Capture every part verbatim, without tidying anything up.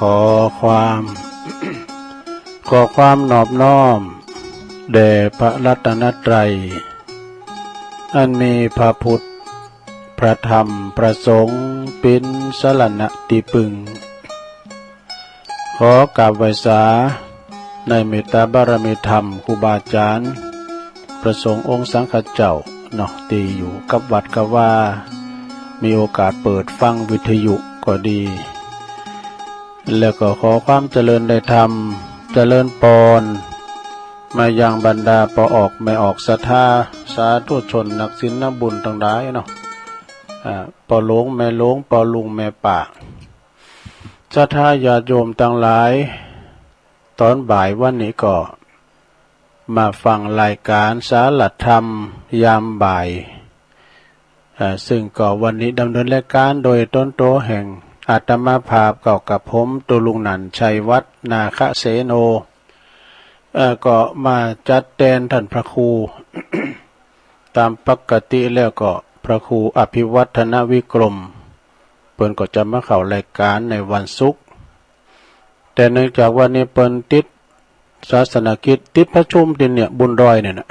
ขอความ ขอความนอบน้อมแด่พระรัตนตรัย อันมีพระพุทธ พระธรรม พระสงฆ์ เป๋นสรณะตี้ปึง ขอกราบไหว้สาในเมตตาบารมีธรรม ครูบาอาจารย์ พระสงฆ์องค์สังฆเจ้าเนาะ ตี้อยู่กับวัดกับวา มีโอกาสเปิดฟังวิทยุก็ดี แล้วก็ขอความเจริญในธรรม เจริญปอน มายังบรรดาป้อออกแม่ออกศรัทธา สาธุชนนักศีลนักบุญตังหลายเนาะ อ่า ป้อหลวงแม่หลวง ป้อลุงแม่ป้า ศรัทธาญาติโยมตังหลาย ตอนบ่ายวันนี้ก็มาฟังรายการสารธรรมยามบ่าย เอ่อ ซึ่งก็วันนี้ดำเนินรายการโดยตนโตแห่งอาตมาภาพเก่ากับผม ตัวลุงหนั่น ชัยวัฒน์ นาคเสโน เอ่อ ก็มาจัดแตนท่านพระครู ตามปกติแล้วก็พระครูอภิวัฒนวิกรม เปิ้นก็จะมาเข้ารายการในวันศุกร์ แต่เนื่องจากวันนี้เปิ้นติดศาสนกิจ ติดประชุมตี้เนี่ย บุญดอยเนี่ยนะ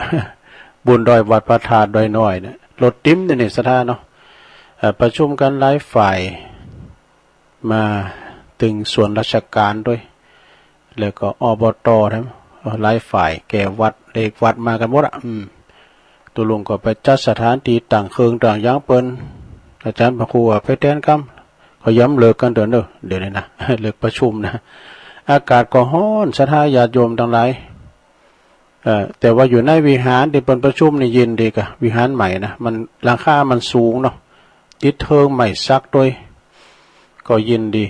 บุญดอยวัดพระธาตุดอยน้อยเนี่ย รถเต็มตี้เนี่ย ศรัทธาเนาะ เอ่อ ประชุมกันหลายฝ่าย มาตึงส่วนราชการด้วย แล้วก็ อบต แถม เอ่อ หลายฝ่าย แก่วัด เลขวัดมากันหมดอะ อืม ตัวลุงก็ไปจัดสถานที่ตั้งเครื่องตั้งหยังเปิ้น อาจารย์พระครูก็ไปแตนกำ ก็ย้ำเลิกกันเด้อเนอะ เดี๋ยวนี้นะ เลิกประชุมนะ อากาศก็ฮ้อน ศรัทธาญาติโยมตังหลาย เอ่อ แต่ว่าอยู่ในวิหารตี้เปิ้นประชุมนี่เย็นดีกะ วิหารใหม่นะ มันหลังคามันสูงเนาะ ติดเทิงไม้สักด้วย ก็เย็นดี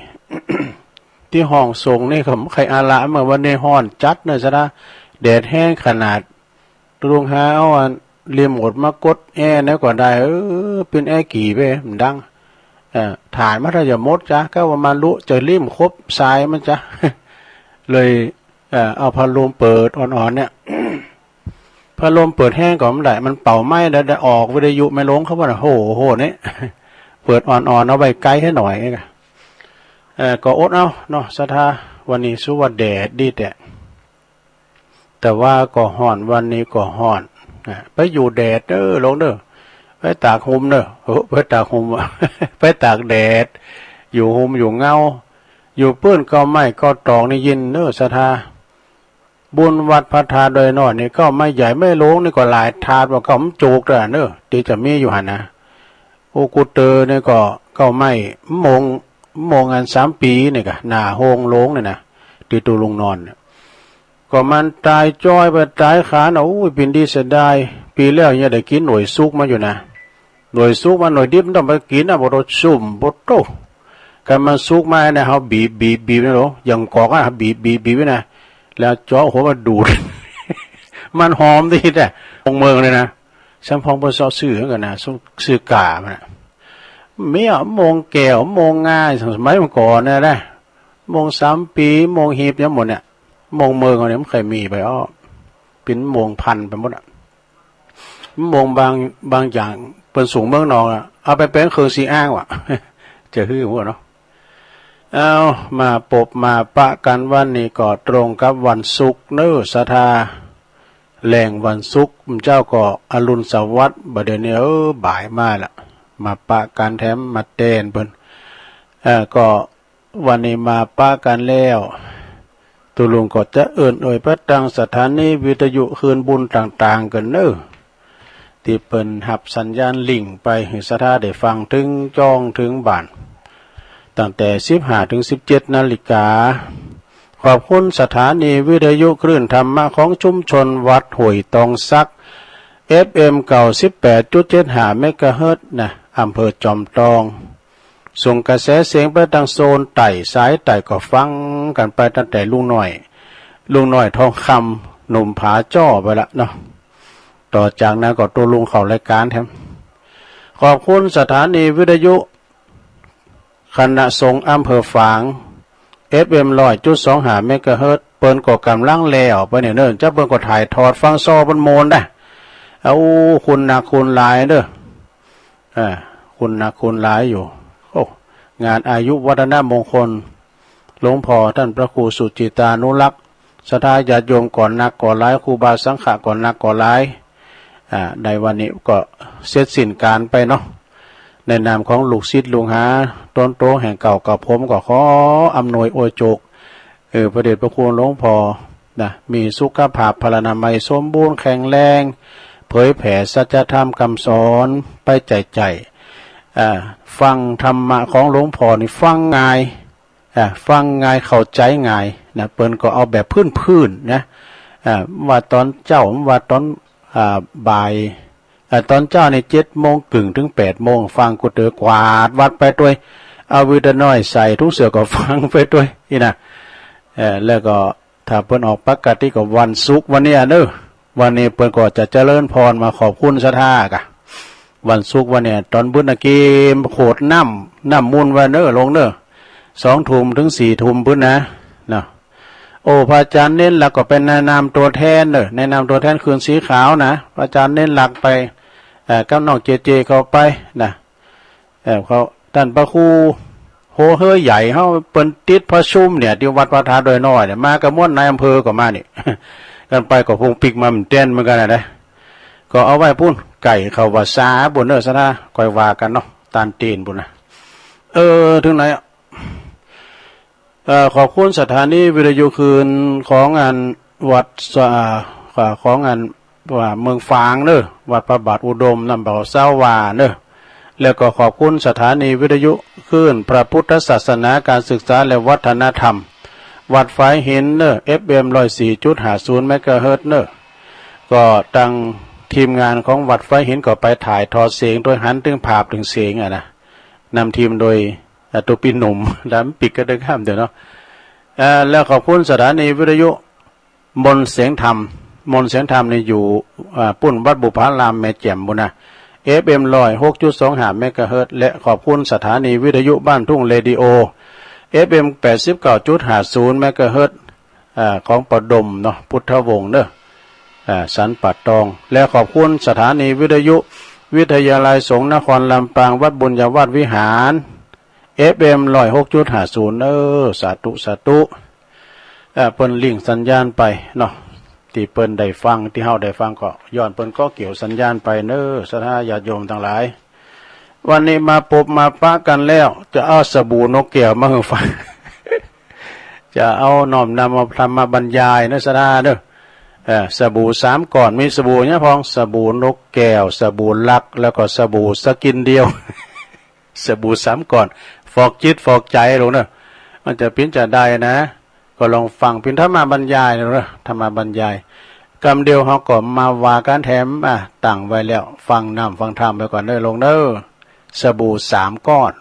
ตี้ห้องส่งนี่ก็บ่ใค่อาละ เมื่อวันนี้ฮ้อนจัดเนอะ ศรัทธา แดดแฮงขนาด ตัวลุงหาเอาอันรีโมทมากดแอร์แนวก็ได้ เออ ปิ้นแอร์กี่เป้ มันดัง เอ่อ ถ่านมาถ้าจะหมดจ้ะ ก็ว่ามันรู้จะริ่มครบสายมันจ้ะ เลย เอ่อ เอาพัดลมเปิดอ่อนๆเนี่ย พัดลมเปิดแฮงก็บ่ได้ มันเป่าไหม้แล้ว ได้ออกวิทยุแม่หลวงเขาว่าน่ะ โห โห เนี่ย เปิดอ่อนๆ เอาไว้ไกลให้หน่อย เอ่อ ก็อดเอาเนาะ ศรัทธา วันนี้สู้ว่าแดดดีแต๊ แต่ว่าก็ฮ้อน วันนี้ก็ฮ้อน นะ ไปอยู่แดดเด้อ ลงเด้อ ไปตากห่มเด้อ โอ้ ไปตากห่ม ไปตากแดด อยู่ห่มอยู่เงา อยู่ปื้นเก๊าไม้เก๊าตอกนี่เย็นเด้อ ศรัทธา บุญวัดพระธาตุดอยน้อยนี่ เก๊าไม้ใหญ่ไม้หลวงนี่ก็หลายถาดว่าเก๊ามันจุกเด้อเนอะ ตี้จะมีอยู่หั่นนะ โอ้ กูเตอนี่ก็เก๊าไม้ มง มงอันสามปีนี่กะ หน้าโฮงหลวงนี่นะ ตี้ตัวลุงนอนเนี่ย ก็มันตายจ้อยไปตายคาน่ะ โอ้ย ปิ้นดีเสียดาย ปีแล้วเนี่ยได้กินหน่วยสุกมาอยู่นะ หน่วยสุกมา หน่วยดิบมันต้องไปกินนะ บ่ต้องซุ่ม บ่ต้อง คันมันสุกมาเนี่ย เฮาบีบ บีบ บีบนี่โหล อย่างกอกอะ บีบ บีบ บีบไว้นะ แล้วเจาะหัวมาดูด มันหอมดีแต๊ มงเมิงเลยนะ สำพองเปิ้นเซาะซื้อกันนะ ซื้อ ซื้อกามันนะ มีอะ มงแก้ว มงงา สมัยเมื่อก่อนเนี่ยนะ มงสามปี มงหีบหยังหมดเนี่ย มงเมิงเอาเนี่ย มันใค่มีไปอ้อ ปิ้นมงพันไปหมดอะ มงบาง บางอย่างเปิ้นส่งเมืองนอกอะ เอาไปแป๋งเครื่องสำอางว่ะ จะหื้อหัวเนาะ เอา มาปบมาปะกันวันนี้ก็ตรงกับวันศุกร์เนอะ ศรัทธา แลงวันศุกร์ เจ้าก็อรุณสวัสดิ์ บ่าเดี่ยวนี้ เออ บ่ายมาละ มาปะกันแถมมาแตนเปิ้น เอ่อ ก็ วันนี้มาปะกันแล้ว ตัวลุงก็จะเอิ้นเอ่ยไปตางสถานีวิทยุคลื่นบุญต่างๆ กันเนอะ ตี้เปิ้นฮับสัญญาณลิงก์ไปหื้อศรัทธาได้ฟังเถิงจ้องเถิงบ้าน ตั้งแต่สิบห้าถึงสิบเจ็ดนาฬิกา ขอบคุณสถานีวิทยุคลื่นธรรมะของชุมชนวัดห้วยตองสัก เอฟเอ็ม เก้าสิบแปดจุดเจ็ดห้าเมกะเฮิรตซ์นะ อำเภอจอมตอง ส่งกระแสเสียงไปตางโซนใต้ สายใต้ก็ฟังกันไปตั้งแต่ลุงน้อย ลุงน้อยทองคำ หนุ่มผาจ้อไปละเนาะ ต่อจากนั้นก็ตัวลุงเข้ารายการแถม ขอบคุณสถานีวิทยุคณะสงฆ์อำเภอฝาง เอฟเอ็ม ร้อยจุดสองห้าเมกะเฮิรตซ์ เปิ้นก็กำลังแล้วไปเนี่ยเนิ่น จักเปิ้นก็ถ่ายทอดฟังซ้อเปิ้นโมนได้ เอา คุณหนักคุณหลายเด้อ อ่า คุณหนักคุณหลายอยู่ โอ้ งานอายุวัฒนมงคล หลวงพ่อต้านพระครูสุจิตานุรักษ์ ศรัทธาญาติโยมก็นักก็หลาย ครูบาสังฆะก็นักก็หลาย อ่า ในวันนี้ก็เสร็จสิ้นการไปเนาะ ในนามของลูกศิษย์ลูกหา ตนโตแห่งเก่ากับผมก็ขออำนวยอวยโจก เออ พระเดชพระคุณหลวงพ่อนะ มีสุขภาพพลานามัยสมบูรณ์แข็งแรง เผยแผ่สัจธรรมคำสอนไปใจ่ๆ อ่า ฟังธรรมะของหลวงพ่อนี่ฟังง่าย อ่า ฟังง่ายเข้าใจ๋ง่ายนะ เปิ้นก็เอาแบบพื้นๆ นะ อ่า ว่าตอนเจ๊า ว่าตอน อ่า บ่าย อ่า ตอนเจ๊านี่เจ็ดโมงครึ่งถึงแปดโมง ฟังกูเต๋อกวาดวัดไปตวย เอาวิทยุน้อยใส่ถุงเสื้อก็ฟังไปตวยนี่นะ เออ แล้วก็ถ้าเปิ้นออกปกติก็วันศุกร์ วันนี้อะเนอะ วันนี้เปิ้นก็จะเจริญพรมาขอบคุณศรัทธากะ วันศุกร์วันนี้ตอนบึ้นนะเกมโขดน้ำ น้ำมูลวันเนอะ ลงเนอะ สองทุ่มถึงสี่ทุ่มพุ้นนะ เนาะ โอ้ พระอาจารย์เน้นหลักก็เป็นแนะนำตัวแทนเนอะ แนะนำตัวแทนคืนสีขาวนะ พระอาจารย์เน้นหลักไป เอ่อ กับน้องเจเจเข้าไปนะ เอ่อ เขา ต้านพระครูโหเฮอใหญ่เฮา เปิ้นติดประชุมเนี่ย ที่วัดพระธาตุดอยน้อยเนี่ย มากับมวลนายอำเภอก็มานี่ กันไปก็พงปิกมาเหมือนเต้นเหมือนกันนะ ก็เอาไว้พุ้น ไก่เข้าว่าสาบุญเนอะศรัทธา ค่อยว่ากันเนาะ ตานตีนบุญนะ เออ ถึงไหนอะ เอ่อ ขอบคุณสถานีวิทยุคลื่นของอันวัดสะ อ่า ของอันว่าเมืองฝางเนอะ วัดพระบาทอุดม น้ำเบาเศร้าหวานเนอะ แล้วก็ขอบคุณสถานีวิทยุคลื่นพระพุทธศาสนา การศึกษาและวัฒนธรรม วัดฝายหินเนอะ เอฟเอ็ม ร้อยสี่จุดห้าศูนย์ เมกะเฮิรตซ์เนอะ ก็ตังทีมงานของวัดฝายหินก็ไปถ่ายทอดเสียง โดยหันถึงภาพถึงเสียงอะนะ นำทีมโดย อ่า ตัวปี้หนุ่ม ดำปิ๊กก็ได้ข้ามเดี๋ยวเนาะ เอ่อ แล้วขอบคุณสถานีวิทยุมนต์เสียงธรรม มนต์เสียงธรรมนี่อยู่ อ่า ปุ้นวัดบุพารามแม่แจ่มบุญนะ เอฟเอ็ม ร้อยหกจุดสองห้า เมกะเฮิรตซ์ และขอบคุณสถานีวิทยุบ้านทุ่งเรดิโอ เอฟเอ็ม แปดสิบเก้าจุดห้าศูนย์ เมกะเฮิรตซ์ อ่า ของประดมเนาะ พุทธวงศ์เนอะ อ่า สันป่าตอง และขอบคุณสถานีวิทยุวิทยาลัยสงฆ์นครลำปาง วัดบุญญาวาสวิหาร เอฟเอ็ม ร้อยหกจุดห้าศูนย์ เนอะ สาธุ สาธุ อ่า เปิ้นลิงก์สัญญาณไปเนาะ ที่เปิ้นได้ฟัง ที่เฮาได้ฟังก็ย้อนเปิ้นก็เกี่ยวสัญญาณไปเนอะ ศรัทธาญาติโยมทั้งหลาย วันนี้มาปบมาปะกันแล้ว จะเอาสบู่นกแก้วมาหื้อฟัง จะเอาน้อมนำมาธรรมบรรยายเนอะศรัทธาเนอะ เอ่อ สบู่สามก้อน มีสบู่หยังพ่อง สบู่นกแก้ว สบู่ลัก แล้วก็สบู่สกินเดียว สบู่สามก้อน ฟอกจิตฟอกใจลงเนอะ มันจะปิ้นจะได้นะ ก็ลองฟังปิ้นธรรมบรรยายลงเนอะ ธรรมบรรยาย กำเดียวเฮาก็มาว่ากันแถม อ่ะ ตั้งไว้แล้ว ฟังน้ำฟังธรรมไปก่อนเนอะลงเนอะ สบู่สามก้อน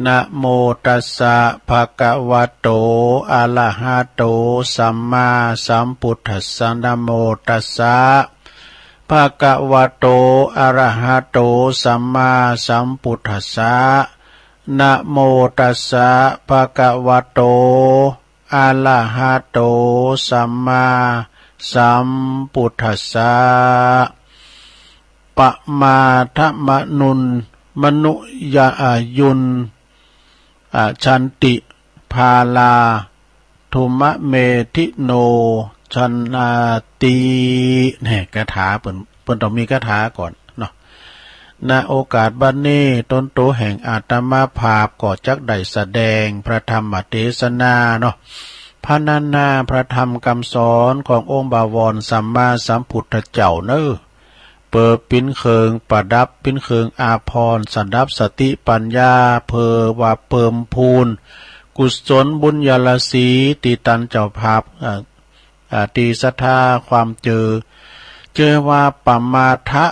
นะโมตัสสะ ภะคะวะโต อะระหะโต สัมมาสัมพุทธัสสะ นะโมตัสสะ ภะคะวะโต อะระหะโต สัมมาสัมพุทธัสสะ นะโมตัสสะ ภะคะวะโต อะระหะโต สัมมาสัมพุทธัสสะ ปะมาทะมะนุน มะนุยะ อ่า ยุน อ่า ชันติ พาลา ธุมะเมธิโน ชนาติ เนี่ย คาถาเปิ้น เปิ้นต้องมีคาถาก่อนเนาะ ณ โอกาสบัดนี้ ตนโตแห่งอาตมาภาพก็จักได้แสดงพระธรรมเทศนาเนาะ พรรณนาพระธรรมคำสอนขององค์บวรสัมมาสัมพุทธเจ้าเนอ เปิดปิ๋นเครื่องประดับ ปิ๋นเครื่องอาภรณ์ สดับสติปัญญา เพื่อว่าเพิ่มพูนกุศลบุญญาราศี ที่ตันเจ้าภาพ อ่า อ่า ที่ศรัทธาความเจือ เจือว่าปะมาทะ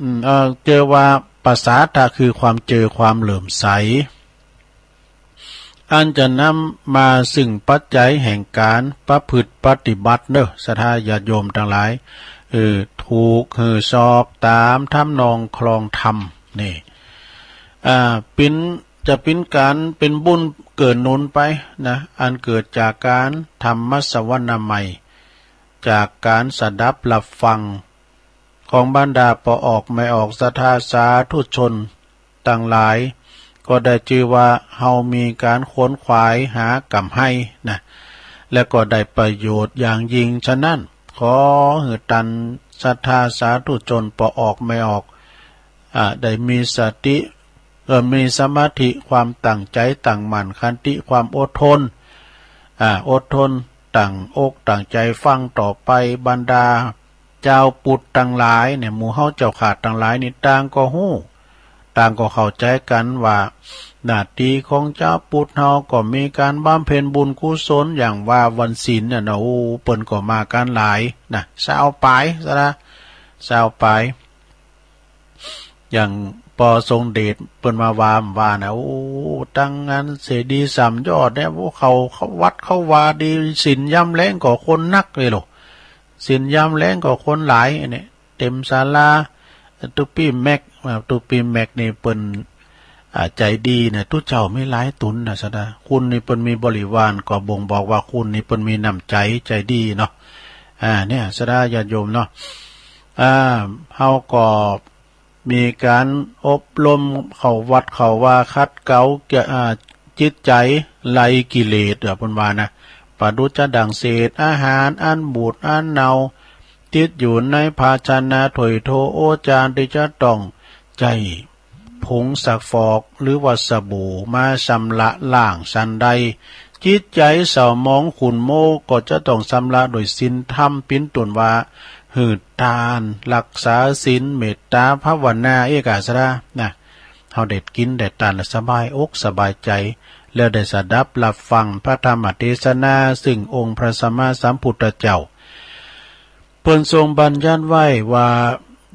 อืม เอ่อ เจือว่าปะสาทะ คือความเจือความเหลื่อมใส อันจะนำมาซึ่งปัจจัยแห่งการประพฤติปฏิบัติเนอ ศรัทธาญาติโยมทั้งหลาย เออ ถูกหื้อชอบต๋ามทำนองครองธรรม นี่ อ่า ปิ๋น จะปิ๋นการเป๋นบุญเกื้อหนุนไปนะ อันเกิดจากการธรรมสวนาใหม่ จากการสดับรับฟัง ของบรรดาป้อออกแม่ออกศรัทธาสาธุชนตังหลาย ก็ได้จื้อว่าเฮามีการขวนขวายหากำไรนะ และก็ได้ประโยชน์อย่างยิ่ง ฉะนั้น ขอหื้อตันศรัทธาสาธุชน ปอออกแม่ออก อ่า ได้มีสติ เอ่อ มีสมาธิ ความตั้งใจตั้งมั่น ขันติ ความอดทน อ่า อดทน ตั้งอกตั้งใจฟังต่อไป บรรดา จาวพุทธตังหลายเนี่ย หมู่เฮาเจ้าข้าตังหลายนี่ ต่างก็ฮู้ ต่างก็เข้าใจ๋กั๋นว่า หน้าตี้ของจาวพุทธเฮาก็มีก๋านบำเพ็ญบุญกุศล อย่างว่าวันศีลน่ะเนาะ โอ้ เปิ้นก็มากั๋นหลายนะ ซาวปายซะนะ ซาวปาย อย่างปอทรงเดชเปิ้นมาว่า ว่านะ โอ้ ตังอันเจดีย์สามยอดเนี่ย โอ้ เข้า เข้าวัดเข้าวาดี ศีลยามแลงก็คนนักเลยโล ศีลยามแลงก็คนหลาย อันนี้ เต็มศาลา ตุ๊ปี้แม็ก อ่า ตุ๊ปี้แม็กนี่เปิ้น อ่า ใจ๋ดีนะ ตุ๊เจ้ามีหลายต๋นนะ สะดา คุณนี่เปิ้นมีบริวาร ก็บ่งบอกว่าคุณนี่เปิ้นมีน้ำใจ๋ ใจ๋ดีเนาะ อ่า เนี่ย สะดาญาติโยมเนาะ อ่า เฮาก็ มีก๋านอบรมเข้าวัดเข้าวา ขัดเกลา อ่า จิตใจ๋ ไล่กิเลส อ่า เปิ้นว่านะ ประดุจจะดั่งเศษอาหารอันบูดอันเน่า ติดอยู่ในภาชนะถ้วยโถโอจาน ตี้จะต้องใจ๊ผงซักฟอก หรือว่าสบู่มาชำระล้างฉันใด จิตใจ๋เศร้าหมองขุ่นมัวก็จะต้องชำระโดยศีลธรรม เป๋นต้นว่า หื้อตาน ฮักษาศีล เมตตา ภาวนา เอกาสระนะ เฮาได้กิ๋นได้ตานแล้วสบายอกสบายใจ๋ แล้วได้สดับฮับฟังพระธรรมเตสนา ซึ่งองค์พระสัมมาสัมพุทธเจ้า เปิ้นทรงบัญญัติไว้ว่า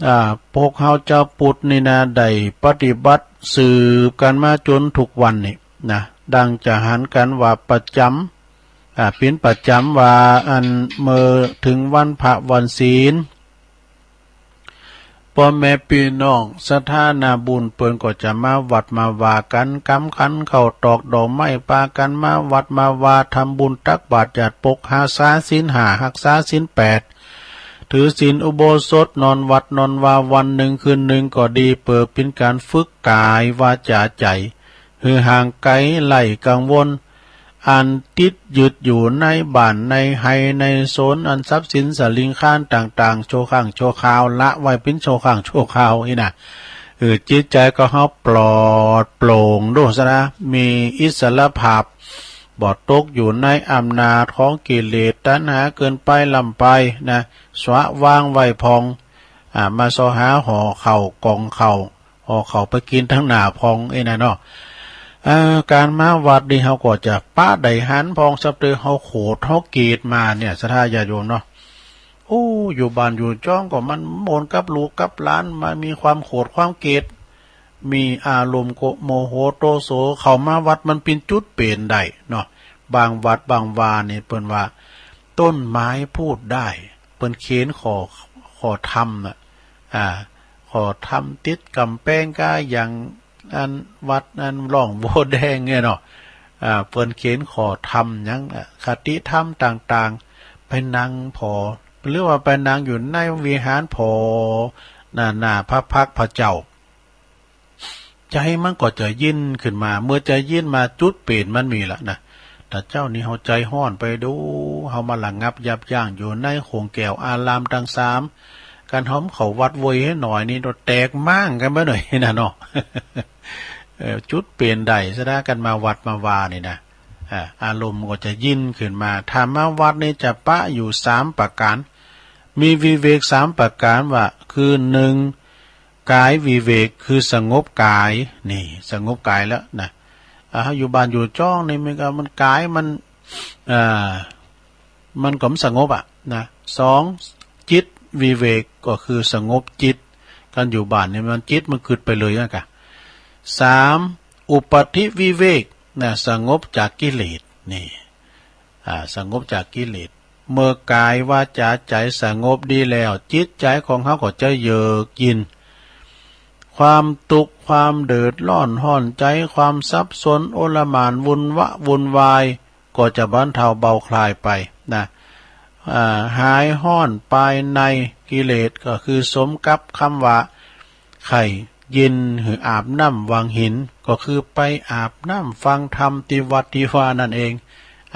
อ่า พวกเฮาจาวพุทธนี่นะ ได้ปฏิบัติสืบกั๋นมาจ๋นทุกวันนี่นะ ดังจะหันกั๋นว่าประจ๋ำ อ่า เป๋นประจ๋ำว่า อันเมื่อเถิงวันพระวันศีล ป้อแม่ปี้น้องศรัทธานาบุญเปิ้นก็จะมาวัดมาวากั๋น กำขันข้าวตอกดอกไม้ ปากั๋นมาวัดมาวา ทำบุญตักบาตรหยาดปก ฮักษาศีลห้า ฮักษาศีลแปด ถือศีลอุโบสถ นอนวัดนอนวาวันหนึ่งคืนหนึ่งก็ดี เปื้อเป๋นก๋านฝึกกายวาจาใจ๋ หื้อห่างไก๋ไร้กังวล อันติดยึดอยู่ในบ้านในไฮ่ในสวน อันทรัพย์สินสลิงคารต่างๆ ชั่วครั้งชั่วคราว ละไว้เป๋นชั่วครั้งชั่วคราวนี่นะ เออ จิตใจ๋ของเฮาปลอดโปร่งโดษนะ มีอิสรภาพ บ่ตกอยู่ในอำนาจของกิเลสตัณหาเกินไปล้ำไปนะ สะว่างไว้พ่อง อ่า มาเซาะหาห่อข้าวกองข้าว ห่อข้าวไปกิ๋นตังหน้าพ่อง เอ้ยนะเนาะ เอ่อ ก๋านมาวัดนี่เฮาก็จะปะได้หันพ่อง สับเตอเฮาโขดเฮาเกลียดมาเนี่ย ศรัทธาญาติโยมเนาะ โอ้ อยู่บ้านอยู่จ้องก็มันโมนกับลูกกับหลาน มามีความโขดความเกลียด มีอารมณ์โก โมโหโตโส เข้ามาวัดมันเป๋นจุดเป๋นได้เนาะ บางวัดบางวานี่เปิ้นว่า ต้นไม้พูดได้ เปิ้นเขียนข้อ ข้อธรรมน่ะ อ่า ข้อธรรมติดก๋ำแปงกาอย่างอันวัดอันร่องบัวแดงเนี่ยเนาะ อ่า เปิ้นเขียนข้อธรรมหยัง อ่ะ คติธรรมต่างๆ ไปนั่งผ่อ หรือว่าไปนั่งอยู่ในวิหารผ่อ หน้า หน้าพระพักตร์พระเจ้า ใจ๋มันก็จะเย็นขึ้นมา เมื่อใจ๋เย็นมาจุดเป๋นมันมีละนะ ถ้าเจ้านี่เฮาใจ๋ฮ้อนไปดู เฮามาระงับยับยั้งอยู่ในโขงแก้วอารามตังสาม ก๋านเฮาเข้าวัดโวยให้หน่อยนี่ แตกม้างกั๋นไปหน่อยนะเนาะ เออ จุดเป๋นได้ศรัทธาก๋านมาวัดมาวานี่นะ อ่า อารมณ์ก็จะเย็นขึ้นมา ถ้ามาวัดนี่จะปะอยู่สามประก๋าน มีวิเวกสามประก๋านว่า คือหนึ่ง กายวิเวก คือสงบกาย นี่ สงบกายแล้วนะ อ่า อยู่บ้านอยู่จ้องนี่มันก็ มันกายมัน อ่า มันก็บ่สงบอะนะ สอง จิตวิเวก ก็คือสงบจิต ก๋านอยู่บ้านนี่มันจิตมันกึ๊ดไปเลยอะกะ สาม อุปัฏฐิวิเวก นะ สงบจากกิเลส นี่ อ่า สงบจากกิเลส เมื่อกายวาจาใจ๋สงบดีแล้ว จิตใจ๋ของเฮาก็จะเยือกเย็น ความตุ๊กข์ ความเดือดร้อน ฮ้อนใจ๋ ความสับสน โอลหม่าน วุ่นวะ วุ่นวาย ก็จะบรรเทาเบาคลายไปนะ อ่า หายฮ้อนภายใน กิเลสก็คือสมกับคำว่า ไข้เย็นหืออาบน้ำวังหิน ก็คือไปอาบน้ำฟังธรรมที่วัดที่วานั่นเอง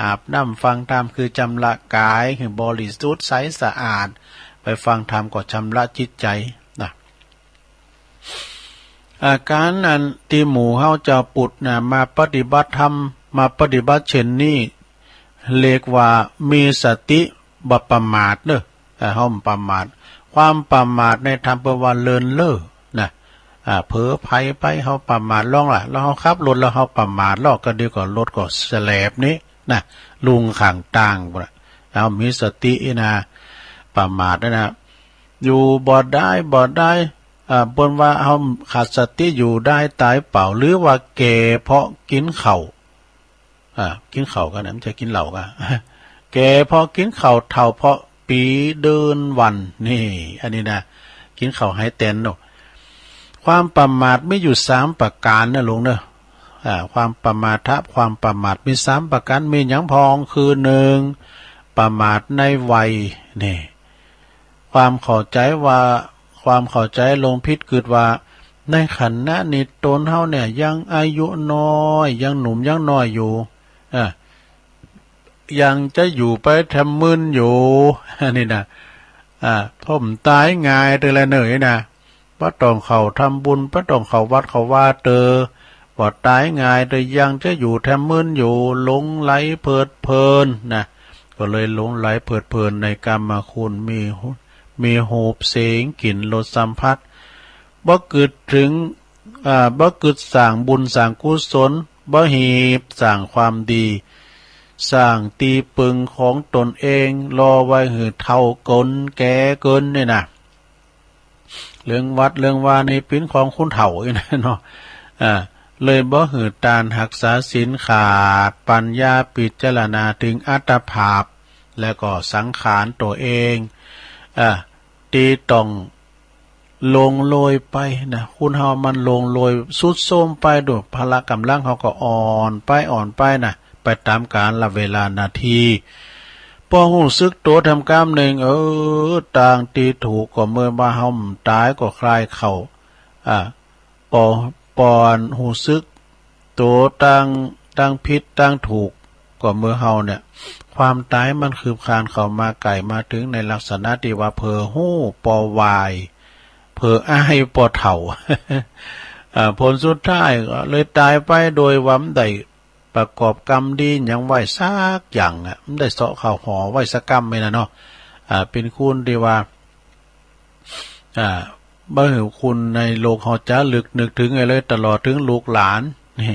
อาบน้ำฟังธรรมคือชำระกายให้บริสุทธิ์ใสสะอาด ไปฟังธรรมก็ชำระจิตใจนะ อาการอันที่หมู่เฮาเจ้าปุดนะมาปฏิบัติธรรม มาปฏิบัติเช่นนี้ เรียกว่ามีสติบ่ประมาทเนอะ เอ่อ เฮาบ่ประมาท ความประมาทในธรรมเปิ้นว่าเลินเล่อนะ อ่า เผลอไผไป เฮาประมาทลองล่ะ แล้วเฮาขับรถแล้วเฮาประมาทลอง ก็เดี๋ยวก็รถก็แสลบนี้นะ ลุงข้างตางพุ้นน่ะ เฮามีสตินะ ประมาทนะ อยู่บ่ได้ บ่ได้ อ่า เปิ้นว่าเฮาขาดสติอยู่ได้ตายเปล่า หรือว่าแก่เพราะกินข้าว อ่า กินข้าวกั๋นนะ ไม่ใช่กินเหล้ากั๋น แก่เพราะกินข้าว เฒ่าเพราะปีเดือนวัน นี่ อันนี้นะ กินข้าวหายแตนเนาะ ความประมาทมีอยู่สามประการนะลุงเนอะ อ่า ความประมาทะ ความประมาทมีสามประการ มีหยังพ่อง คือหนึ่ง ประมาทในวัย นี่ ความเข้าใจว่า ความเข้าใจหลงผิดกึ๊ดว่า ในขณะนี้ตนเฮาเนี่ยยังอายุน้อย ยังหนุ่มยังน้อยอยู่ อ่า ยังจะอยู่ไปแถมมื้นอยู่ อันนี้นะ อ่า ผมตายง่ายเตื้อละเน่อนะ บ่ต้องเข้าทำบุญ บ่ต้องเข้าวัดเข้าวาเตื้อ บ่ตายง่ายเตื้อ ยังจะอยู่แถมมื้นอยู่ หลงใหลเพลิดเพลินนะ ก็เลยหลงใหลเพลิดเพลินในกามคุณ มี มีรูปเสียงกลิ่นรสสัมผัส บ่กึ๊ดถึง อ่า บ่กึ๊ดสร้างบุญสร้างกุศล บ่หีบสร้างความดี สร้างตี้ปึงของตนเอง รอไว้หื้อเฒ่าเกิน แก่เกินนี่นะ เรื่องวัดเรื่องวานี่เป๋นของคนเฒ่าอี้นะเนาะ อ่า เลยบ่หื้อตานฮักษาศีล ขาดปัญญาพิจารณาถึงอัตภาพ และก็สังขารตัวเอง อ่า ตี้ต้องล่วงโรยไปนะ คนเฮามันล่วงโรยทรุดโทรมไป ด้วยพละกำลังเฮาก็อ่อนไป อ่อนไปนะ ไปต๋ามกาลเวลานาที ปอฮู้สึกตั๋วแถมกำนึ่ง เออ ตางตี้ถูกก็เมื่อว่าเฮาต๋ายก็คลายเข้า อ่า ปอ ปอฮู้สึกตั๋วตาง ตางผิดตางถูก ก็เมื่อเฮาเนี่ย ความต๋ายมันคืบคลานเข้ามาใก้มาถึงในลักษณะตี้ว่าเผลอฮู้ปอวาย เผลออายปอเฒ่า อ่า ผลสุดท้ายก็เลยต๋ายไปโดยว่าบ่ได้ประกอบกรรมดีหยังไว้สักอย่างอะ บ่ได้เซาะเข้าหอไว้สักกำนี่นะเนาะ อ่า เป๋นคนตี้ว่า อ่า บ่หื้อคนในโลกเฮาจ๋าลึกนึกถึงไว้เลย ตลอดถึงลูกหลาน นี่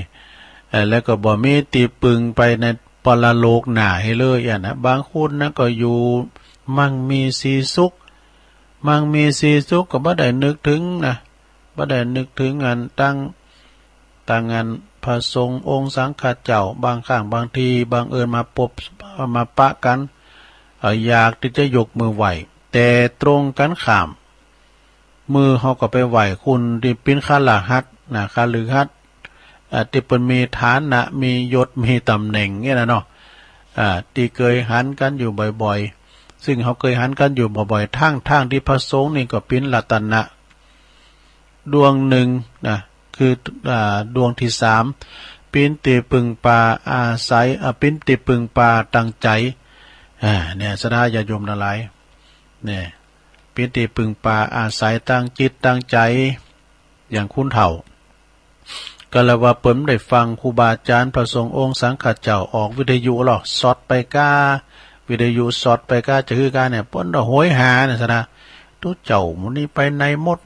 เอ่อ แล้วก็บ่มีตี้ปึงไปในปรโลกหน้าหื้อเลยอะนะ บางคนนะก็อยู่มั่งมีสีสุข มั่งมีสีสุขก็บ่ได้นึกถึงนะ บ่ได้นึกถึงอันตัง ตังอันพระสงฆ์องค์สังฆเจ้า บางครั้งบางทีบังเอิญมาปบ มาปะกั๋น เอ่อ อยากตี้จะยกมือไหว้ แต่ตรงกั๋นข้าม มื้อเฮาก็ไปไหว้คนตี้เป๋นฆราวาสนะ คฤหัสถ์ อ่า ตี้เปิ้นมีฐานะ มียศ มีต๋ำแหน่งเนี่ยนะเนาะ อ่า ตี้เกยหันกั๋นอยู่บ่อยๆ ซึ่งเฮาเกยหันกั๋นอยู่บ่อยๆ ทั้งๆ ตี้พระสงฆ์นี่ก็เป๋นรัตนะดวงนึ่งนะ คือ อ่า ดวงตี้สาม เป๋นตี้ปึงปาอาศัย อ่า เป๋นตี้ปึงปาตางใจ๋ อ่า เนี่ย ศรัทธาญาติโยมตังหลาย เนี่ย เป๋นตี้ปึงปาอาศัยตางจิตตางใจ๋ อย่างคนเฒ่า ก็เลยว่าเปิ้นได้ฟังครูบาอาจ๋ารย์พระสงฆ์องค์สังฆเจ้าออกวิทยุลอ สอดไปก้า วิทยุสอดไปก้า จะหื้อก้าเนี่ย เปิ้นก็โหยหาเนี่ยซะนะ ตุ๊เจ้าหมู่นี้ไปไหนหมด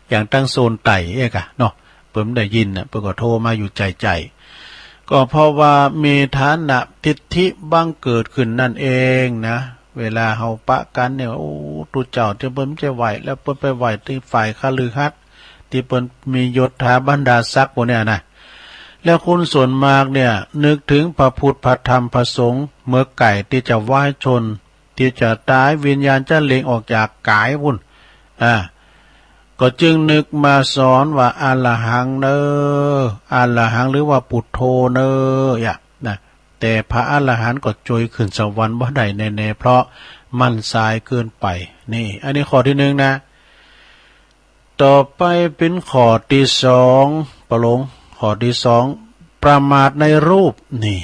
อย่างตังโซนใต้เอ๊ะกะเนาะ เปิ้นได้ยินน่ะ เปิ้นก็โทรมาอยู่ใจ๋ๆ ก็เพราะว่ามีฐานะทิฏฐิบังเกิดขึ้นนั่นเองนะ เวลาเฮาปะกั๋นเนี่ย โอ้ ตุ๊เจ้าตี้เปิ้นจะไหว้ แล้วเปิ้นไปไหว้ตี้ฝ่ายคฤหัสถ์ ตี้เปิ้นมียศถาบรรดาศักดิ์พวกเนี่ยนะ แล้วคนส่วนมากเนี่ยนึกถึงพระพุทธพระธรรมพระสงฆ์ เมื่อใก้ตี้จะวายชน ตี้จะต๋าย วิญญาณจะเล็งออกจากก๋ายพุ้น อ่า ก็จึงนึกมาสอนว่า อะระหังเน่อ อะระหัง หรือว่าปุทโธเน่อ อย่า นะ แต่พระอรหันต์ก็จวยขึ้นสวรรค์บ่ได้แน่ๆ เพราะมันสายเกินไป นี่ อันนี้ข้อตี้นึ่งนะ ต่อไปเป๋นข้อตี้สอง ปะหลง ข้อตี้สอง ประมาทในรูป นี่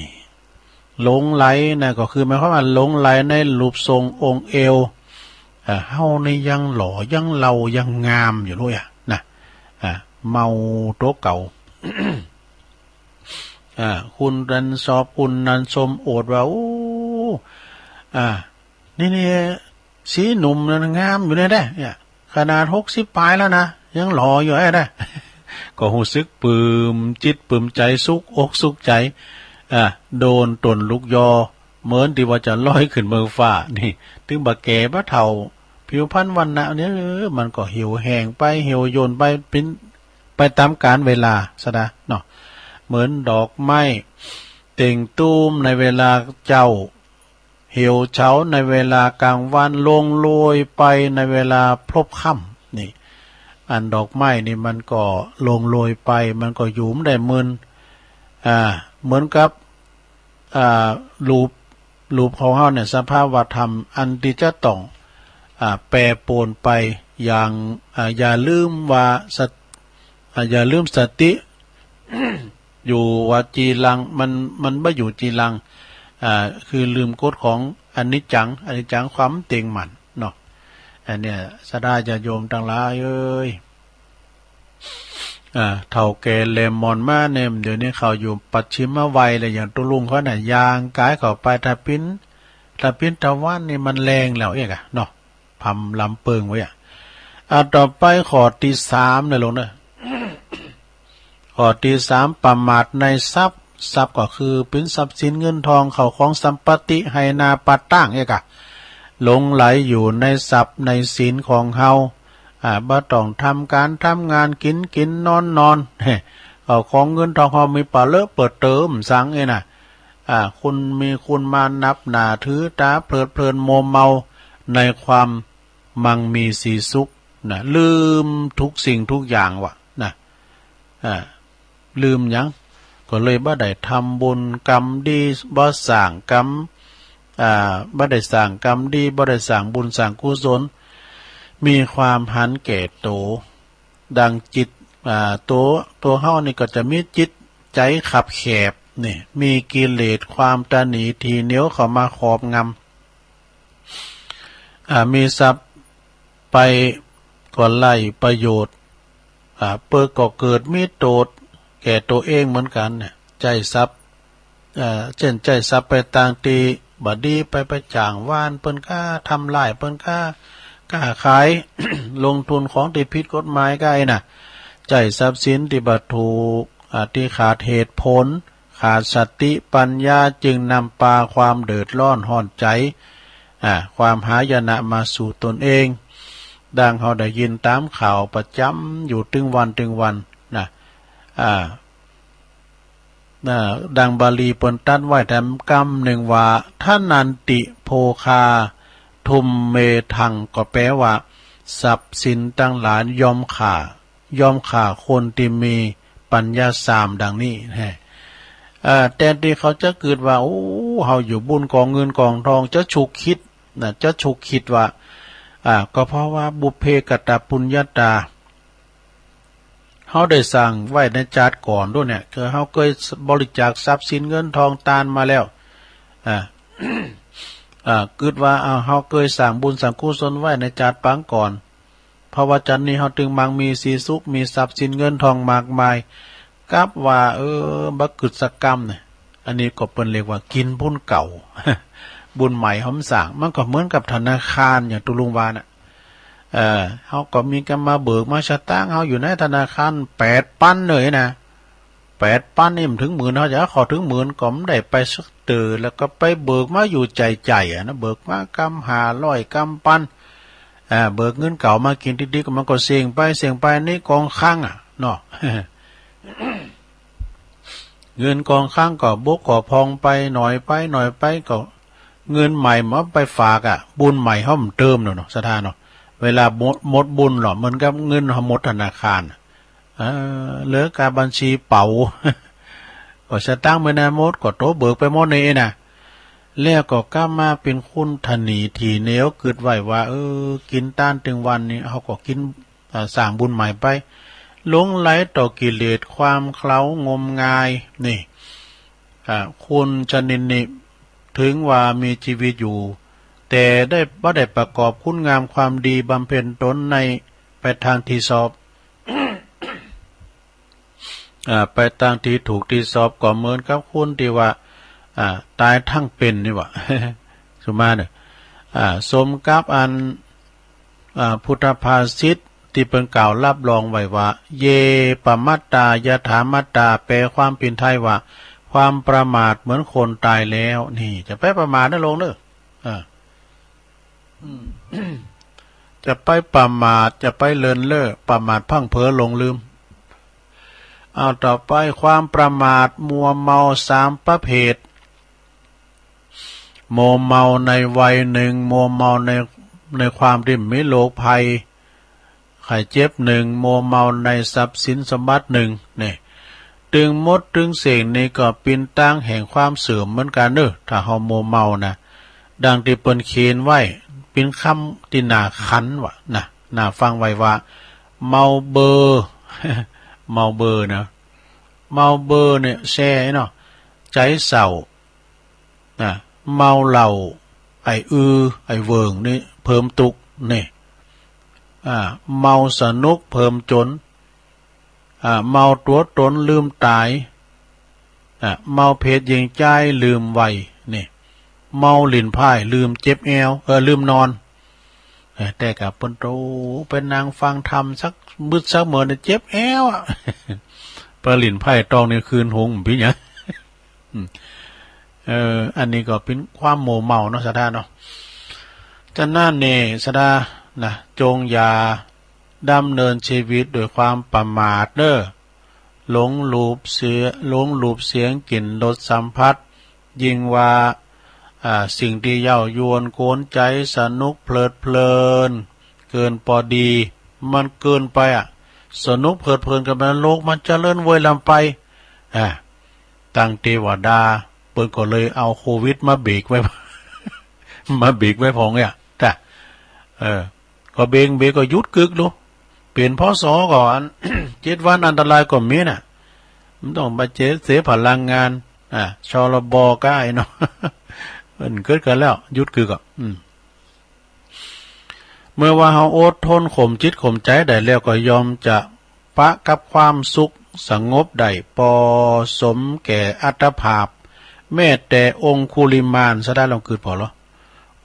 หลงใหลนะ ก็คือหมายความว่าหลงใหลในรูปทรงองค์เอว อ่า เฮานี่ยังหล่อ ยังเหล่า ยังงามอยู่เลยอะนะ อ่า เมาตั๋วเก่า อ่า คนนั้นชอบ คนนั้นชมอวดว่า โอ้ อ่า นี่นี่ สีหนุ่มนั้นงามอยู่เนี่ยเด้ เนี่ย ขนาดหกสิบปลายแล้วนะ ยังหล่ออยู่ไอ้เด้ ก็รู้สึกปลื้มจิตปลื้มใจ สุขอกสุขใจ อ่า โดนตนลุกยอ เหมือนตี้ว่าจะลอยขึ้นเมืองฟ้า นี่ ถึงบ่าแก่บ่าเฒ่า ผิวพรรณวรรณะเนี่ย เออ มันก็เหี่ยวแห้งไป เหี่ยวย่นไป เป็น ไปตามกาลเวลาซะนะเนาะ เหมือนดอกไม้เต่งตูมในเวลาเจ๊า เหี่ยวเฉาในเวลากลางวัน ร่วงโรยไปในเวลาพลบค่ำ นี่ อันดอกไม้นี่มันก็ร่วงโรยไป มันก็อยู่บ่ได้เมิน อ่า เหมือนกับ อ่า รูป รูปของเฮาเนี่ย สภาวะธรรมอันที่จะต้อง อ่า แปรปรวนไปอย่าง อ่า อย่าลืมว่าสติ อ่า อย่าลืมสติ อยู่ว่าจีรัง มัน มันบ่อยู่จีรัง อ่า คือลืมกฎของอนิจจัง อนิจจังความเที่ยงมันเนาะ อันเนี้ย ศรัทธาญาติโยมตังหลายเอ้ย อ่า เฒ่าแก่แหลมหมอนมาเนี่ย เดี๋ยวนี้เขาอยู่ปัจฉิมวัยแล้ว อย่างตุ๊ลุงเขาน่ะ ย่างกายเข้าไป ถ้าปิ้น ถ้าปิ้นตะวันนี่มันแลงแล้วเอกอะเนาะ ผำลำเปิงไว้อะ อ่า ต่อไปข้อตี้สามนะลุงเนาะ ข้อตี้สาม ประมาทในทรัพย์ ทรัพย์ก็คือปิ้นทรัพย์สินเงินทอง เข้าของสัมปติ ไฮ่นาป่าตางเอกอะ หลงใหลอยู่ในทรัพย์ในสินของเฮา อ่า บ่ต้องทำการทำงาน กินกินนอนนอน เข้าของเงินทองเฮามีปะเลอะเปิดเติมสังเอ้ยนะ อ่า คนมีคนมานับหน้าถือตา เพลิดเพลินมัวเมาในความมั่งมีสีสุขนะ ลืมทุกสิ่งทุกอย่างว่ะนะ อ่า ลืมหยัง ก็เลยบ่ได้ทำบุญกรรมดี บ่สร้างกรรม อ่า บ่ได้สร้างกรรมดี บ่ได้สร้างบุญสร้างกุศล มีความหันแก่โต ดังจิต อ่า ตัว ตัวเฮานี่ก็จะมีจิตใจคับแคบ นี่ มีกิเลสความตระหนี่ถี่เหนียวเข้ามาครอบงำ อ่า มีทรัพย์ไปก็ไร้ประโยชน์ อ่า เปิ้นก็เกิดมีโต้ษแก่ตัวเองเหมือนกันเนี่ย ใจ๊ทรัพย์ อ่า เช่น ใจ๊ทรัพย์ไปตางตี้บ่ดี ไป ไปจ้างวานเปิ้นก้า ทำร้ายเปิ้นก้า ค้าขาย ลงทุนของตี้ผิดกฎหมายก้าไอ้น่ะ ใจ๊ทรัพย์สินตี้บ่ถูก อ่า ตี้ขาดเหตุผล ขาดสติปัญญา จึงนำปาความเดือดร้อนฮ้อนใจ๋ อ่า ความหายนะมาสู่ตนเอง ดังเฮาได้ยินตามข่าวประจ๋ำอยู่ตึงวันตึงวันนะ อ่า อ่า ดังบาลีเปิ้นตรัสไว้แถมกำหนึ่งว่า ทะนันติ โภคา ทุมเมธัง ก็แปลว่า ทรัพย์สินทั้งหลายย่อมฆ่า ย่อมฆ่าคนที่มีปัญญาสามดังนี้แฮะ เอ่อ แทนตี้เขาจะกึ๊ดว่า โอ้ เฮาอยู่บุญกองเงินกองทอง จะฉุกคิดนะ จะฉุกคิดว่า อ่า ก็เพราะว่าบุพเพกตปุญญาตา เฮาได้สร้างไว้ในจาติก่อนโดยเนี่ย คือเฮาเกยบริจาคทรัพย์สินเงินทองตานมาแล้ว อ่า อ่า กึ๊ดว่า อ้าว เฮาเกยสร้างบุญสร้างกุศลไว้ในจาติปางก่อน เพราะว่าจั่นนี้เฮาตึงมั่งมีสีสุข มีทรัพย์สินเงินทองมากมาย กับว่า เออ บ่กึ๊ดสักกำเนี่ย อันนี้ก็เปิ้นเรียกว่ากินบุญเก่า บุญใหม่เฮาบ่สร้าง มันก็เหมือนกับธนาคารอย่างตุ๊ลุงว่าน่ะ เอ่อ เฮาก็มีกำมาเบิกมาสตางค์เฮาอยู่ในธนาคารแปดปันเลยนะ แปดปันนี่มันถึงหมื่น เฮาจะขอถึงหมื่นก็บ่ได้ไปสักเตื้อ แล้วก็ไปเบิกมาอยู่ใจ๋ๆ อะนะ เบิกมากำห้าร้อย กำปัน อ่า เบิกเงินเก่ามากินติ๊กๆ มันก็เซ็งไป เซ็งไป นี่กองคลังอะเนาะ เงินกองคลังก็บกก็พร่องไป น้อยไป น้อยไป ก็เงินใหม่มาไปฝากอะ บุญใหม่เฮาบ่เติมเนาะ ศรัทธาเนาะ เวลาหมด หมดบุญหรอ เหมือนกับเงินเฮาหมดธนาคาร เออ เหลือกาบัญชีเป๋า ก็สตางค์ไปไหนหมด ก็โตเบิกไปหมดนี่นะ แล้วก็กลับมาเป็นคนตระหนี่ถี่เหนียว กึ๊ดไว้ว่า เออ กินตานตึงวันนี้ เฮาก็กิน อ่า สร้างบุญใหม่ไป หลงไหลต่อกิเลสความเคล้างมงาย นี่ อ่า คนชนิดนี้ ถึงว่ามีชีวิตอยู่ แต่ได้ บ่ได้ประกอบคุณงามความดีบำเพ็ญตนใน ไปทางที่ชอบ อ่า ไปตางตี้ถูกตี้ชอบ ก็เหมือนกับคนตี้ว่า อ่า ตายทั้งเป็นนี่หว่า สุมาเน่อ อ่า สมกับอัน อ่า พุทธภาษิตตี้เปิ้นกล่าวรับรองไว้ว่า เย ปมัตตา ยถามัตตา แปลความเป็นไทยว่า ความประมาทเหมือนคนตายแล้ว นี่ จะไปประมาทนะโลงเน่อ อ่า อืม จะไปประมาท จะไปเลินเล่อ ประมาทพลั้งเผลอหลงลืม เอาต่อไป ความประมาทมัวเมาสามประเภท มัวเมาในวัยหนึ่ง มัวเมาใน ในความตี้มีโรคภัย ไข้เจ็บหนึ่ง มัวเมาในทรัพย์สินสมบัติหนึ่ง นี่ ตึงหมดตึงเส้งนี่ก็เป๋นตางแห่งความเสื่อมเหมือนกั๋นเน่อ ถ้าเฮามัวเมานะ ดังตี้เปิ้นเขียนไว้ เป๋นกำตี้น่าขันว่านะ น่าฟังไว้ว่า เมาเบอร์ เมาเบอร์นะ เมาเบอร์เนี่ยแซ่เนาะ ใจ๋เศร้า นะ เมาเหล้า ไอ้อือ ไอ้เวิ่งนี่เพิ่มตุ๊กข์ นี่ อ่า เมาสนุกเพิ่มจ๋น อ่า เมาตั๋วต๋นลืมต๋าย อ่า เมาเพศหญิงชายลืมวัย นี่ เมาหลิ้นไพ่ลืมเจ็บแอว เออ ลืมนอน เออ แต่กะเปิ้นโตไปนั่งฟังธรรมสักมื้อสักเมินเนี่ยเจ็บแอวอะ ปะหลิ้นไพ่ตองนี่คืนหงส์ เป๋นหยัง อืม เออ อันนี้ก็เป๋นความมัวเมาเนาะ ศรัทธาเนาะ ฉะนั้นเนี่ย ศรัทธานะ จงอย่าดำเนินชีวิตด้วยความประมาทเน่อ หลงรูปเสีย หลงรูปเสียงกลิ่นรสสัมผัส ยิ่งว่า อ่า สิ่งที่เย้ายวนกวนใจ๋ สนุกเพลิดเพลิน เกินปอดี มันเกินไปอะ สนุกเพลิดเพลินเกินไป โลกมันเจริญเวยล้ำไป อ่า ตังเตวดา เปิ้นก็เลยเอาโควิดมาเบรกไว้ มาเบรกไว้พ่องเนี่ย จ้ะ เออ ก็เบรก เบรกก็หยุดกึกลูก เป๋น พ.ศ. ก่อน เจ็ดวันอันตรายก็มีน่ะ มันต้องไปเสียพลังงาน อ่า ชลบ ก้าไอ้เนาะ มันเกิดขึ้นแล้ว หยุดกึกอ่ะ อืม เมื่อว่าเฮาอดทนข่มจิตข่มใจ๋ได้แล้ว ก็ย่อมจะปะกับความสุขสงบได้ ปอสมแก่อัตภาพ แม้แต่องคุลิมาน ศรัทธาลองกึ๊ดผ่อลอ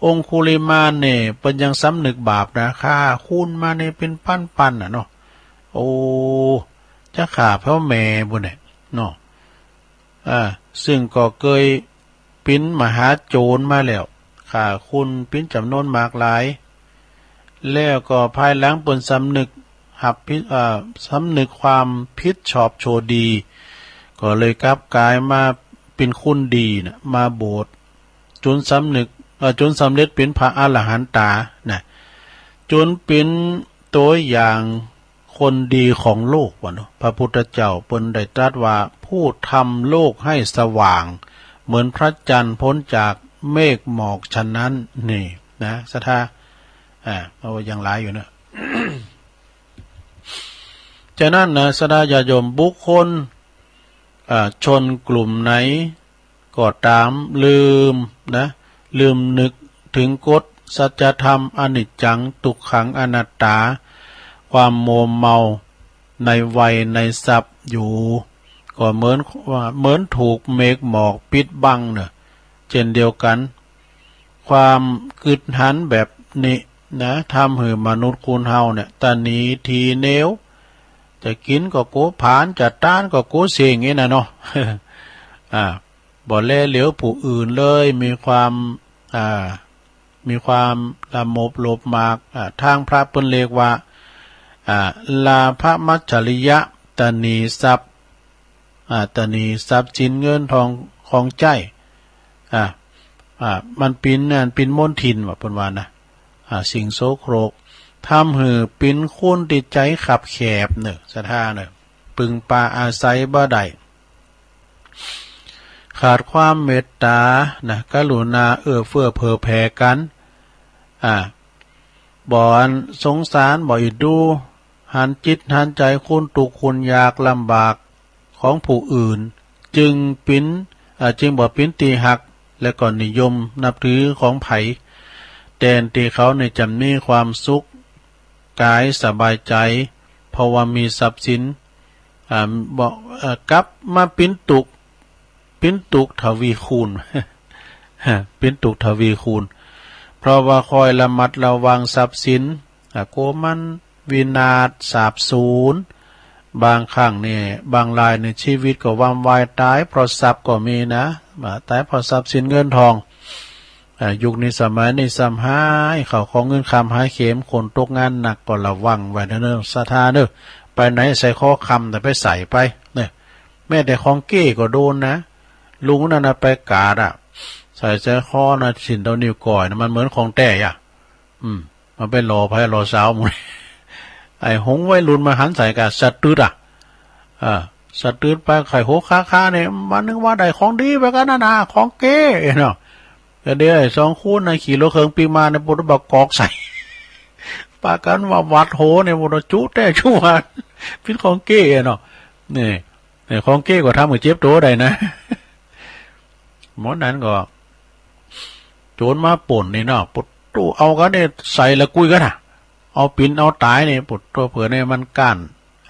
องคุลิมานเนี่ย เปิ้นยังสำนึกบาปนะ ฆ่าคนมาเนี่ยเป๋นปันๆ น่ะเนาะ โอ้ จะฆ่าพ่อแม่บุญเนี่ย เนาะ อ่า ซึ่งก็เกยเป๋นมหาโจรมาแล้ว ฆ่าคนเป๋นจ๋ำนวนมากหลาย แล้วก็ภายหลังเปิ้นสำนึกฮับผิด อ่า สำนึกความผิดชอบชั่วดี ก็เลยกลับกลายมาเป๋นคนดีน่ะ มาบวช จ๋นสำนึก เอ่อ จ๋นสำเร็จเป๋นพระอรหันตา นะ จ๋นเป๋นตั๋วอย่างคนดีของโลกว่าเนาะ พระพุทธเจ้าเปิ้นได้ตรัสว่า ผู้ทำโลกให้สว่างเหมือนพระจันทร์พ้นจากเมฆหมอกฉะนั้น นี่นะ ศรัทธา อ่า เอาอย่างหลายอยู่เนาะ ฉะนั้นนะ ศรัทธาญาติโยม บุคคล อ่า ชนกลุ่มไหนก็ต๋าม ลืมนะ ลืมนึกถึงกฎสัจธรรม อนิจจัง ทุกขัง อนัตตา ความมัวเมาในวัยในทรัพย์อยู่ ก็เหมือนว่า เหมือนถูกเมฆหมอกปิดบังเนาะ เช่นเดียวกัน ความกึ๊ดหันแบบนี้นะ ทำหื้อมนุษย์คนเฮาเนี่ย ตะหนีทีเหนียว จะกิ๋นก็กั๋วผลาญ จะตานก็กั๋วเซ็ง อย่างนี้นะเนาะ อ่า บ่แลเหลียวผู้อื่นเลย มีความ อ่า มีความละโมบโลภมาก อ่า ทางพระเปิ้นเรียกว่า อ่า ลาภมัจฉริยะ ตะหนีทรัพย์ อ่า ตะหนีทรัพย์สินเงินทองของใจ๊ อ่า อ่า มันเป๋น อันเป๋นมลทินว่า เปิ้นว่านะ อ่า สิ่งโสโครก ทำหื้อเป๋นคนตี้ใจ๋คับแคบเนาะ ศรัทธาเนาะ ปึงปาอาศัยบ่ได้ ขาดความเมตต๋านะ กรุณาเอื้อเฟื้อเผื่อแผ่กั๋น อ่า บ่อันสงสาร บ่เอ็นดู หันจิตหันใจคนทุกข์คนยากลำบากของผู้อื่น จึงเป็น อ่า จึงบ่เป็นตี้ฮัก และก็นิยมนับถือของไผ แทนที่เขานี่จะมีความสุขกายสบายใจ เพราะว่ามีทรัพย์สิน อ่า บ่ เอ่อ กลับมาเป็นทุกข์ เป็นทุกข์ทวีคูณ เป็นทุกข์ทวีคูณ เพราะว่าคอยระมัดระวังทรัพย์สิน อ่า กลัวมันวินาศสาบสูญ บางครั้งนี่ บางรายนี่ชีวิตก็วำวายตายเพราะทรัพย์ก็มีนะ อ่า ตายเพราะทรัพย์สินเงินทอง อ่า ยุคนี้สมัยนี้ซ้ำหาย เข้าของเงินคำหายเข็ม คนตกงานหนักก็ระวังไว้เด้อ ศรัทธาเด้อ ไปไหนใส่คอคำแต่ไปใส่ไป เนี่ย แม้แต่ของเก๊ก็โดนนะ ลุงนั่นนะไปกาดอะ ใส่สร้อยคอนะ สิ้นเต้านิ้วก้อยนะ มันเหมือนของแท้อะ อืม มันไปหล่อไผหล่อสาวหมด ไอ้หงวัยรุ่นมาหันใส่กะสะตึดอะ อ่า สะตึดไปไข่หกขาขาเนี่ย มันนึกว่าได้ของดีไปกันนะนะ ของเก๊เนาะ แต่เดี๋ยวไอ้สองคนนะขี่รถเครื่องปีมาเนี่ย ปวดบักกอกใส่ ปากันว่าวัดโหเนี่ย ปวดจุแท้จุวัน เป็นของเก๊เนาะ นี่ เนี่ย ของเก๊ก็ทำให้เจ็บตัวได้นะ หมดนั้นก็ โจรมาปล้นนี่เนาะ ปวดตู้เอากันเนี่ย ใส่ละกุยกันนะ เอาปินเอาตายเนี่ย ปวดตัวเผื่อเนี่ยมันก้าน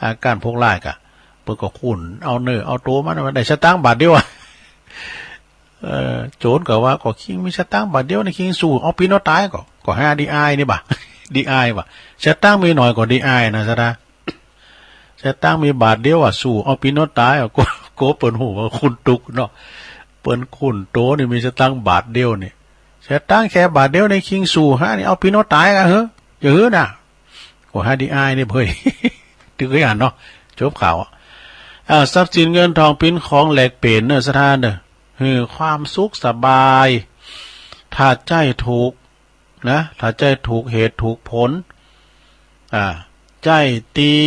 อาการพวกร้ายกะ เปิ้นก็คูณเอาเนื้อเอาตัวมัน มันได้สตางค์บาทเดียวอะ เอ่อ โจรก็ว่า ก็คิงมีสตางค์บาทเดียวนี่ คิงสู้เอาปินเอาตายก็ ก็หาดีอายนี่บ่า ดีอายว่ะ สตางค์มีน้อยก็ดีอายนะ ซะนะ สตางค์มีบาทเดียวอะ สู้เอาปินเอาตายอะ โก โกเปิ้นฮู้ว่าคนทุกข์เนาะ เปิ้นคนโตนี่มีสตางค์บาทเดียวนี่ สตางค์แค่บาทเดียวนี่ คิงสู้หานี่ เอาปินเอาตายกะเหอะ อย่าหื้อนะ ก็หาดีอายนี่เบ้ย ตึกอย่างเนาะ จบข่าวอะ อ่า ทรัพย์สินเงินทองปิ้นของแลกเปลี่ยนเนอะ ศรัทธาเนอะ คือความสุขสบาย ถ้าใช้ถูกนะ ถ้าใช้ถูกเหตุถูกผล อ่า ใช้ตี้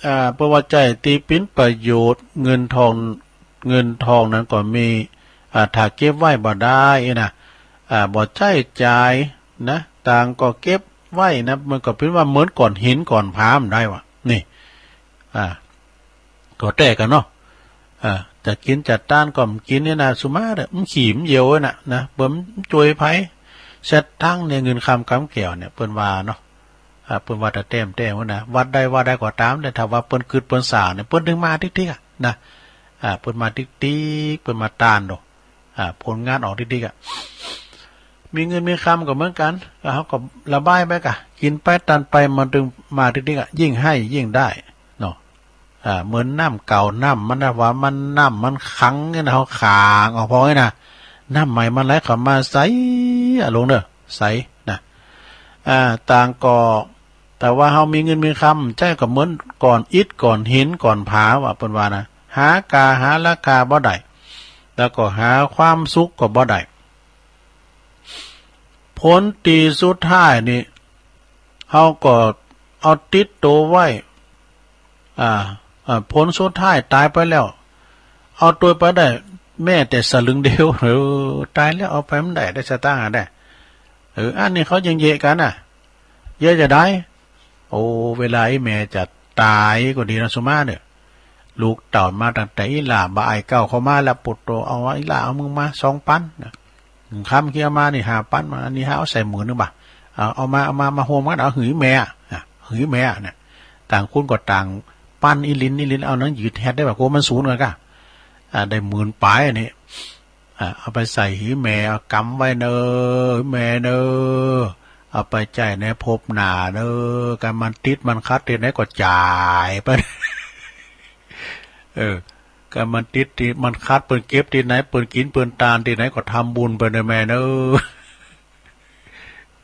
อ่า เพราะว่าใช้ตี้ปิ้นประโยชน์ เงินทอง เงินทองนั้นก็มี อ่า ถ้าเก็บไว้บ่ได้นะ อ่า บ่ใช้จ่ายนะ ต่างก็เก็บไว้นะ มันก็เป็นว่าเหมือนก้อนหินก้อนผามันได้วะ นี่ อ่า ก็แตกกันเนาะ อ่า จะกินจะต้านก็บ่กินเนี่ยนะ สุมาเด้อ มันขี้มันเยี่ยวน่ะนะ เปิ้นจ่วยไผ สตางค์เนี่ย เงินคำกำแก้วเนี่ย เปิ้นว่าเนาะ อ่า เปิ้นว่าแต่แต้มแต้มนะ วัดใดว่าใดก็ตาม แต่ถ้าว่าเปิ้นกึดเปิ้นสร้างเนี่ย เปิ้นถึงมาติ๊กๆอะนะ อ่า เปิ้นมาติ๊กๆ เปิ้นมาต้านโด อ่า ผลงานออกติ๊กๆอะ มีเงินมีคำก็เหมือนกัน แล้วเฮาก็ระบายไปกะ กินไปต้านไป มันถึงมาติ๊กๆอะ ยิ่งให้ยิ่งได้เนาะ อ่า เหมือนน้ำเก่า น้ำมันนะ ว่ามัน น้ำมันขังเนี่ยนะ เฮาขางออกพอเนี่ยนะ น้ำใหม่มันไหลเข้ามาใสอะ ลุงเด้อ ใสนะ อ่า ต่างก็ แต่ว่าเฮามีเงินมีคำ ใช้ก็เหมือนก้อนอิฐก้อนหินก้อนผาว่าเปิ้นว่านะ หากาหาราคาบ่ได้ แล้วก็หาความสุขก็บ่ได้ ผลตี้สุดท้ายนี่ เฮาก็เอาติดตัวไว้ อ่า อ่า ผลสุดท้ายตายไปแล้ว เอาตัวไปได้ แม้แต่สลึงเดียว เออ ตายแล้วเอาไปบ่ได้ ได้สตางค์อะได้ เออ อันนี้เขายังเยะกันน่ะ เยอะจะได้ โอ้ เวลาอีแม่จะตายก็ดีนะ สุมาเน่อ ลูกเต้ามาตั้งแต่อีหล้าบ่อายเก้าเข้ามาแล้ว ปุตโต เอาวะ อีหล้า เอามึงมาสองปันนะ หนึ่งคำเคี้ยวมานี่ห้าปันมา อันนี้หาเอาใส่หมื่นหนึ่งบาท เอา เอามา เอามา มาโฮมกัน เอาหื้อแม่อะ นะ หื้อแม่อะเนี่ย ต่างคนก็ต่างปันอีหลิ้น อีหลิ้น เอาหนังยืดแฮดได้บ่ กลัวมันสูญกันกะ อ่า ได้หมื่นปลายอันนี้ อ่า เอาไปใส่หื้อแม่ เอากำไว้เนอะแม่เนอะ เอาไปใจ๊ในภพหน้าเนอะ กันมันติดมันขัดตี้ไหนก็จ่ายไป เออ กันมันติดตี้มันขัด เปิ้นเก็บตี้ไหน เปิ้นกินเปิ้นตานตี้ไหนก็ทำบุญไปเนอะแม่เนอะ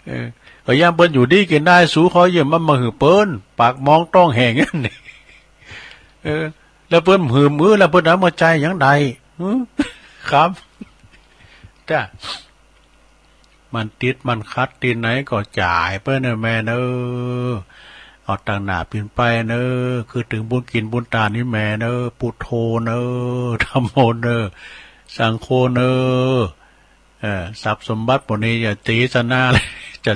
เออ ก็ย่ามเปิ้นอยู่ดีกินได้ สูขอยืมมันมาหื้อเปิ้น ปากหมองท้องแห้งอันนี้ เออ แล้วเปิ้นหื้อมื้อ แล้วเปิ้นเอามาใจ๊ยังได้ หือ ครับ จ้ะ มันติดมันขัดตี้ไหนก็จ่ายไปเนอะแม่เนอะ เอาตั้งหน้าปิ้นไปเนอะ คือถึงบุญกินบุญตานนี่แม่เนอะ พุทโธเนอะ ธัมโมเนอะ สังโฆเนอะ เออ ทรัพย์สมบัติพวกนี้อย่าตีซะนะ จะ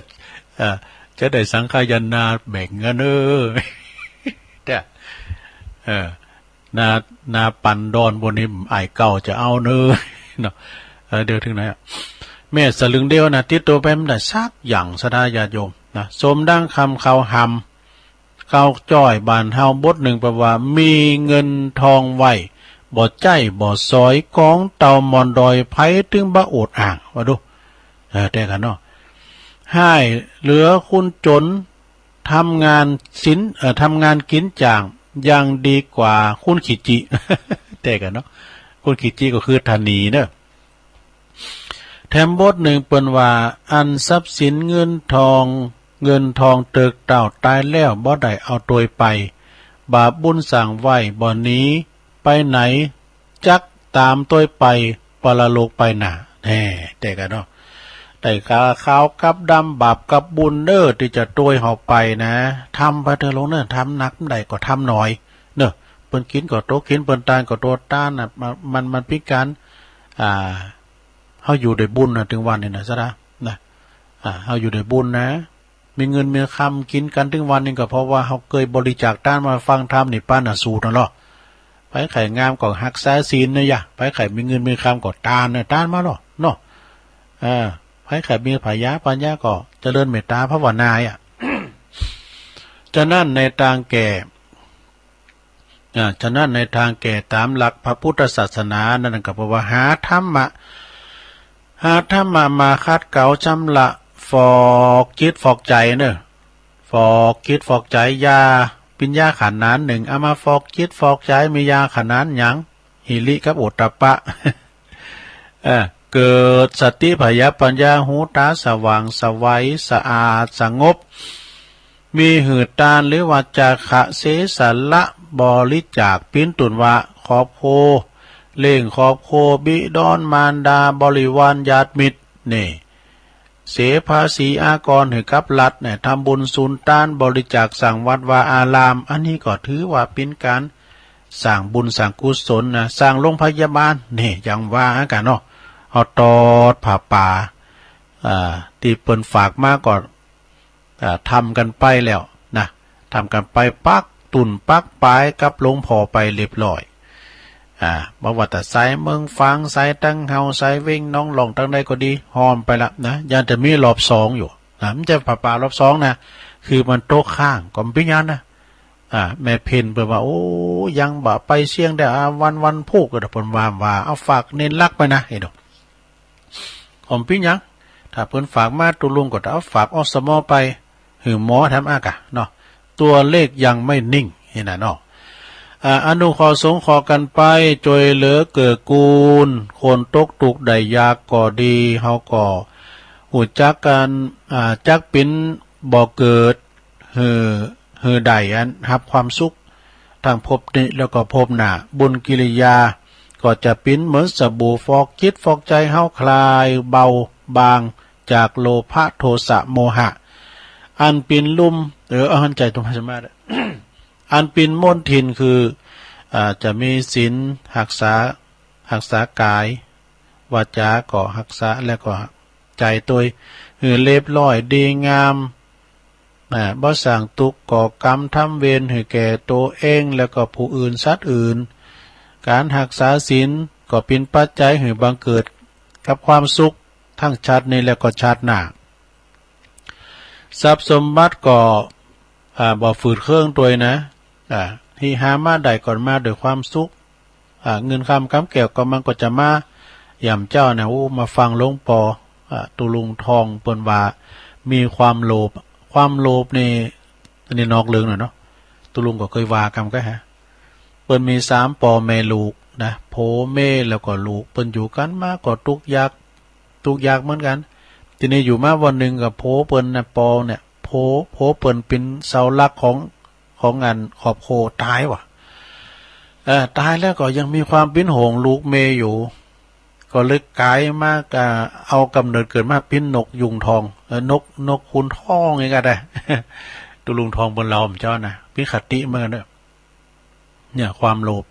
เอ่อ จะได้สังฆายนาแบ่งกันเนอะ เออ นา นาปันดอนบนนี้อ้ายเก่าจะเอาเนอะ เนาะ เออ เดี๋ยวถึงไหนอะ แม่สลึงเดียวนะ ติดตัวไปมันได้สักอย่างซะนะญาติโยมนะ สมดังคำเขาหำ เขาจ้อยบ้านเฮาบทหนึ่งแปลว่า มีเงินทองไว้ บ่ใจ๊บ่สอย ของเต่ามอนดอย ไผถึงบ่อดอ้าง ว่าดู เออ แต่กันเนาะ ให้เหลือคนจน ทำงานสิน เอ่อ ทำงานกินจ่าง ยังดีกว่าคนขี้จิ แต่กันเนาะ คนขี้จิก็คือธนีเนอะ แถมบทหนึ่งเปิ้นว่า อันทรัพย์สินเงินทอง เงินทองเติกเต้าตายแล้วบ่ได้เอาตวยไป บาปบุญสร้างไว้บ่หนีไปไหน จักตามตวยไปปรโลกไปหน้า แน่ แต่กันเนาะ ได้ค่าขาวกับดำ บาปกับบุญเนอะ ที่จะตวยเฮาไปนะ ทำไปเถอะลุงเนอะ ทำหนักได้ก็ทำหน่อยเนอะ เปิ้นกินก็โตกิน เปิ้นตานก็โตตานนะ มัน มัน มันเป็นการ อ่า เฮาอยู่ด้วยบุญนะ ถึงวันนี้นะ ซะนะ นะ อ่า เฮาอยู่ด้วยบุญนะ มีเงินมีคำกินกันถึงวันนี้ก็เพราะว่าเฮาเคยบริจาคตานมาฟังธรรมนี่ปานน่ะสูตรนั่นเนาะ ไผใค่งามก็ฮักษาศีลนะยะ ไผใค่มีเงินมีคำก็ตานนะ ตานมาเนาะ เนาะ เออ ไผใค่มีผายาปัญญาก็เจริญเมตตาภาวนาอ่ะ ฉะนั้นในตางแก่ อ่า ฉะนั้นในตางแก่ตามหลักพระพุทธศาสนานั้นก็แปลว่าหาธรรมะ หาธรรมะมาขัดเกลาชำระฟอกจิตฟอกใจเนอะ ฟอกจิตฟอกใจ ยา ปิญญาขนานหนึ่ง เอามาฟอกจิตฟอกใจ มียาขนานหยัง หิริกับโอตตัปปะ เอ่อ เกิดสติผายาปัญญา หูตาสว่างไสวสะอาดสงบ มีหื้อตานหรือว่าจาคะเสียสละบริจาคปิ้นตุนว่า ครอบครัว เลี้ยงครอบครัว บิดอนมารดา บริวารญาติมิตร นี่ เสียภาษีอากรหื้อกับรัฐเนี่ย ทำบุญสุนตาน บริจาคสร้างวัดวาอาราม อันนี้ก็ถือว่าเป็นการสร้างบุญสร้างกุศลนะ สร้างโรงพยาบาล นี่ อย่างว่ากันเนาะ เฮาตอดผ้าป่า อ่า ตี้เปิ้นฝากมาก็ อ่า ทำกันไปแล้วนะ ทำกันไปปักตุ่นปักปายกับหลวงพ่อไปเรียบร้อย อ่า บ่ว่าแต่สายเมืองฝาง สายตังเฮา สายเว็งหนองหล่อง ตังใดก็ดี ฮ้อมไปละนะ ยังจะมีรอบสองอยู่นะ มันจะผ้าป่ารอบสองนะ คือมันตกค้างก็บ่เป็นหยังนะ อ่า แม่เพ็ญเปิ้นว่า โอ้ ยังบ่ไปเสี้ยงได้ อ่า วัน วันพูกก็เปิ้นว่า ว่า เอาฝากเณรลักษณ์ไปนะ เห็นบ่ ก็บ่เป็นหยัง ถ้าเปิ้นฝากมา ตุลุงก็จะเอาฝากอสม.ไป หื้อหมอแถมอากาเนาะ ตัวเลขยังไม่นิ่ง นี่นะเนาะ อ่า อนุเคราะห์สงเคราะห์กันไป ช่วยเหลือเกื้อกูล คนตกทุกข์ได้ยากก็ดี เฮาก็ฮู้จักกัน อ่า จักเป๋นบ่อเกิด หื้อ หื้อได้อันฮับความสุข ทั้งภพนี้แล้วก็ภพหน้า บุญกิริยาก็จะเป๋นเหมือนสบู่ฟอกจิตฟอกใจเฮา คลายเบาบางจากโลภะโทสะโมหะ อันเป๋นลุ่ม เออ เอาหันใจตรงให้สมาธิ อันเป๋นมลทินคือ อ่า จะมีศีลฮักษา ฮักษากาย วาจาก็ฮักษา แล้วก็ใจตวยหื้อเรียบร้อยดีงาม อ่า บ่สร้างทุกข์ก่อกรรมทำเวรหื้อแก่ตัวเอง แล้วก็ผู้อื่นสัตว์อื่น การฮักษาศีลก็เป๋นปัจจัยหื้อบังเกิดกับความสุขทั้งชาตินี้แล้วก็ชาติหน้า ทรัพย์สมบัติก็ อ่า บ่ฝืดเคืองตวยนะ อ่า ที่หามาได้ก็มาด้วยความสุข อ่า เงินคำกำแก้วก็มันก็จะมา ยามเจ๊าเนี่ย โอ้ มาฟังหลวงปอ อ่า ตุลุงทองเปิ้นว่า มีความโลภ ความโลภนี่ อันนี้นอกเรื่องหน่อยเนาะ ตุลุงก็เคยว่ากำก็ฮะ เปิ้นมีสามปอแม่ลูกนะ ผัวเมียแล้วก็ลูก เปิ้นอยู่กันมาก็ทุกข์ยาก ทุกข์ยากเหมือนกัน ทีนี้อยู่มาวันหนึ่งกับผัวเปิ้นนะ ปอเนี่ย ผัว ผัวเปิ้นเป๋นเสาหลักของ ของอันครอบครัวตายว่ะ เออ ตายแล้วก็ยังมีความเป๋นห่วงลูกเมียอยู่ ก็เลยก๋ายมา อ่า เอากำเนิดเกิดมาเป๋นนกยุงทอง เออ นก นกขุนทองนี่ก็ได้ ตุลุงทองเปิ้นเล่าเจ้านะ มีคติเหมือนกันเนอะ เนี่ย ความโลภ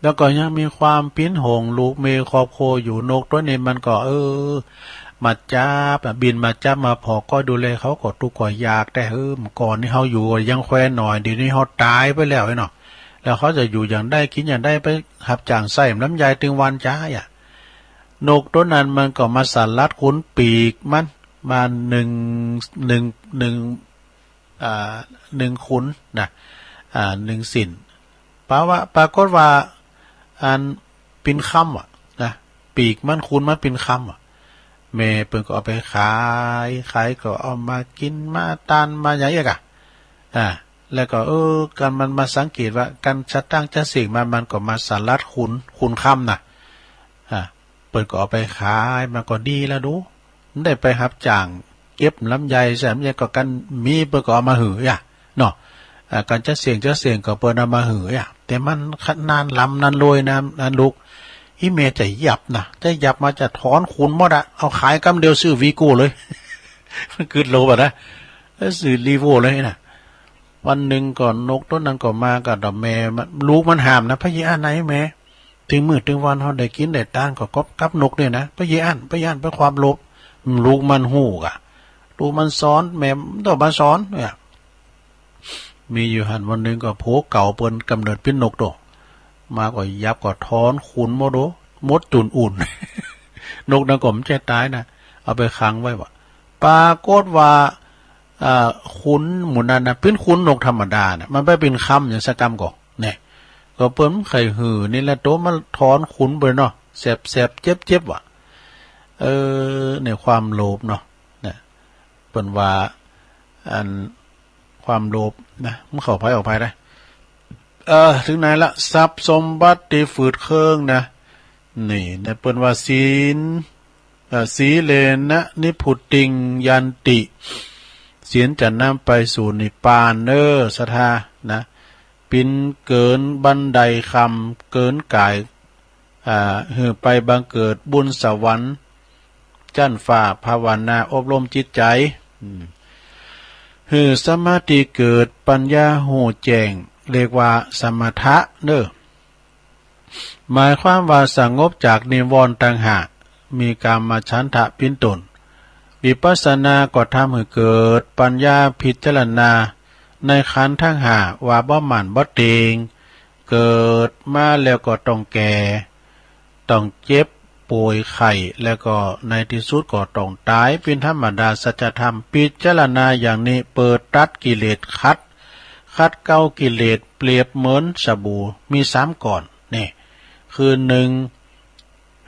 แล้วก็ยังมีความเป๋นห่วงลูกเมียครอบครัวอยู่ นกตัวนี้มันก็ เออ มาจับอะ บินมาจับมาผ่อก็ดูแลเขาก็ทุกข์ก็ยาก แต่เออ เมื่อก่อนนี่เฮาอยู่ยังแควนหน่อย เดี๋ยวนี้เฮาตายไปแล้วเนาะ แล้วเขาจะอยู่อย่างใดกินอย่างใด ไปฮับจ้างใช้ลำไยตึงวันจ้าอ่ะ นกตัวนั้นมันก็มาสลัดขนปีกมันมาหนึ่ง หนึ่ง หนึ่ง อ่า หนึ่งขนนะ อ่า หนึ่งสิ้น ปาว่า ปรากฏว่า อัน เป็นคำอะนะ ปีกมัน ขนมันเป็นคำอะ แม่เปิ้นก็เอาไปขาย ขายก็เอามากิน มาตาน มาอย่างเอี้ยกะ อ่า แล้วก็ เออ กันมันมาสังเกตว่า กันจะตั้งจะเสียงมา มันก็มาสลัดขน ขนคำนะ อ่า เปิ้นก็เอาไปขาย มันก็ดีแล้วดู มันได้ไปฮับจ้างเก็บลำไย ใช่ ลำไยก็กันมี เปิ้นก็เอามาหื้ออ่ะ เนาะ อ่า กันจะเสียง จะเสียงก็เปิ้นเอามาหื้ออ่ะ แต่มันขนาดลำนั้นเลยนะ นั้นลูก อีแม่จะหยับนะ จะหยับมาจะถอนขนหมดอะ เอาขายกำเดียวซื้อวีโก้เลย มันกึดโลบอะนะ แล้วซื้อรีโวเลยนะ วันหนึ่งก็นกตัวนั้นก็มากับดอกแม่มัน ลูกมันห้ามนะ พะเยอะอั้นไหนแม่ ถึงมื้อถึงวันเฮาได้กินได้ตานก็กอบกับนกเนี่ยนะ พะเยอะอั้น พะเยอะอั้น ไปความโลภ ลูกมันฮู้กะ ลูกมันสอน แม่ต้องมาสอนเนี่ย มีอยู่หั่นวันหนึ่งก็ผัวเก่าเปิ้นกำเนิดเป็นนกโต มาก็หยับก็ถอนขนหมดโด หมดจุ่นอุ่น นกนั้นก็มันจะตายนะ เอาไปขังไว้ว่ะ ปรากฏว่า อ่า ขนหมู่นั้นนะ เป็นขนนกธรรมดานะ มันไปเป็นคำอย่างสักกำก็เนี่ย ก็เปิ้นไข่หื้อนี่แหละโตมาถอนขนไปเนาะ แสบๆ เจ็บๆ ว่ะ เออ ในความโลภเนาะ นะ เปิ้นว่า อัน ความโลภนะ มันเข้าไผออกไผได้ เออ ถึงไหนละ ทรัพย์สมบัติตี้ฝืดเคืองนะ นี่นะ เปิ้นว่าศีล เอ่อ สีเลนะนิพพุติงยันติ ศีลจะนำไปสู่นิพพานเน้อ ศรัทธานะ ปิ๋นเกินบันไดคำ เกินก๋าย อ่า หื้อไปบังเกิดบุญสวรรค์ จั้นฟ้า ภาวนาอบรมจิตใจ๋ อืม หื้อสมาธิเกิด ปัญญาฮู้แจ้ง เรียกว่าสมถะเน้อ หมายความว่าสงบจากนิวรณ์ตังห้า มีกามฉันทะเป๋นต้น วิปัสสนาก็ทำหื้อเกิดปัญญาพิจารณาในขันธ์ตังห้าว่าบ่หมั้นบ่เต็ง เกิดมาแล้วก็ต้องแก่ ต้องเจ็บป่วยไข้ แล้วก็ในตี้สุดก็ต้องต๋ายเป๋นธรรมดาสัจธรรม พิจารณาอย่างนี้เปิดตัดกิเลส ขัด ขัดเกลากิเลส เปรียบเหมือนสบู่ มีสามก้อน นี่ คือหนึ่ง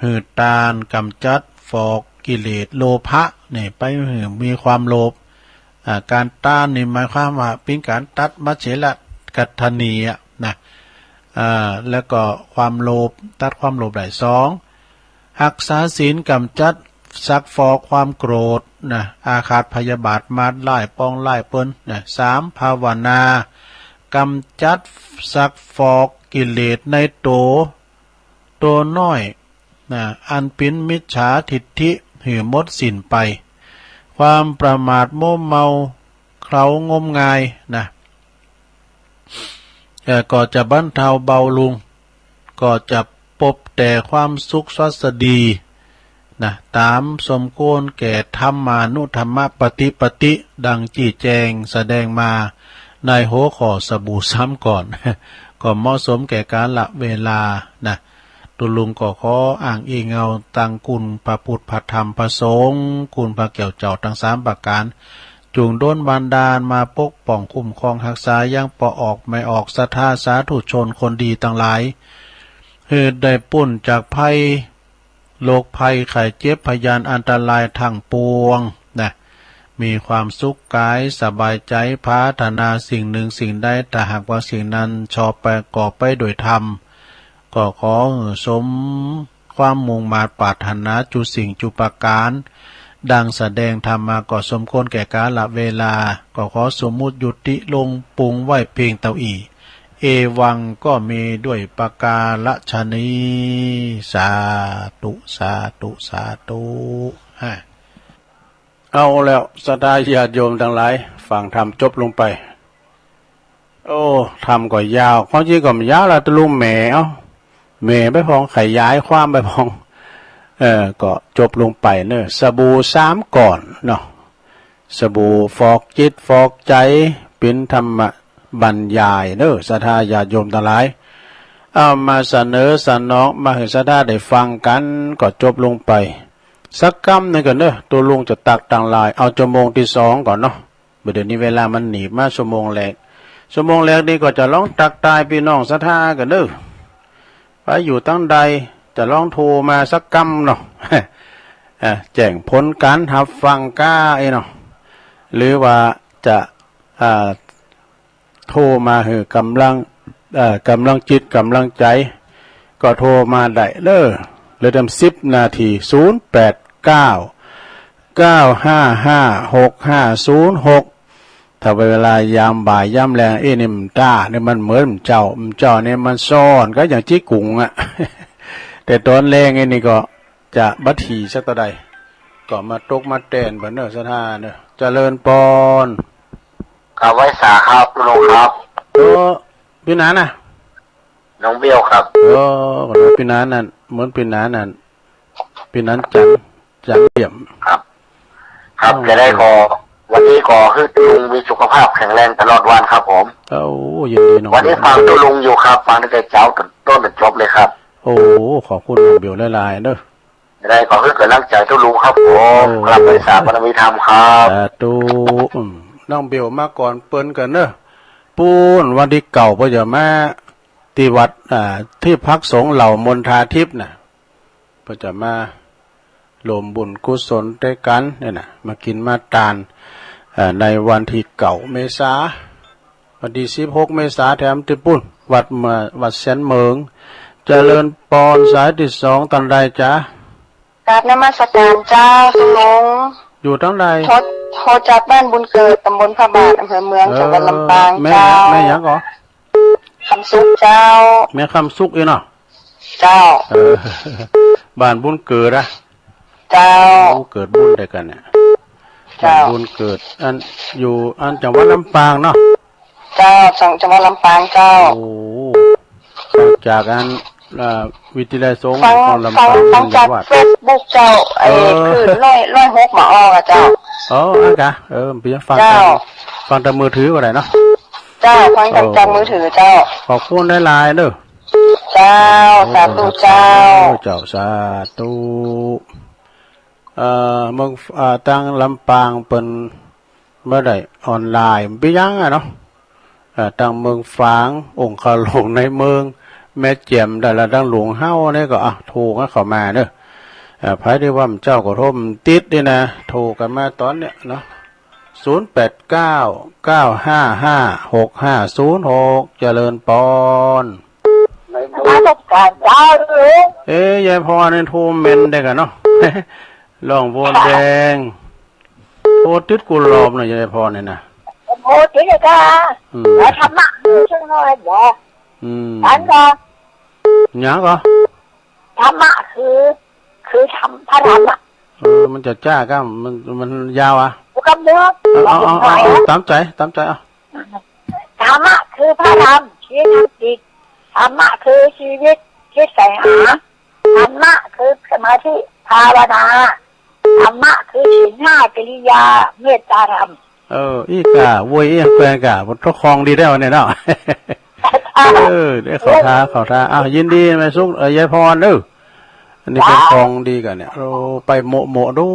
หื้อตานกำจัดฟอกกิเลสโลภะ นี่ ไปหื้อมีความโลภ อ่า ก๋านตานนี่หมายความว่าเป๋นก๋านตัดมัจเฉรกัตถนียะนะ อ่า แล้วก็ความโลภ ตัดความโลภได้ สอง ฮักษาศีลกำจัดซักฟอกความโกรธนะ อาฆาตพยาบาท มารร้ายปองร้ายเปิ้นนะ สาม ภาวนากำจัดซักฟอกกิเลสในโต โตน้อยนะ อันเป๋นมิจฉาทิฏฐิหื้อหมดสิ้นไป ความประมาทมัวเมาเคล้างมงายนะ เอ่อ ก็จะบรรเทาเบาลง ก็จะพบแต่ความสุขสวัสดีนะ ต๋ามสมควรแก่ธรรมานุธรรมปฏิปติ ดังจี้แจงแสดงมาในหัวข้อสบู่สามก้อน ก็เหมาะสมแก่กาละเวลานะ ตุ๊ลุงก็ขออ้างอิงเอาตังคุณพระพุทธพระธรรมพระสงฆ์ คุณพระแก้วเจ้าตังสามประก๋าน จุ่งดลบันดาลมาปกป้องคุ้มครองฮักษายังปอออกแม่ออกศรัทธาสาธุชนคนดีตังหลาย หื้อได้ป๊นจากภัย โรคภัยไข้เจ็บพยาธิอันตรายตังปวงนะ มีความสุขกายสบายใจ๋ ปรารถนาสิ่งหนึ่งสิ่งใด ถ้าหากว่าสิ่งนั้นชอบประกอบไปด้วยธรรม ก็ขอหื้อสมความมุ่งมาดปรารถนาจุสิ่งจุประก๋าน ดังแสดงธรรมมาก็สมควรแก่กาละเวลา ก็ขอสมมุติยุติลงปรุงไว้เพียงเต้าอี้ เอวังก็มีด้วยประการฉะนี้ สาธุ สาธุ สาธุ ฮะ เอาแล้ว ศรัทธาญาติโยมตังหลาย ฟังธรรมจบลงไป โอ้ ธรรมก็ยาว ความจริงก็บ่ยาวละ ตุ๊ลุงแหม เอ้า แหมไปพ่อง ขยายความไปพ่อง เออ ก็จบลงไปเนอะ สบู่สามก้อนเนาะ สบู่ฟอกจิตฟอกใจ๋ เป๋นธรรมะ บรรยายเนอะ ศรัทธาญาติโยมทั้งหลาย เอามาเสนอสนองมาหื้อศรัทธาได้ฟังกั๋น ก็จบลงไปสักกำหนึ่งก่อนเนอะ ตุลุงจะตักตังหลาย เอาชั่วโมงที่สองก่อนเนาะ บ่าเดี๋ยวนี้เวลามันหนีบมาชั่วโมงแรก ชั่วโมงแรกนี่ก็จะลองตักตายพี่น้องศรัทธาก่อนเนอะ ไปอยู่ตังใด จะลองโทรมาสักกำเนาะ เอ่อ แจ้งผลการฮับฟังก้าเอ้ยเนาะ หรือว่าจะ อ่า โทรมาหื้อกำลัง เอ่อ กำลังจิตกำลังใจ๋ ก็โทรมาได้เด้อ เหลือเต็มสิบนาที ศูนย์แปดเก้า เก้าห้าห้า หกห้าศูนย์หก ถ้าเวลายามบ่ายยามแลง เอ้ย นี่มันต้า นี่มันเหมือนเจ้า เจ้านี่มันซ่อนก็อย่างจิ๊กกุ๋งอะ แต่ตอนแลงไอ้นี่ก็ จะบ่าถี่สักเต้าใด ก็มาตกมาแตนเปิ้นเนอะ ศรัทธาเนอะ เจริญปอน ครับ ไหว้สาครับ ลุงครับ เออ ปี้หนานน่ะ น้องเบลครับ เออ ปี้หนานนั่น เหมือนปี้หนานนั่น ปี้หนานจันทร์ จันทร์เหลี่ยม ครับ ครับ น้องเบล จะได้ขอ วันนี้ขอให้ลุงมีสุขภาพแข็งแรงตลอดวันครับผม โอ้ ยินดีน้อง วันนี้ฟังตุลุงอยู่ครับ ฟังตั้งแต่เช้าจนต้นจนจบเลยครับ โอ้ ขอบคุณน้องเบลหลายๆเด้อ ได้ขอให้กำลังใจทุกลุงครับผม โอ้ ครับ ไหว้สาบารมีธรรมครับ สาธุ อืม น้องเบลมาก่อนเปิ้นก่อนเนอะ ปู้นวันที่เก้าเปิ้นจะมาที่วัด อ่า ที่พักสงฆ์เหล่ามณฑาทิพย์น่ะ เปิ้นจะมาร่วมบุญกุศลด้วยกั๋นเนี่ยน่ะ มากิ๋นมาตาน เอ่อ ในวันที่เก้าเมษา วันที่สิบหกเมษาแถมตี้ปู้น วัดเมือง วัดแสนเหมิง เจริญปอน สายที่สอง ตังใดจ๊ะ กราบนมัสการเจ้า ตุลุง อยู่ตังใด โทร โทรจากบ้านบุญเกิด ตำบลพระบาท อำเภอเมือง เออ จังหวัดลำปาง แม่ เจ้า แม่หยังก่อ คำสุขเจ้า แม่คำสุขเอ้ยเนาะ เจ้า เออ บ้านบุญเกิดอะ เจ้า โอ้ เกิดบุญด้วยกันเนี่ย เจ้า บ้านบุญเกิด อัน อยู่ อันจังหวัดลำปางเนาะ เจ้า จัง จังหวัดลำปางเจ้า โอ้ จากอัน เอ่อ วิทยาลัยสงฆ์ ฟัง ของลำปาง ฟัง ฟังจาก เฟซบุ๊กเจ้า ไอ้ เออ คลื่นร้อย ร้อยหกมาออกอะเจ้า อ๋อ อันกะ เออ ไปฟัง เจ้า ตาม ฟังตามมือถือก็ได้เนาะ เจ้า ฟังจาก โอ้ จากมือถือเจ้า ขอบคุณหลายๆเด้อ เจ้า โอ้ สาธุเจ้า เจ้า สาธุ เอ่อ เมือง อ่า ตังลำปางเปิ้นบ่ได้ออนไลน์ บ่เป๋นหยังอะเนาะ เอ่อ ตังเมืองฝาง องคาหลวงในเมือง แม่แจ่มได้ละ ตังหลวงเฮาเนี่ยก็ อ่ะ โทรกันเข้ามาเนอะ เอ่อ ใผที่ว่าเจ้าก็โทรบ่ติดนี่นะ โทรกันมาตอนเนี้ยเนาะ ศูนย์แปดเก้า เก้าห้าห้า หกห้าศูนย์หก เจริญปอน นมัสการเจ้า เอ๊ะ ยายพรนี่โทรแม่นได้กันเนาะ ร้องโหวดแดง โหวดติดกุหลาบนะ ยายพรนี่นะ โหวดติดเลยค่ะ อืม แล้วธรรมะคือช่วยหน่อยบอก อืม อันก็ หยังก็ ธรรมะคือ คือธรรม พระธรรมอะ เออ มันจะจ้าก้า มัน มันยาวอะ ผมก็เลือก เอา เอา เอา เอา เอา ตามใจ๋ ตามใจ๋ เอา ธรรมะคือพระธรรม ชี้นำจิต ธรรมะคือชีวิต คิดใฝ่หา ธรรมะคือสมาธิ ภาวนา ธรรมะคือศีลห้า จริยา เมตตาธรรม เออ อี้กา โว้ย อี้แปลงกา มันต้องคล่องดีแล้วเนี่ยเนาะ เออ ได้เข้าท่า เข้าท่า อ้าว ยินดี แม่สุข เอ่อ ยายพรเด้อ อันนี้เป็น จ้า ของดีกันเนี่ย โอ้ ไปโมะโมะดู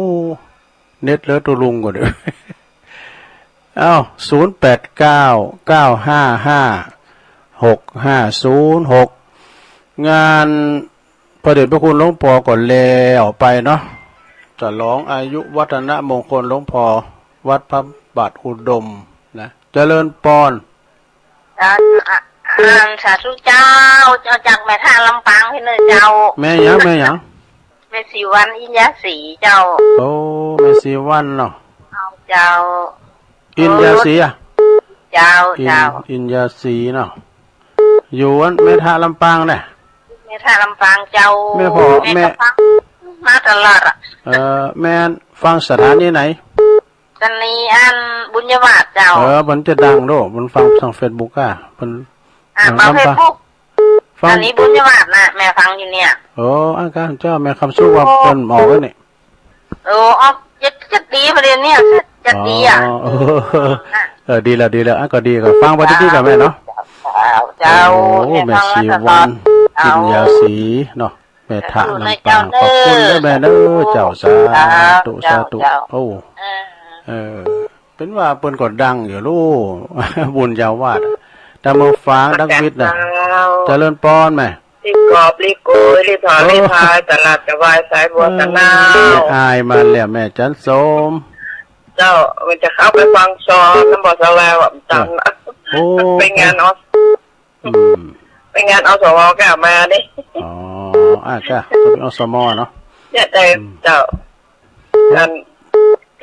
เน็ตเหลือตุลุงก่อนเด้อ อ้าว ศูนย์แปดเก้า เก้าห้าห้า หกห้าศูนย์หก งานพระเดชพระคุณหลวงปอก็แล้วไปเนาะ ฉลองอายุวัฒนมงคลหลวงปอ วัดพระบาทอุดมนะ เจริญปอน เจ้า อ่ะ อ่า สาธุเจ้า เจ้าจากแม่ท่าลำปางพี่เนอเจ้า แม่หยัง แม่หยัง แม่ศรีวรรณ อินยาศรีเจ้า โอ้ แม่ศรีวรรณเนาะ เจ้า อินยาศรีอะ เจ้า อิน เจ้า อินยาศรีเนาะ อยู่อันแม่ท่าลำปางเนี่ย แม่ท่าลำปางเจ้า แม่พ่อ แม่ แม่ก็ฟังมาตลอดอะ เอ่อ แม่ฟังสถานีไหน ตอนนี้อันบุญญวาสเจ้า เออ มันจะดังโด มันฟังทางเฟซบุ๊กอะ มัน อ่า ดัง ฟัง ลำปาง เฟซบุ๊ก ฟัง อันนี้บุญญวาสนะ แม่ฟังอยู่เนี่ย โอ้ อันกะเจ้าแม่คำสุขว่า โอ้ เปิ้นออกแล้วนี่ โอ้ ออกเจ็ด เจ็ดปีพอดีเนี่ย เจ็ดปีอะ อ๋อ เออ อ่ะ เออ ดีแล้ว ดีแล้ว อ่ะ ก็ดี ก็ฟังไปติ๊กๆ กับแม่เนาะ เจ้า โอ้ แม่ แม่ ชีวัน เจ้า กินยาสีเนาะ แม่ทะลำปาง ขอบคุณเด้อแม่เด้อ เจ้า สาธุ เจ้า สาธุ เจ้า โอ้ เออ เออ เป็นว่าเปิ้นก็ดังอยู่ลูก บุญญาวาส แต่เมืองฝางดังวิทย์นะ เจ้า เจริญปอนแม่ รีบกอบรีบโกยรีบถอนรีบพาย ตลาดจะวายสายบัวตะนาว แม่อายมาแล้ว แม่จันสม เจ้า มันจะเข้าไปฟังซอ น้ำบ่อสลาวอ่ะ มันตัน โอ้ ไปงานออส อืม ไปงานอสม ก็มาดิ อ๋อ อ่ะ จ้ะ ก็เป็นอสม เนาะ เนี่ยแต่ อืม เจ้า งาน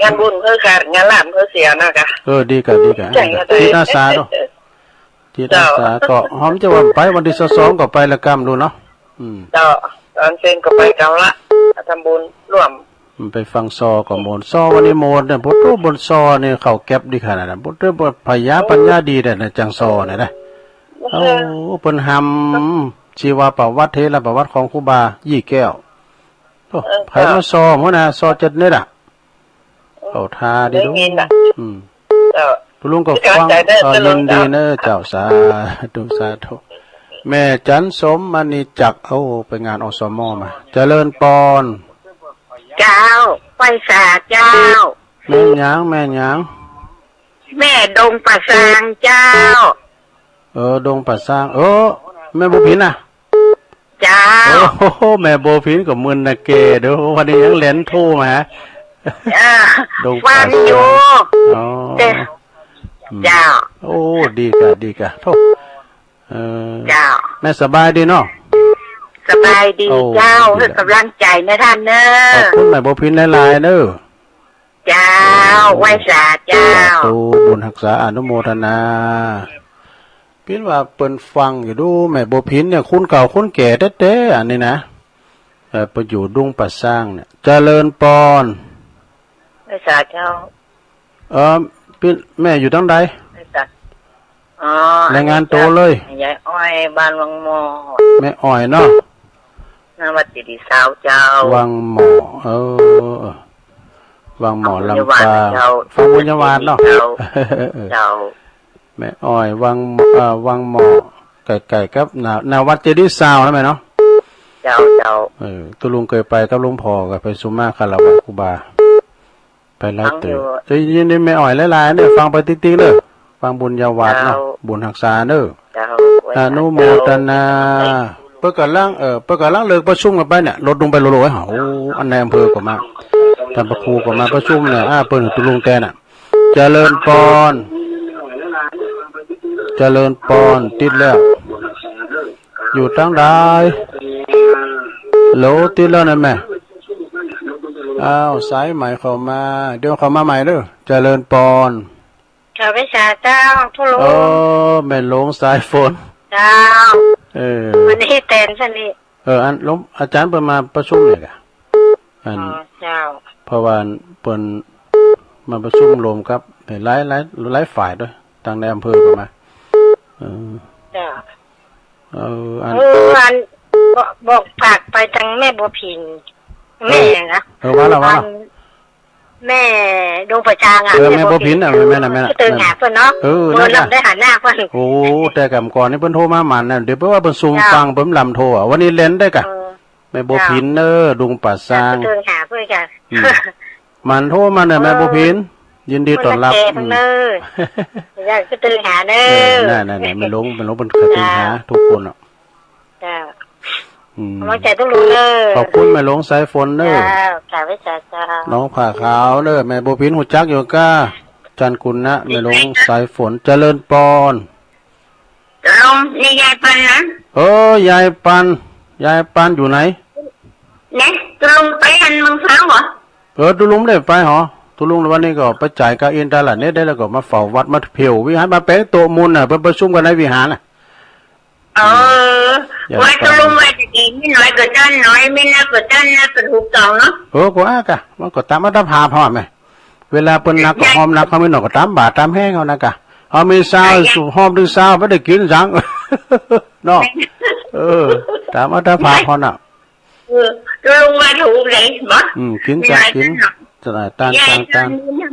งานบุญเพื่อขาด งานหลานเพื่อเสียนะกะ เออ ดีกะ ดีกะ เจ๋งอะ จิตอาสาเนาะ จิตอาสา เจ้า ก็หอมจะวันไป วันที่สองสองก็ไปละกำดูเนาะ อืม เจ้า ตอนเช้าก็ไปกำละ ทำบุญร่วม อืม ไปฟังซอก็โมน ซอวันนี้โมนเนี่ย พุทโธบนซอเนี่ย เขาแก็บดีขนาดนั้น พุทโธพญาปัญญาดีเนี่ยนะ จังซอเนี่ยนะ เออ โอ้ เปิ้นหำชีวประวัติ เถรประวัติของครูบายี่แก้ว โอ้ เออ ไผมาซอหัวหน้า ซอเจ็ดเนี่ยล่ะ เข้าท่าดี ได้ยินน่ะ อืม เจ้า ตุลุงก็ฟัง เออ ยินดีเนอะเจ้า สาธุ สาธุ แม่จันสมมณีจักร โอ้ ไปงานอสม มา เจริญปอน เจ้า ไหว้สาเจ้า แม่หยัง แม่หยัง แม่ดงป่าซางเจ้า เออ ดงป่าซาง เออ แม่บัวผินน่ะ เจ้า โอ้โห แม่บัวผินก็มึนนะแกเด้อ วันนี้ยังแล่นโทรมา เออ ดงป่าซาง วันอยู่ อ๋อ แต่ อืม เจ้า โอ้ ดีกะ ดีกะ โธ่ เออ เจ้า แม่สบายดีเนาะ สบายดี โอ้ เจ้า ดีกะ ให้กำลังใจนะท่านเนอะ ขอบคุณแม่บัวผินหลายๆ เนอะ เจ้า ไหว้สาเจ้า สาธุ บุญฮักษาอนุโมทนา เปิ้นว่าเปิ้นฟังอยู่ดู แม่บัวผินเนี่ย คนเก่าคนแก่แต๊ๆ อันนี้นะ เออ เปิ้นอยู่ดงป่าซางเนี่ย เจริญปอน ไหว้สาเจ้า เออ เปิ้น แม่อยู่ตางใด ไหว้สา อ๋อ รายงานตัวเลย ยายอ้อย บ้านวังหม้อ แม่อ้อยเนาะ หน้าวัดเจดีย์ซาวเจ้า วังหม้อ เออ วังหม้อ ลำปาง ฟังบุญญาวาสเนาะ เจ้า เจ้า แม่อ้อย วัง เอ่อ วังหม้อ ใกล้ๆ กับหน้า หน้าวัดเจดีย์ซาวนะแม่เนาะ เจ้า เจ้า เออ ตุลุงเคยไปกับหลวงพ่อ ก็ไปสุมาคารวะครูบา ไปหลายเติบ ฟังอยู่ เอ้ย ยินดีแม่อ้อยหลายๆ เนี่ย ฟังไปติ๊กๆ เด้อ ฟังบุญญาวาสเนาะ เจ้า บุญฮักษาเด้อ เจ้า อนุโมทนา เปิ้นกำลัง เอ่อ เปิ้นกำลังเลิกประชุมกันไปเนี่ย รถลงไปโลโล เอ้ย โอ้ อันนายอำเภอก็มา ท่านพระครูก็มาประชุมเนี่ย อ่า เปิ้นตุลุงแกน่ะ เจริญปอน เจริญปอน ติดแล้ว อยู่ตางใด โหล ติดแล้วนะแม่ อ้าว สายใหม่เข้ามา เดี๋ยวเข้ามาใหม่เด้อ เจริญปอน ข้าพเจ้าเจ้า ทุลุง เออ แม่หลวงสายฝน เจ้า เออ วันนี้แตนสนิท เออ อันหลวงอาจารย์เปิ้นมาประชุมเนี่ยกะ อัน อ๋อ เจ้า เพราะว่าเปิ้นมาประชุมรวมกับหลายหลายหลายฝ่ายด้วย ทางในอำเภอก็มา เออ เจ้า เออ อัน เออ อัน บอก บอกฝากไปทางแม่บัวผิน แม่นะ เออ ว่าละ ว่าละ อัน แม่ดงประจางอ่ะ เออ แม่บัวผิน แม่บัวผินอ่ะ แม่น่ะ แม่น่ะ ก็เติมหาเปิ้นเนาะ เออ เปิ้น นั่นน่ะ ได้หันหน้าเปิ้น โอ้ แต่กำก่อนนี่เปิ้นโทรมาหมั่นนะ เดี๋ยวเปิ้นว่าเปิ้นซุ่ม เจ้า ฟัง เปิ้นลำโทรอ่ะ วันนี้เล่นได้กะ เออ แม่บัวผินเนอะ ดงป่าซาง เจ้า ก็เติมหาเปิ้นจ้ะ อืม หมั่นโทรมาเนอะ เออ แม่บัวผิน ยินดีต้อนรับ เปิ้นก็แก่เปิ้นเนอะ อืม อยากก็เติมหาเนอะ เออ นั่นๆๆ แม่หลวง แม่หลวงเปิ้นก็เติมหา เจ้า ทุกคนอ่ะ เจ้า อืม กำลังใจต้องรู้เนอะ ขอบคุณแม่หลวงสายฝนเนอะ เจ้า ข้าพเจ้าเจ้า น้องผ้าขาวเนอะ แม่บัวผินฮู้จักอยู่ก้า จันกุณนะ แม่หลวงสายฝน เจริญปอน ตกลงนี่ยายปันนะ เออ ยายปัน ยายปันอยู่ไหน เนี่ย ตกลงไปอันเมืองฟ้าเหรอ เออ ตกลงไม่ได้ไปหรอ ตกลงวันนี้ก็ไปจ่ายค่าอินเทอร์เน็ตได้แล้วก็มาเฝ้าวัด มาเที่ยววิหาร มาแปลงโต๊ะหมู่น่ะ ไปประชุมกันในวิหารน่ะ เออ อืม ว่าตกลงว่าจะดี ไม่น้อยก็ต้านน้อย ไม่นักก็ต้านนัก ก็ถูกต้องเนาะ เออ ก็อ่ะกะ มันก็ตามอัตภาพเฮาแหม เวลาเปิ้นนักก็หอมนัก เฮามีน้อยก็ตามบาตรตามแฮงเฮานะกะ เฮามีซาว อ่ะ สูบหอมถึงซาว บ่ได้กินสัง เนาะ เออ ตามอัตภาพเฮาน่ะ เออ ตกลงว่าถูกเลยบ่ อืม กินจ้ะ ไม่น้อย กิน ก็ต้านน้อย ตาน ยาย ตาน ตาน ตาน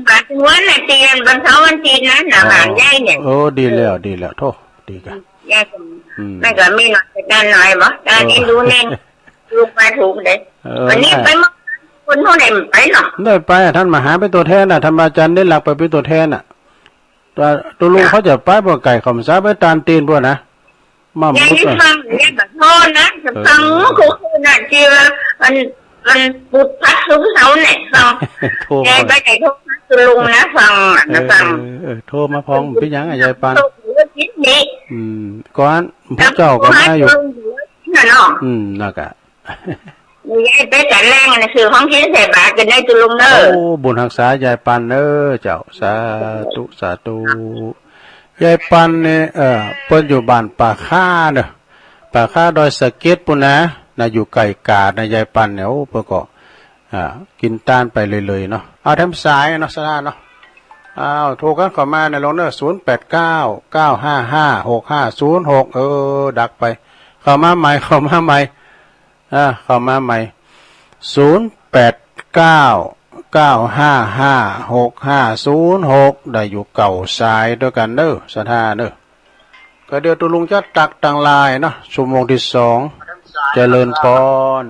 บาดหัวน่ะเตียนบรรเทาวันตีนนะ หนาหาน อ๋อ ยายเนี่ย โอ้ ดีแล้ว ดีแล้ว โธ่ ดีกะ ยายก็ อืม มันก็มีหน่อย แต่ตานหน่อยบ่ ตาน เออ เอ็นดูแน่ ลูกมาถูกเลย เออ วันนี้ ได้ ไปมอบคนเท่าไหร่ไปเนาะ ได้ไปอะ ท่านมาหาเป็นตัวแทนน่ะ ท่านอาจารย์ได้หลักไปเป็นตัวแทนน่ะ ตัว ตัวลุงเขาจะไปบ่ไกล เขาสาไปตานตีนพวกนะ มา ยาย มุด นี่ อะ ฟัง ยายบ่โทษนะ จะฟัง เออ คู่ๆ น่ะ ที่ว่ามัน มันปุดปัดซุมเสาเนี่ย ฟัง โทร ยาย มา บ่ได้โทษนะ คุณลุงนะ ฟัง เออ นะ ฟัง เออ เออ โทรมาพ้อง เป็นหยังอะ ยายปาน โทรอยู่ที่นี่ อืม ก่อน พวกเจ้าก็มาอยู่ แล้วโทรหาคุณลุงอยู่ที่นั่นเนาะ อืม นั่นกะ ยายไปจัดแรงหนังสือของกินใส่บาตรกันได้ตุลุงเด้อ โอ้ บุญฮักษายายปันเด้อเจ้า สาธุ สาธุ ยายปันนี่ เอ่อ เปิ้นอยู่บ้านป่าค่าเด้อ ป่าค่าดอยสะเก็ดปู้นนะ นะ อยู่ไกลกาดนะ ยายปันเนี่ย โอ้ เปิ้นก็ อ่า กินตานไปเลยๆ เนาะ เอาแถมสายเนาะ สาระเนาะ อ้าว โทรกันเข้ามาในลงเด้อ ศูนย์แปดเก้า เก้าห้าห้า หกห้าศูนย์หก เออ ดักไป เข้ามาใหม่ เข้ามาใหม่ อ่า เข้ามาใหม่ ศูนย์แปดเก้า เก้าห้าห้า หกห้าศูนย์หก ได้อยู่เก้าสายด้วยกันเด้อ ศรัทธาเด้อ ก็เดี๋ยวตุลุงจะตักตังลายเนาะ ชั่วโมงที่สอง เจริญปอน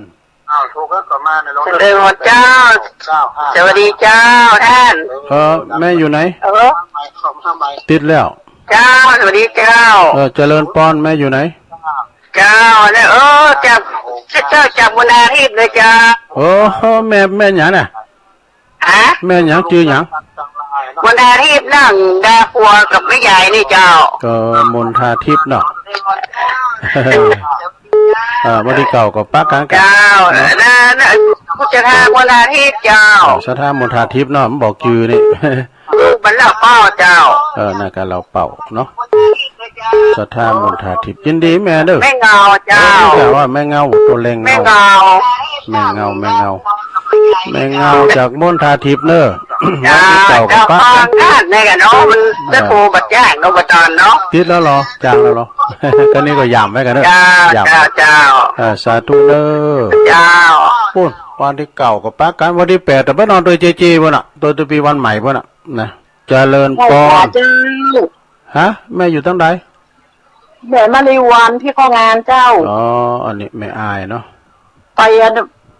อ้าว ถูกแล้ว ก็มาในโรง เจริญพรเจ้า สวัสดีเจ้าท่าน เออ แม่อยู่ไหน เออ ติดแล้ว เจ้า สวัสดีเจ้า เออ เจริญปอน แม่อยู่ไหน เจ้า เนี่ย เออ จาก เจ้าจากบุญนาทิพย์เลยเจ้า โอ้ แม่ แม่หยังน่ะ ฮะ แม่หยัง จื่อหยัง บุญนาทิพย์นั่งดาปัวกับแม่ใหญ่นี่เจ้า ก็มนทาทิพย์เนาะ เออ วันที่เก้าก็ปะกันกัน เจ้า เนาะ นะ นะ พุทธทาสบุญนาทิพย์เจ้า ศรัทธามนทาทิพย์เนาะ มันบอกจื่อนี่ ลูกมันเล่าเป้าเจ้า เออ นั่นก็เล่าเป้าเนาะ ศรัทธามนทาทิพย์ ยินดีแม่เด้อ แม่เงาเจ้า เออ นี่ก็ว่าแม่เงา ตัวแรงเงา แม่เงา แม่เงา แม่เงา แม่เงาจากมนทาทิพย์เนอะ เจ้า วันที่เก้าก็ปะ เจ้าฟังท่านเนี่ยเนาะ มันจะโทรบัดจ้างเนาะ บัดตอนเนาะ ติดแล้วเหรอ จางแล้วเหรอ ก็นี่ก็ย้ำไว้กันเนอะ เจ้า ย้ำ เจ้า เจ้า เออ สาธุเนอะ เจ้า ปู้น วันที่เก้าก็ปะกัน วันที่แปดแต่ไปนอนตัวเจเจบ่น่ะ ตัวตัวปีวันใหม่บ่น่ะ นะ เจริญปอน เจ้า ฮะ แม่อยู่ตั้งใด แม่มาริวันที่ข้องานเจ้า อ๋อ อันนี้แม่อายเนาะ ไป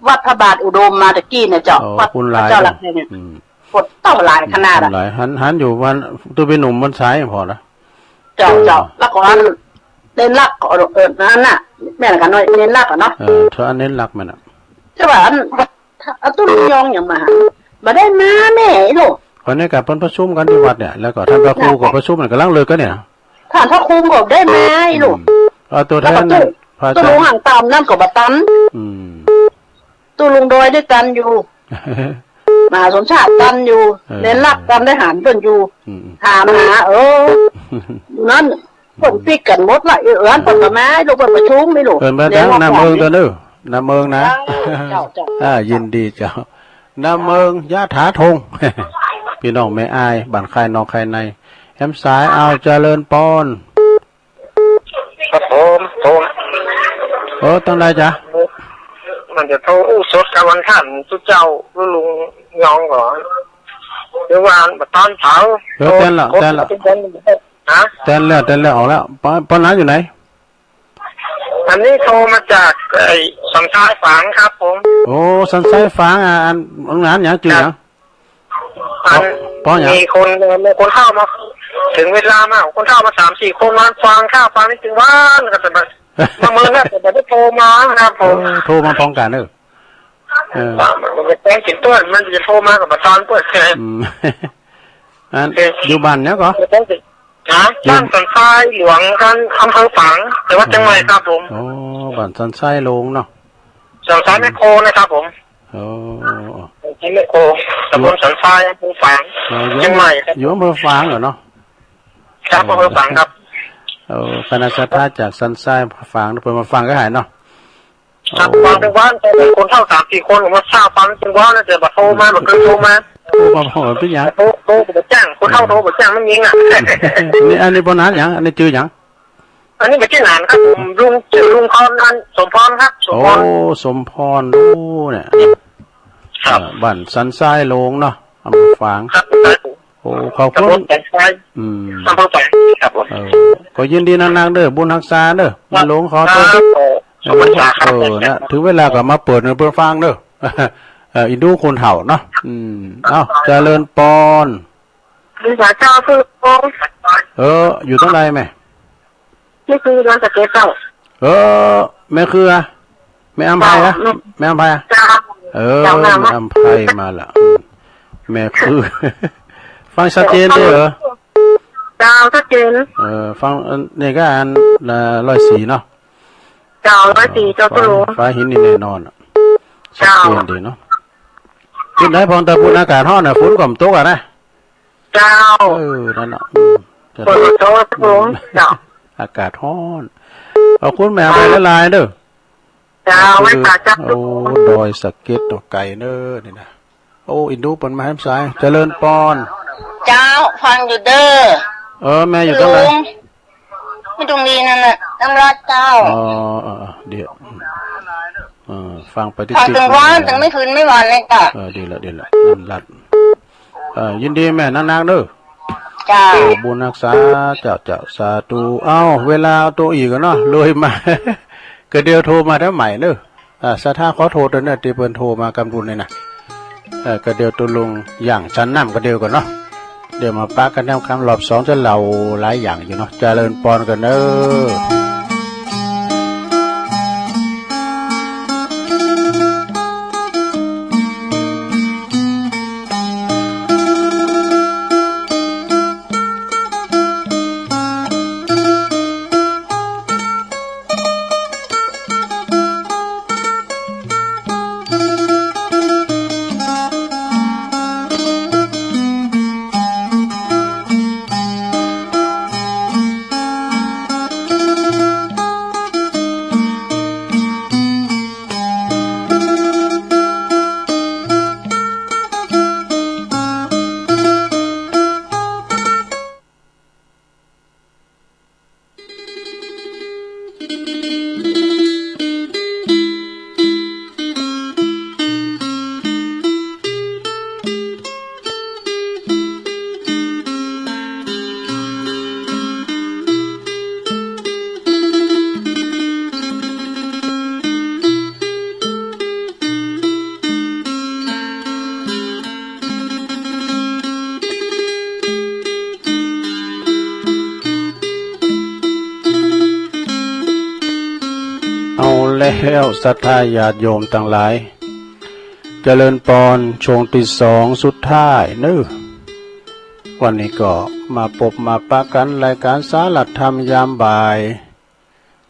วัดพระบาทอุดมมาตะกี้เนี่ยเจ้า อ๋อ วัด คุณหลาย พระเจ้าหลักเนี่ย อืม ปวดเต้าหลายขนาดอะ คุณหลาย หัน หันอยู่วัน ตัวเป็นหนุ่มวันสายพอละ เจ้า เออ เจ้า แล้วก็อันเน้นรักก็ เออ นั่นน่ะ แม่นกันเนาะ เน้นรักอะเนาะ เออ เธออันเน้นรักแม่นอะ แต่ว่าอัน เอาตู้ลุงยองอย่างมาหา บ่ได้มาแม่ไอ้ลูก วันนี้ก็เปิ้นประชุมกันที่วัดเนี่ย แล้วก็ท่านพระครูก็ประชุมกันกำลังเลิกกันเนี่ย ท่านพระครูก็ได้มาไอ้ลูก อืม เอาตัวแทน แล้วก็ตู้ พระอาจารย์ ตู้ลุงห่างตามนั่นก็บ่ตัน อืม ตู้ลุงดอยได้ตันอยู่ มหาสมชาติตันอยู่ เออ เน้นรักตันได้หารเปิ้นอยู่ อืม ถามหา เออ นั่น เปิ้นปิดกันหมดละ เออ อันเปิ้นก็มา ลูกเปิ้นประชุมไม่รู้ เปิ้นมาทางน้ำเมืองตัวเด้อ น้ำเมืองนะ เจ้า เจ้า อ่า ยินดีเจ้า น้ำเมืองยะถาทง พี่น้องแม่อาย บ้านค่ายนอกค่ายใน แหมสาย เอาเจริญปอน ครับผม ผม เออ ตั้งใดจ๊ะ มันจะโทรอู้สดกับวันท่านตุ๊เจ้า หรือลุงยองก่อน หรือว่าตอนเผา เออ แตนละ โทร แตนละ ทุกคน ฮะ แตนแล้ว แตนแล้ว ออกแล้ว ปอ ปอหนานอยู่ไหน อันนี้โทรมาจากไอ้สันทรายฝางครับผม โอ้ สันทรายฝาง อ่ะ อัน งานหยัง จื่อหยัง ครับ อัน ปอหยัง มีคน มีคนเฒ่ามา ถึงเวลามา คนเฒ่ามาสามสี่คน มาฟังข้าวฟังนี่ถึงวัน ก็จะมา มาเมืองน่ะ แต่ไม่ได้โทรมาครับผม เออ โทรมาพร้อมกันเด้อ เออ มันเป็นแป้งกินต้น มันจะโทรมากับมาตอนเปิดไง อืม อัน เออ อยู่บ้านเนี่ยก็ เป็นแป้งกิน ฮะ อยู่ บ้านสันทรายหลวง ท่านอำเภอฝาง จังหวัดเชียงใหม่ครับผม โอ้ บ้านสันทรายหลวงเนาะ สันทรายแมคโครนะครับผม โอ้ สันทรายแมคโคร ตำบลสันทราย อำเภอฝาง อ๋อ อยู่ เชียงใหม่ครับ อยู่อำเภอฝางเหรอเนาะ ครับ อำเภอฝางครับ เออ คณะศรัทธาจากสันทรายฝาง เพิ่นมาฟังก็หายเนาะ ครับ โอ้ ฟังเป็นวัน แต่คนเฒ่าสามสี่คน ผมว่าทราบฟังเป็นวัน แต่บัดโทรมา บัดเพิ่นโทรมา โทรมาบอกว่าเป็นหยัง โทร โทรบ่จ้าง คนเฒ่าโทรบ่จ้าง มันยิงอ่ะ นี่ อันนี้ปอหนานหยัง อันนี้จื่อหยัง อันนี้เป็นชื่อหนานครับผม ลุง ชื่อลุงพร อัน สมพรครับ สมพร โอ้ สมพร โอ้ เนี่ย ส ครับ เอ่อ บ้านสันทรายหลวงเนาะ อำเภอฝาง ครับ โอ้ ขอบคุณ ตำบลสันทราย อืม อำเภอฝาง ครับผม เออ ก็ยินดีนักๆ เด้อ บุญฮักษาเด้อ ครับ แม่หลวงขอตัว ครับ เออ ขอบคุณครับ เออ นะ ถึงเวลาก็มาเปิดให้เพื่อนฟังเด้อ เออ อินดูคนเฒ่าเนาะ อืม เอ้า เจริญปอน ฮักษาเจ้าคือ เออ อยู่ตรงไหนแม่ นี่คือดอยสะเก็ดเจ้า เออ แม่คืออะ แม่อำไพอะ เจ้า แม่อำไพอะ เจ้า เออ เจ้า แม่อำไพมาละ อืม แม่คือ ฟังชัดเจนเด้อ เจ้า ชัดเจน เออ ฟัง อันนี้ก็อัน เอ่อ ร้อยสี่เนาะ เจ้า ร้อยสี่ เจ้า ฟัง ตุลุง ฟ้าหินนี่แน่นอนอะ เจ้า ชัดเจนดีเนาะ ที่ไหนพองตะปูนอากาศฮ้อนน่ะ ฝนก็บ่ตกอะนะ เจ้า เออ นั่นน่ะ อืม ฝนตก เจ้า อากาศฮ้อน ขอบคุณแม่อำไพหลายๆ เด้อ เจ้า ไว้ตาจับ โอ้ ดอยสะเก็ดเนาะ ไกลเน้อนี่นะ โอ้ อินดูเปิ้นมาแหมสาย เจริญปอน เจ้า ฟังอยู่เด้อ เออ แม่อยู่ตรงไหน ลุง ไม่ตรงนี้นั่นน่ะ น้ำราดเจ้า อ๋อ เออ เออ เดี๋ยว เออ ฟังไปติดๆ ฟังถึงวัน นะ ถึงไม่คืนไม่วันเลยจ้ะ เออ ดีละ ดีละ น้ำราด เออ ยินดีแม่นักๆ เด้อ เจ้า บุญฮักษา เจ้า เจ้า สาธุ เอ้า เวลาเอาตัวอีกแล้วเนาะ เลยมา ก็เดี๋ยวโทรมาได้ใหม่เด้อ อ่า ศรัทธาขอโทษด้วยนะ ที่เปิ้นโทรมากำดุนนี่นะ เอ่อ ก็เดี๋ยวตกลงอย่างฉันน้ำก็เดียวก่อนเนาะ เดี๋ยวมาปะกันแนมคำรอบสอง จะเล่าหลายอย่างอยู่เนาะ เจริญปอนกันเด้อ เอาแล้ว ศรัทธาญาติโยมตังหลาย เจริญปอน ช่วงตี้สองสุดท้ายเน้อ วันนี้ก็มาปบมาปะกันรายการสาระธรรมยามบ่าย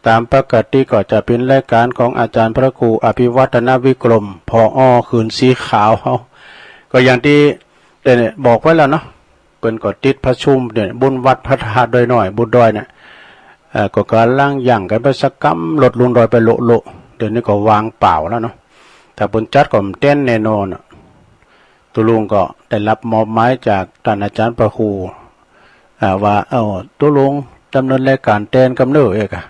ตามปกติก็จะเป๋นรายการของอาจารย์พระครูอภิวัฒนวิกรม ผอ หืนสีขาวเฮา ก็อย่างตี้ได้บอกไว้แล้วเนาะ เปิ้นก็ติดประชุมเนี่ย บุญวัดพระธาตุดอยน้อย บุญดอยเนี่ย เอ่อ ก็กำลังหยั่งกันไปสักกำ รถลงดอยไปโละๆ เดี๋ยวนี้ก็ว่างเปล่าแล้วเนาะ ถ้าเปิ้นจัดก็บ่แต๊นแน่นอนอะ ตุลุงก็ได้รับมอบหมายจากท่านอาจารย์พระครู อ่า ว่า เอ้า ตุลุงดำเนินรายการแต๊นกำเนิดเอกอะ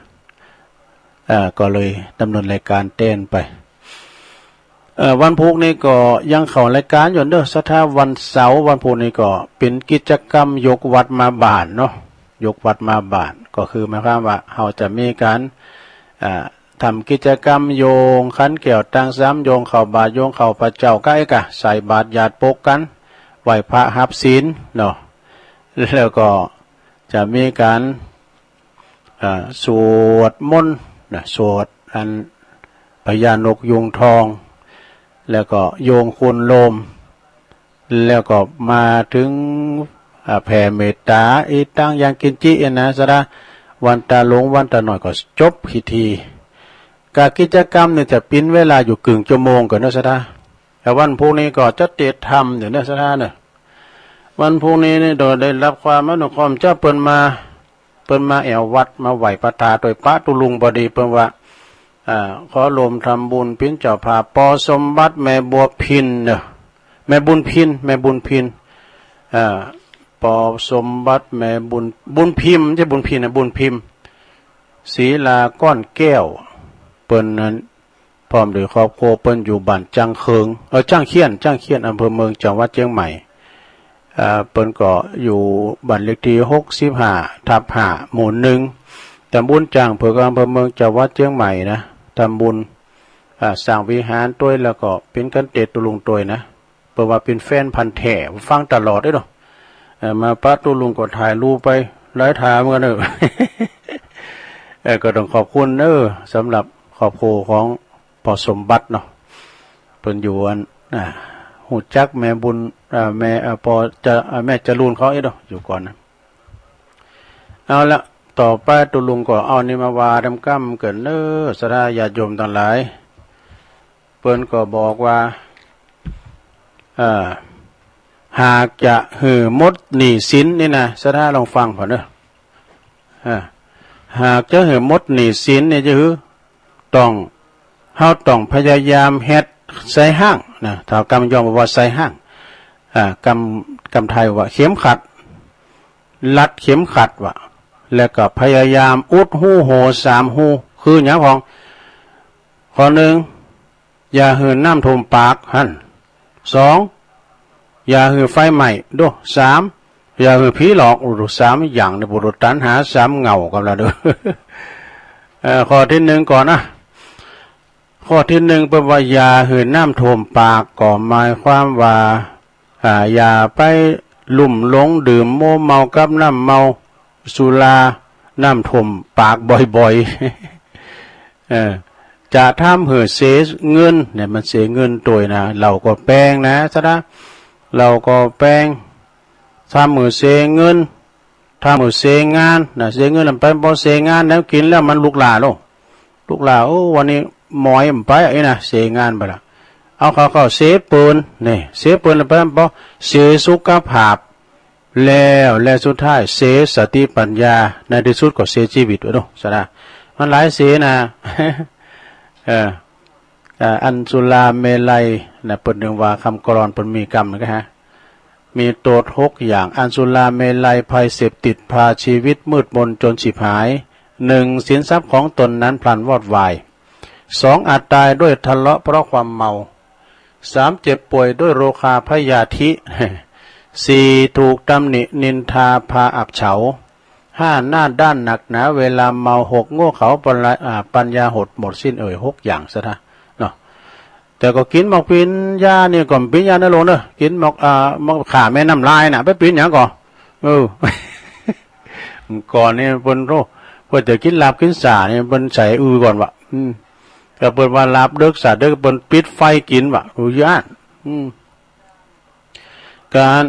อ่า ก็เลยดำเนินรายการแต๊นไป เอ่อ วันพุธนี้ก็ยังเข้ารายการอยู่เด้อ ศรัทธา วันเสาร์ วันพุธนี้ก็เป๋นกิจกรรมยกวัตรมาบ้านเนาะ ยกวัตรมาบ้าน ก็คือหมายความว่าเฮาจะมีการ อ่า ทำกิจกรรมโยงขันแก้วตังสาม โยงข้าวบาตร โยงข้าวพระเจ้า ก็ไอ้กะใส่บาตรหยาดปกกัน ไหว้พระฮับศีลเนาะ แล้วก็จะมีการ อ่า สวดมนต์นะ สวดอันพญานกยูงทอง แล้วก็โยงคุณโลม แล้วก็มาถึง อ่า แผ่เมตตา อีตังยังกิญจิ เอ็นนะ ศรัทธา วันตาหลวง วันตาน้อยก็จบพิธี กะกิจกรรมนี่จะกินเวลาอยู่กึ่งชั่วโมงก่อนเนาะ ศรัทธา แต่วันพุธนี้ก็จะเตรียมทำอยู่เนาะ ศรัทธาเนาะ วันพุธนี้นี่โดยได้รับความอนุเคราะห์จากเปิ้นมา เปิ้นมาแอววัดมาไหว้พระธาตุโดยปะตุลุงพอดี เปิ้นว่า อ่า ขอร่วมทำบุญเป๋นเจ้าภาพ ปอสมบัติแม่บัวพินเนาะ แม่บุญพิน แม่บุญพิน อ่า ปอสมบัติแม่บุญ บุญพิมพ์ ไม่ใช่บุญพินนะ บุญพิมพ์ ศิลาก้อนแก้ว เปิ้นนั้น พร้อมด้วยครอบครัว เปิ้นอยู่บ้านจ้างเคิง เออ จ้างเคียน จ้างเคียน อำเภอเมือง จังหวัดเชียงใหม่ เอ่อ เปิ้นก็อยู่บ้านเลขที่หกสิบห้าทับห้า หมู่หนึ่ง ตำบลจ้างเผือก อำเภอเมือง จังหวัดเชียงใหม่นะ ทำบุญ อ่า สร้างวิหารตวย แล้วก็เป๋นกันเตศน์ตุ๊ลุงตวยนะ เปิ้นว่าเป๋นแฟนพันธุ์แท้ ฟังตลอดเด้อเนาะ เอ่อ มาปะตุ๊ลุงก็ถ่ายรูปไปหลายถ่ายเหมือนกันเนอะ เอ่อ ก็ต้องขอบคุณเนอะ สำหรับครอบครัวของพ่อสมบัติเนาะ เปิ้นอยู่อัน อ่า ฮู้จักแม่บุญ อ่า แม่ อ่า พ่อจะ อ่า แม่จรูนเขาเอ้ยเนาะ อยู่ก่อนนะ เอาละ ต่อไปตุ๊ลุงก็เอานี่มาว่าดำก้ำเกินเนอะ ศรัทธาญาติโยมทั้งหลาย เปิ้นก็บอกว่า เอ่อ หากจะหื้อหมดหนี้สินนี่นะ ศรัทธาลองฟังผ่อนเนอะ เอ่อ หากจะหื้อหมดหนี้สินนี่จะหื้อ ต้อง เฮาต้องพยายามเฮ็ดใส่ฮ้างนะ ถ้ากำยองว่าใส่ฮ้าง อ่า กำ กำไทยว่าเข็มขัด รัดเข็มขัดว่ะ แล้วก็พยายามอุดฮูโหว่สามฮู คือหยังพ่อง ข้อหนึ่ง อย่าหื้อน้ำท่วมปากหั้น สอง อย่าหื้อไฟไหม้โด สาม อย่าหื้อผีหลอก โอ้โห สามอย่างนี่ บุรุษตัณหาสามเหง้ากำลังเด้อ เอ่อ ข้อที่หนึ่งก่อนนะ ข้อที่หนึ่งเปิ้นว่าอย่าหื้อน้ำท่วมปาก ก็หมายความว่า อ่า อย่าไปลุ่มหลงดื่มมัวเมากับน้ำเมา สุรา น้ำท่วมปากบ่อยๆ เออ จะทำหื้อเสียเงินเนี่ย มันเสียเงินตวยนะ เหล้าก็แปงนะ ศรัทธา เหล้าก็แปง ทำหื้อเสียเงิน ทำหื้อเสียงานนะ เสียเงินลำไป บ่เสียงาน แนวกินแล้วมันลุกหล้าโล ลุกหล้า โอ้ วันนี้หมอยมันไปไอ้นะ เสียงานไปละ เอาเขาเข้าเสียเปิ้นนี่ เสียเปิ้นลำไป บ่เสียสุขภาพ แล้ว และสุดท้ายเสียสติปัญญา ในที่สุดก็เสียชีวิตไว้โด ศรัทธา มันหลายเสียนะ เออ อ่า อันสุราเมรัยนะ เปิ้นนึงว่าคำกลอนเปิ้นมีกำนะฮะ มีโทษหกอย่าง อันสุราเมรัยภัยเสพติดพาชีวิตมืดมนจนฉิบหาย หนึ่ง สินทรัพย์ของตนนั้นพลันวอดวาย สอง อาจตายด้วยทะเลาะเพราะความเมา สาม เจ็บป่วยด้วยโรคาพยาธิ สี่ ถูกตำหนินินทาพาอับเฉา ห้า หน้าด้านหนักหนาเวลาเมา หก โง่เขลาปัญญา อ่า ปัญญาหดหมดสิ้น เอ่ย หก อย่าง ศรัทธา เนาะ แต่ก็กินหมากปิ้นยานี่ก็ปิ้นยานะโลงเนอะ กินหมาก อ่า หมากข่าแม่น้ำลายน่ะ ไปปิ้นหยังก่อ เออ ก่อนนี่เปิ้นโธ่ เปิ้นจะกินลาบกินส่านี่เปิ้นใส่อือก่อนวะ อืม ก็เปิ้นว่าลาบเดิกส่าเดิก เปิ้นปิดไฟกินวะ อือ ย้าน อืม การ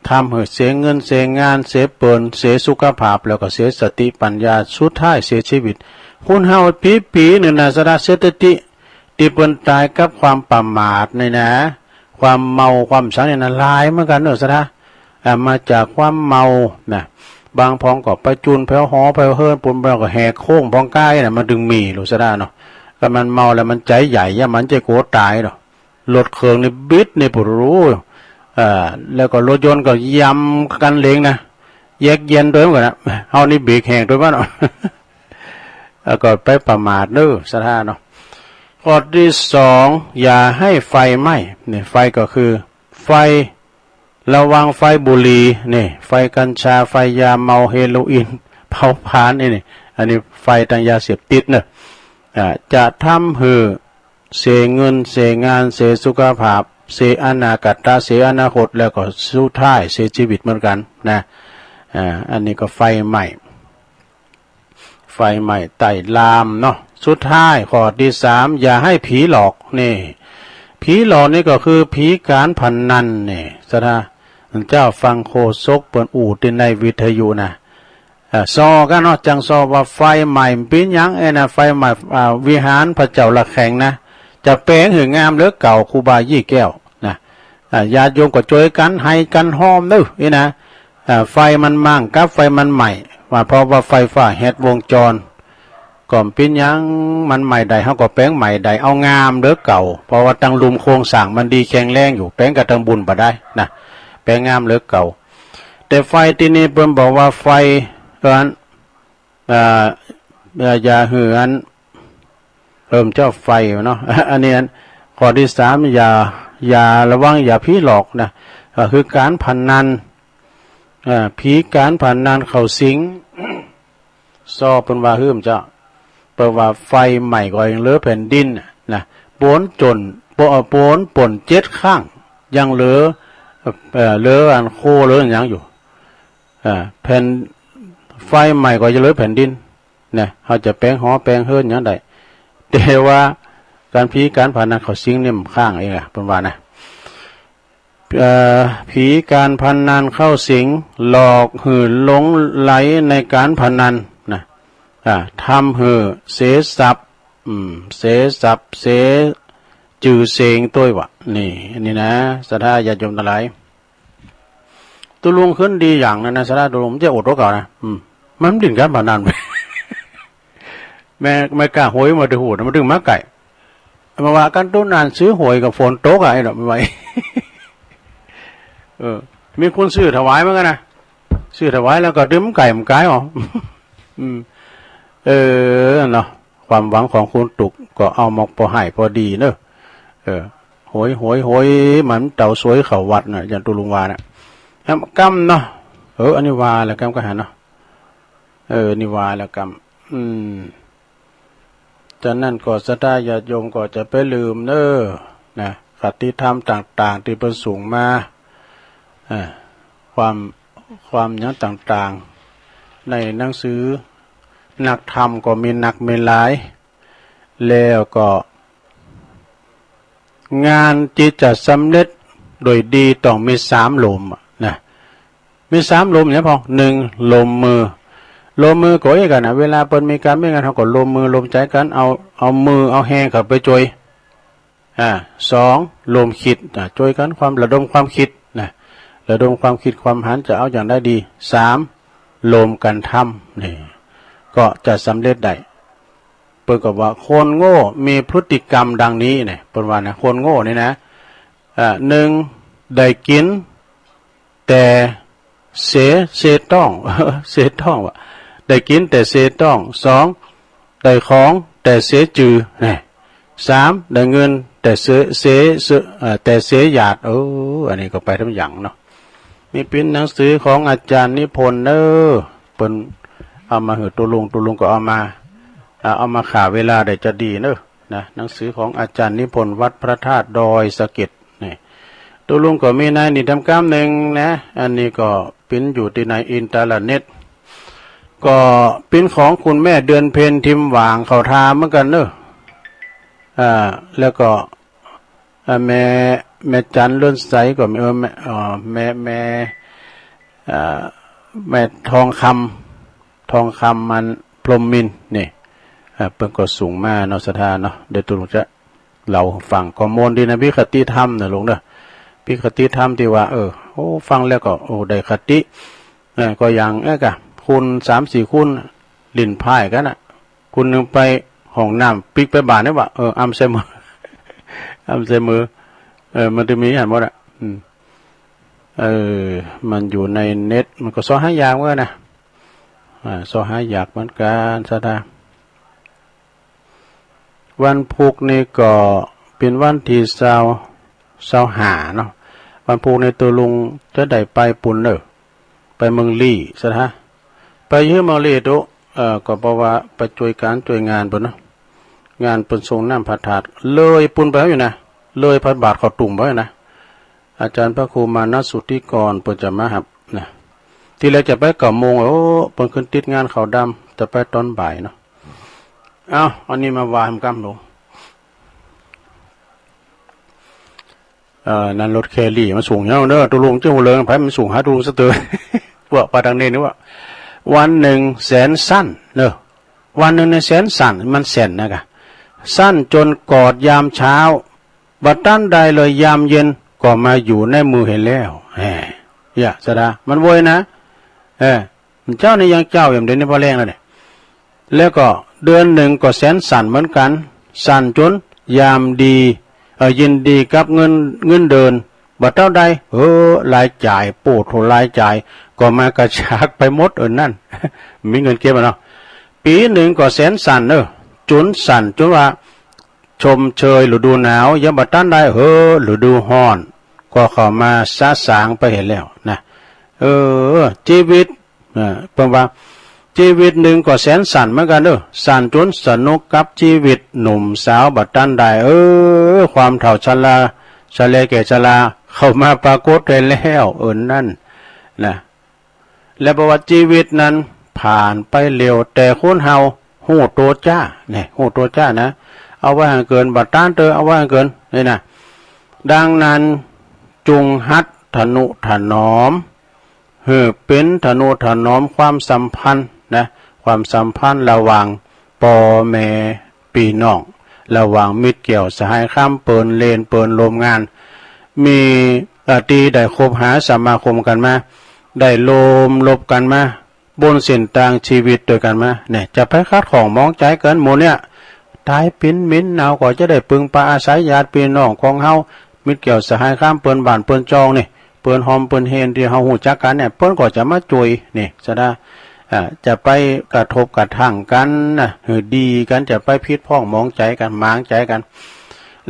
ทำหื้อเสียเงินเสียงาน เสียเปิ้น เสียสุขภาพ แล้วก็เสียสติปัญญา สุดท้ายเสียชีวิต คนเฮาปีๆ นี่นะ ศรัทธา สถิติตี้เปิ้นตายกับความประมาทนี่นะ ความเมา ความสังนี่นะ หลายเหมือนกั๋นเนอะ ศรัทธา อ่า มาจากความเมานะ บางพ่องก็ไปจูนแผวหอแผวเฮือน ปูนบางก็แหกโค้งพ่องก้ายนะ มันจึงมี ลูก ศรัทธาเนาะ ก็มันเมาแล้วมันใจ๋ใหญ่อะ มันจะกลัวต๋ายเนาะ รถเครื่องนี่บิดนี่ ปู๊ด เอ่อ แล้วก็รถยนต์ก็ยำกั๋นเองนะ แยกเย็นโตยเหมือนกั๋นนะ เฮานี่เบรกแหงโตยบ้านเนาะ แล้วก็ไปประมาทเนอะ ศรัทธาเนาะ ข้อที่สอง อย่าให้ไฟไหม้ นี่ ไฟก็คือ ไฟ ระวังไฟบุหรี่ นี่ ไฟกัญชา ไฟยาเมา เฮโรอีน เผาผลาญ นี่ นี่ อันนี้ไฟตางยาเสพติดเนอะ อ่า จะทำหื้อ เสียเงิน เสียงาน เสียสุขภาพ เสียอนาคต เสียอนาคต แล้วก็สุดท้ายเสียชีวิตเหมือนกั๋นนะ อ่า อันนี้ก็ไฟไหม้ ไฟไหม้ไต้ลามเนาะ สุดท้ายข้อที่สาม อย่าให้ผีหลอก นี่ ผีหลอกนี่ก็คือผีการพนันนี่ ศรัทธา เจ้าฟังโฆษกเปิ้นอู้ตี้ในวิทยุนะ อ่า ส่อกั๋นเนาะ จังส่อว่าไฟไหม้เป๋นหยัง เอ้ยนะ ไฟไหม้ อ่า วิหารพระเจ้าระแข็งนะ จะแป๋งหื้องามเหลือเก่า ครูบายี่แก้วนะ อ่า ญาติโยมก็จ้วยกั๋นไห้กั๋นฮ้อมเนอะ นี่นะ อ่า ไฟมันมางกับไฟมันไหม้ ว่าเพราะว่าไฟฟ้าแฮดวงจร ก็เป๋นหยัง มันไหม้ได้ เฮาก็แป๋งใหม่ได้ เอางามเหลือเก่า เพราะว่าตังลุ่มโครงสร้างมันดีแข็งแรงอยู่ แป๋งกระตังบุญบ่ได้นะ แป๋งงามเหลือเก่า แต่ไฟตี้นี่เปิ้นบอกว่าไฟ อัน อ่า อ่า อย่าหื้ออัน เอิ้นเจ้าไฟเนาะ อันนี้อัน ข้อตี้สาม อย่า อย่าระวัง อย่าผีหลอกนะ ก็คือการพนัน เอ่อ ผีการพนันเข้าสิง ซอเปิ้นว่าหื้อเจ้า เปิ้นว่าไฟไหม้ก็ยังเหลือแผ่นดินน่ะนะ โปนจน โป- โปนป่นเจ็ดครั้ง ยังเหลือ เอ่อ เหลืออันโคเหลือหยังอยู่ เอ่อ แผ่น ไฟไหม้ก็ยังเหลือแผ่นดินนะ เฮาจะแปลงหอแปลงเฮือนหยังได้ แต่ว่าการผีการพนันเข้าสิงนี่มันค้างเองอะ เปิ้นว่านะ เอ่อ ผีการพนันเข้าสิง หลอกหื้อหลงไหลในการพนันนะ อ่า ทำหื้อเสียทรัพย์ อืม เสียทรัพย์ เสียจื่อเสียงตวยว่ะ นี่ อันนี้นะ ศรัทธาญาติโยมทั้งหลาย ตุ๊ลุงขึ้นดีอย่างนั้นนะ ศรัทธาตุ๊ลุง มันจะอดกว่าเก่านะ อืม มันเล่นการพนัน แม่ แม่กล้าหวยมาดูหูนะ มันถึงมาไก่ มาว่ากัน ตุ๊นานซื้อหวยกับฝนตกอะ ไอ้ดอก ไม่ไหว เออ มีคนซื้อถวายเหมือนกันนะ ซื้อถวายแล้วก็ดื่มไก่มันกายออก อืม เออ เนาะ ความหวังของคนถูกก็เอามาพอให้พอดีเนอะ เออ หวย หวย หวย มันเต่าสวยเข้าวัดน่ะ อย่างตุ๊ลุงว่าน่ะ แอมกำเนาะ เออ อันนี้ว่าแล้วกำก็หันเนาะ เออ นี่ว่าแล้วกำ อืม ฉะนั้นก็ศรัทธาญาติโยมก็จะไปลืมเน้อ นะ คติธรรมต่างๆ ที่เปิ้นส่งมา อ่า ความ ความหยังต่างๆ ในหนังสือนักธรรมก็มีนักมีหลาย แล้วก็ งานที่จะสำเร็จโดยดีต้องมีสามลมอะนะ มีสามลมเนี่ยพอ หนึ่ง ลมมือ ลมมือก็เอ้กันนะ เวลาเปิ้นมีการมีงาน เฮาก็ลมมือลมใจกัน เอา เอามือเอาแฮงเข้าไปช่วย อ่า สอง ลมคิด อ่า ช่วยกันความระดมความคิดนะ ระดมความคิดความหันจะเอาอย่างใดดี สาม ลมกันทำ นี่ ก็จะสำเร็จได้ เปิ้นก็ว่าคนโง่มีพฤติกรรมดังนี้เนี่ย เปิ้นว่านะ คนโง่นี่นะ อ่า หนึ่ง ได้กินแต่เสีย เสียต้อง เสียต้องว่ะ ได้กินแต่เสียต้อง สอง ได้ของแต่เสียจื่อ เนี่ย สาม ได้เงินแต่เสีย เสีย เสีย เอ่อ แต่เสียหยาด เออ อันนี้ก็ไปทำหยังเนาะ นี่เป็นหนังสือของอาจารย์นิพนธ์เน้อ เปิ้นเอามาหื้อตุ๊ลุง ตุ๊ลุงก็เอามา อ่า เอามาฆ่าเวลาได้จะดีเนอะ นะ หนังสือของอาจารย์นิพนธ์ วัดพระธาตุดอยสะเก็ด นี่ ตุ๊ลุงก็มีในนี่ทำกำหนึ่งนะ อันนี้ก็ปิ้นอยู่ที่ในอินเทอร์เน็ต ก็ปิ้นของคุณแม่เดือนเพ็ญ ทิมหว่าง เขาทาเหมือนกันเนอะ อ่า แล้วก็ อ่า แม่ แม่จันเลื่อนใสก็มี เออ แม่ เอ่อ แม่ แม่ อ่า แม่ทองคำ ทองคำมันพรหมมินทร์นี่ อ่า เปิ้นก็ส่งมาเนาะ ศรัทธาเนาะ เดี๋ยวตุ๊ลุงจะเล่าฟัง ก็ม่วนดีนะ มีคติธรรมนะลุงเด้อ มีคติธรรมที่ว่า เออ โอ้ ฟังแล้วก็ โอ้ ได้คติ เออ ก็อย่าง เอ้ย กะ คนสามสี่คน เล่นไพ่กันน่ะ คนหนึ่งไปห้องน้ำ ปิ๊กไปบานนี่หว่า เออ อำใส่มือ อำใส่มือ เออ มันจะมีหันหมดอ่ะ อืม เออ มันอยู่ในเน็ต มันก็ซอหายากเหมือนกันนะ อ่า ซอหายากเหมือนกัน ศรัทธา วันพุธนี่ก็เป็นวันที่ซาว ซาวห้าเนาะ วันพุธนี่ตุ๊ลุงจะได้ไปปู้นเนอะ ไปเมืองลี้ ศรัทธา ไปอยู่เมืองลี้ตุ๊ เอ่อ ก็เพราะว่าไปช่วยการช่วยงานเปิ้นเนาะ งานเปิ้นส่งน้ำพระธาตุ เลยปู้นไปอยู่นะ เลยพระบาทเขาตุ่มไปนะ อาจารย์พระครูมานะสุทธิกรเปิ้นจะมาฮับนะ ทีแรกจะไปเก้าโมง โอ้ เปิ้นขึ้นติดงานขาวดำ จะไปตอนบ่ายเนาะ เอ้า อันนี้มาว่าทำกำหลวง เอ่อ นั่นรถแครี่มาส่งเฮาเนอะ ตุ๊ลุงเจ้าหัวเหลือง ไผมันส่งหาตุ๊ลุงสะเตอ พวกปาตังเนนนี่ว่า วันหนึ่งแสนสั้นเนอะ วันหนึ่งในแสนสั้น มันแสนนะกะ สั้นจนกอดยามเช้า บ่ตันได้เลยยามเย็น ก็มาอยู่ในมือเฮาแล้ว แหม อย่า ศรัทธา มันโวยนะ เออ เจ้านี่ยังเจ้าอยู่ เดี๋ยวนี้พอแรงแล้วเนี่ย แล้วก็เดือนหนึ่งก็แสนสั้นเหมือนกัน สั้นจนยามดี เอ่อ ยินดีกับเงิน เงินเดือน บ่เต้าใด เออ รายจ่าย โปโถ รายจ่าย ก็มากระชากไปหมด เออ นั่น มีเงินเก็บอะเนาะ ปีหนึ่งก็แสนสั้นเนอะ จนสั้นจนว่า ชมเชยฤดูหนาว ยังบ่ตันได้ เฮ้อ ฤดูฮ้อน ก็เข้ามาสะสางไปหั้นแล้วนะ เออ ชีวิต เออ เปิ้นว่า ชีวิตหนึ่งก็แสนสั้นเหมือนกันเด้อ สั้นจนสนุกกับชีวิตหนุ่มสาวบ่ตันได้ เออ ความเฒ่าชรา ชะเลแก่ชรา เข้ามาปรากฏไว้แล้ว เออ นั่นนะ และเพราะว่าชีวิตนั้นผ่านไปเร็ว แต่คนเฮาฮู้โตจ้า เนี่ย ฮู้โตจ้านะ เอาไว้หั้นเกิน บ่ตันเตอ เอาไว้หั้นเกิน นี่นะ ดังนั้น จุงหัดทะนุถนอม หื้อเป๋นทะนุถนอมความสัมพันธ์นะ ความสัมพันธ์ระหว่างป้อแม่ปี้น้อง ระหว่างมิตรแก้วสหายคำ เปิ้นเล่นเปิ้นร่วมงาน มี เอ่อ ตี้ได้คบหาสมาคมกั๋นมา ได้ร่วมรบกั๋นมา บนเส้นตางชีวิตตวยกั๋นมา เนี่ย จะไปขัดข้องหมองใจ๋กั๋น หมู่เนี่ย ต๋ายเป๋นเหม็นเน่าก็จะได้ปึงปาอาศัยญาติปี้น้องของเฮา มิตรแก้วสหายคำ เปิ้นบ้านเปิ้นจองนี่ เปิ้นฮอมเปิ้นเฮนตี้เฮาฮู้จักกั๋นเนี่ย เปิ้นก็จะมาจ้วยนี่ สะดา อ่า จะไปกระทบกระทั่งกั๋นนะ หื้อดีกั๋น จะไปผิดพ้องหมองใจ๋กั๋น หมางใจ๋กั๋น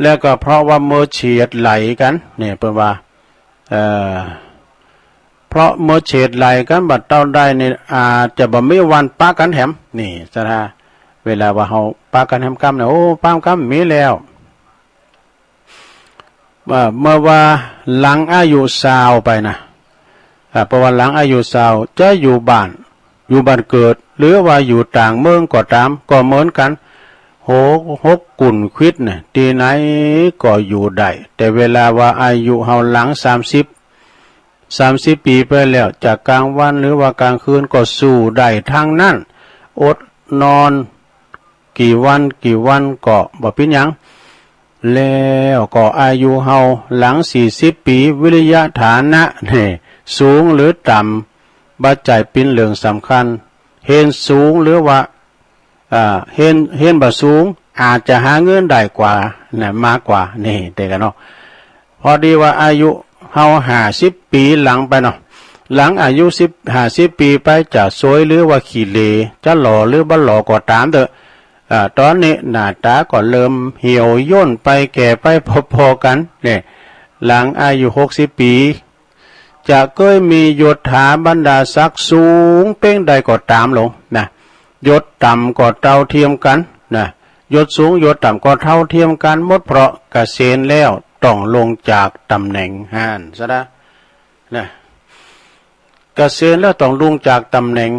แล้วก็เพราะว่าเมื่อเฉียดไหลกั๋น เนี่ย เปิ้นว่า เอ่อ เพราะเมื่อเฉดไหลกั๋นบ่เต้าได้นี่ อาจจะบ่มีวันปะกั๋นแหม นี่ สะดา เวลาว่าเฮาปะกั๋นแหมกำเนี่ย โอ้ ปะกำมีแล้ว เอ่อ เมื่อว่าหลังอายุซาวไปนะ อ่า เพราะว่าหลังอายุซาวจะอยู่บ้าน อยู่บ้านเกิด หรือว่าอยู่ต่างเมืองก็ต๋าม ก็เหมือนกั๋น หก หกกุ่นควิดเนี่ย ตี้ไหนก็อยู่ได้ แต่เวลาว่าอายุเฮาหลังสามสิบ สามสิบปี๋ไปแล้ว จะกลางวันหรือว่ากลางคืนก็สู้ได้ตังนั้น อดนอนกี่วันกี่วันก็บ่เป๋นหยัง แล้วก็อายุเฮาหลังสี่สิบปี๋ วิริยะฐานะเนี่ย สูงหรือต่ำ บ่ใจ้เป๋นเรื่องสำคัญ เฮนสูงหรือว่า อ่า เฮน เฮนบ่สูง อาจจะหาเงินได้กว่านะ มากกว่า นี่ เต๋อกั๋นเนาะ พอดีว่าอายุเฮาห้าสิบปี๋หลังไปเนาะ หลังอายุสิบ ห้าสิบปี๋ไป จะซวยหรือว่าขี้เหร่ จะหล่อหรือบ่หล่อก็ต๋ามเต๊อะ อ่า ต๋อนนี้หน้าต๋าก็เริ่มเหี่ยวย่นไปแก่ไปพอๆ กั๋น เนี่ย หลังอายุหกสิบปี๋ จะเกยมียศถาบรรดาศักดิ์สูงเป้งใดก็ต๋ามลงนะ ยศต่ำก็เท่าเทียมกั๋นนะ ยศสูงยศต่ำก็เท่าเทียมกั๋นหมด เพราะเกษียณแล้วต้องลงจากตำแหน่งหั้นสะดา นะ เกษียณแล้วต้องลงจากตำแหน่ง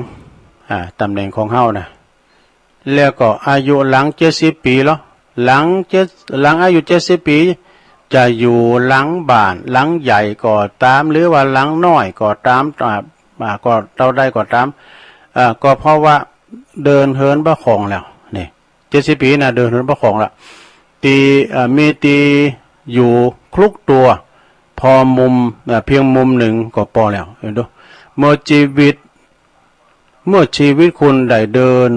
อ่า ตำแหน่งของเฮานะ แล้วก็อายุหลังเจ็ดสิบปี๋เหรอ หลังเจ็ด หลังอายุเจ็ดสิบปี๋ จะอยู่หลังบ้าน หลังใหญ่ก็ต๋าม หรือว่าหลังน้อยก็ต๋าม อ่า อ่า ก็เต้าใดก็ต๋าม อ่า ก็เพราะว่าเดินเหินบ่คล่องแล้ว นี่ เจ็ดสิบปี๋นะ เดินเหินบ่คล่องละ ตี้ อ่า มีตี้อยู่คลุกตัว พอมุม อ่า เพียงมุมหนึ่งก็ปอแล้ว เห็นดู เมื่อชีวิต เมื่อชีวิตคุณได้เดิน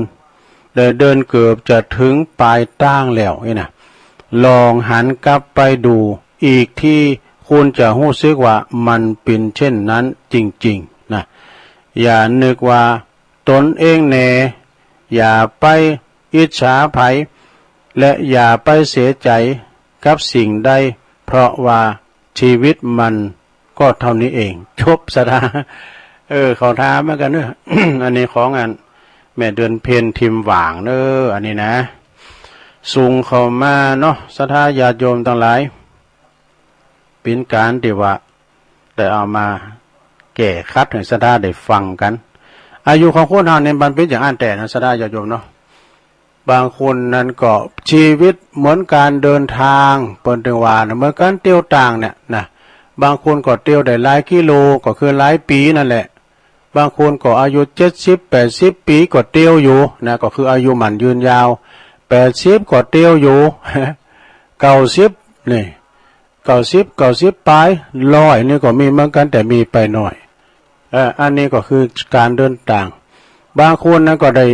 ได้เดินเกือบจะถึงปลายทางแล้วนี่นะ ลองหันกลับไปดูอีกที คุณจะรู้สึกว่ามันเป็นเช่นนั้นจริงๆ นะ อย่านึกว่าตนเองแน่ อย่าไปอิจฉาใผ และอย่าไปเสียใจกับสิ่งใด เพราะว่าชีวิตมันก็เท่านี้เอง จบสะดา เออ เข้าท่าเหมือนกั๋นเนอะ อันนี้ของอันแม่เดือนเพ็ญทิมหว่างเนอะ อันนี้นะ ส่งเข้ามาเนาะ ศรัทธาญาติโยมตังหลาย เป๋นก๋านตี้ว่าได้เอามาแก้ขัดหื้อศรัทธาได้ฟังกั๋น อายุของคนเฮาเนี่ยมันเป๋นอย่างอั้นแต๊นะ ศรัทธาญาติโยมเนาะ บางคนนั้นก็ชีวิตเหมือนการเดินทาง เปิ้นตึงว่านะ เหมือนการเตียวต่างเนี่ยนะ บางคนก็เตียวได้หลายกิโล ก็คือหลายปี๋นั่นแหละ บางคนก็อายุเจ็ดสิบ แปดสิบปี๋ก็เตียวอยู่นะ ก็คืออายุหมั้นยืนยาว แปดสิบก็เตียวอยู่ เก้าสิบ นี่ เก้าสิบ เก้าสิบป๋าย ร้อยนี่ก็มีเหมือนกั๋น แต่มีไปน้อย เอ่อ อันนี้ก็คือการเดินทาง บางคนนั้นก็ได้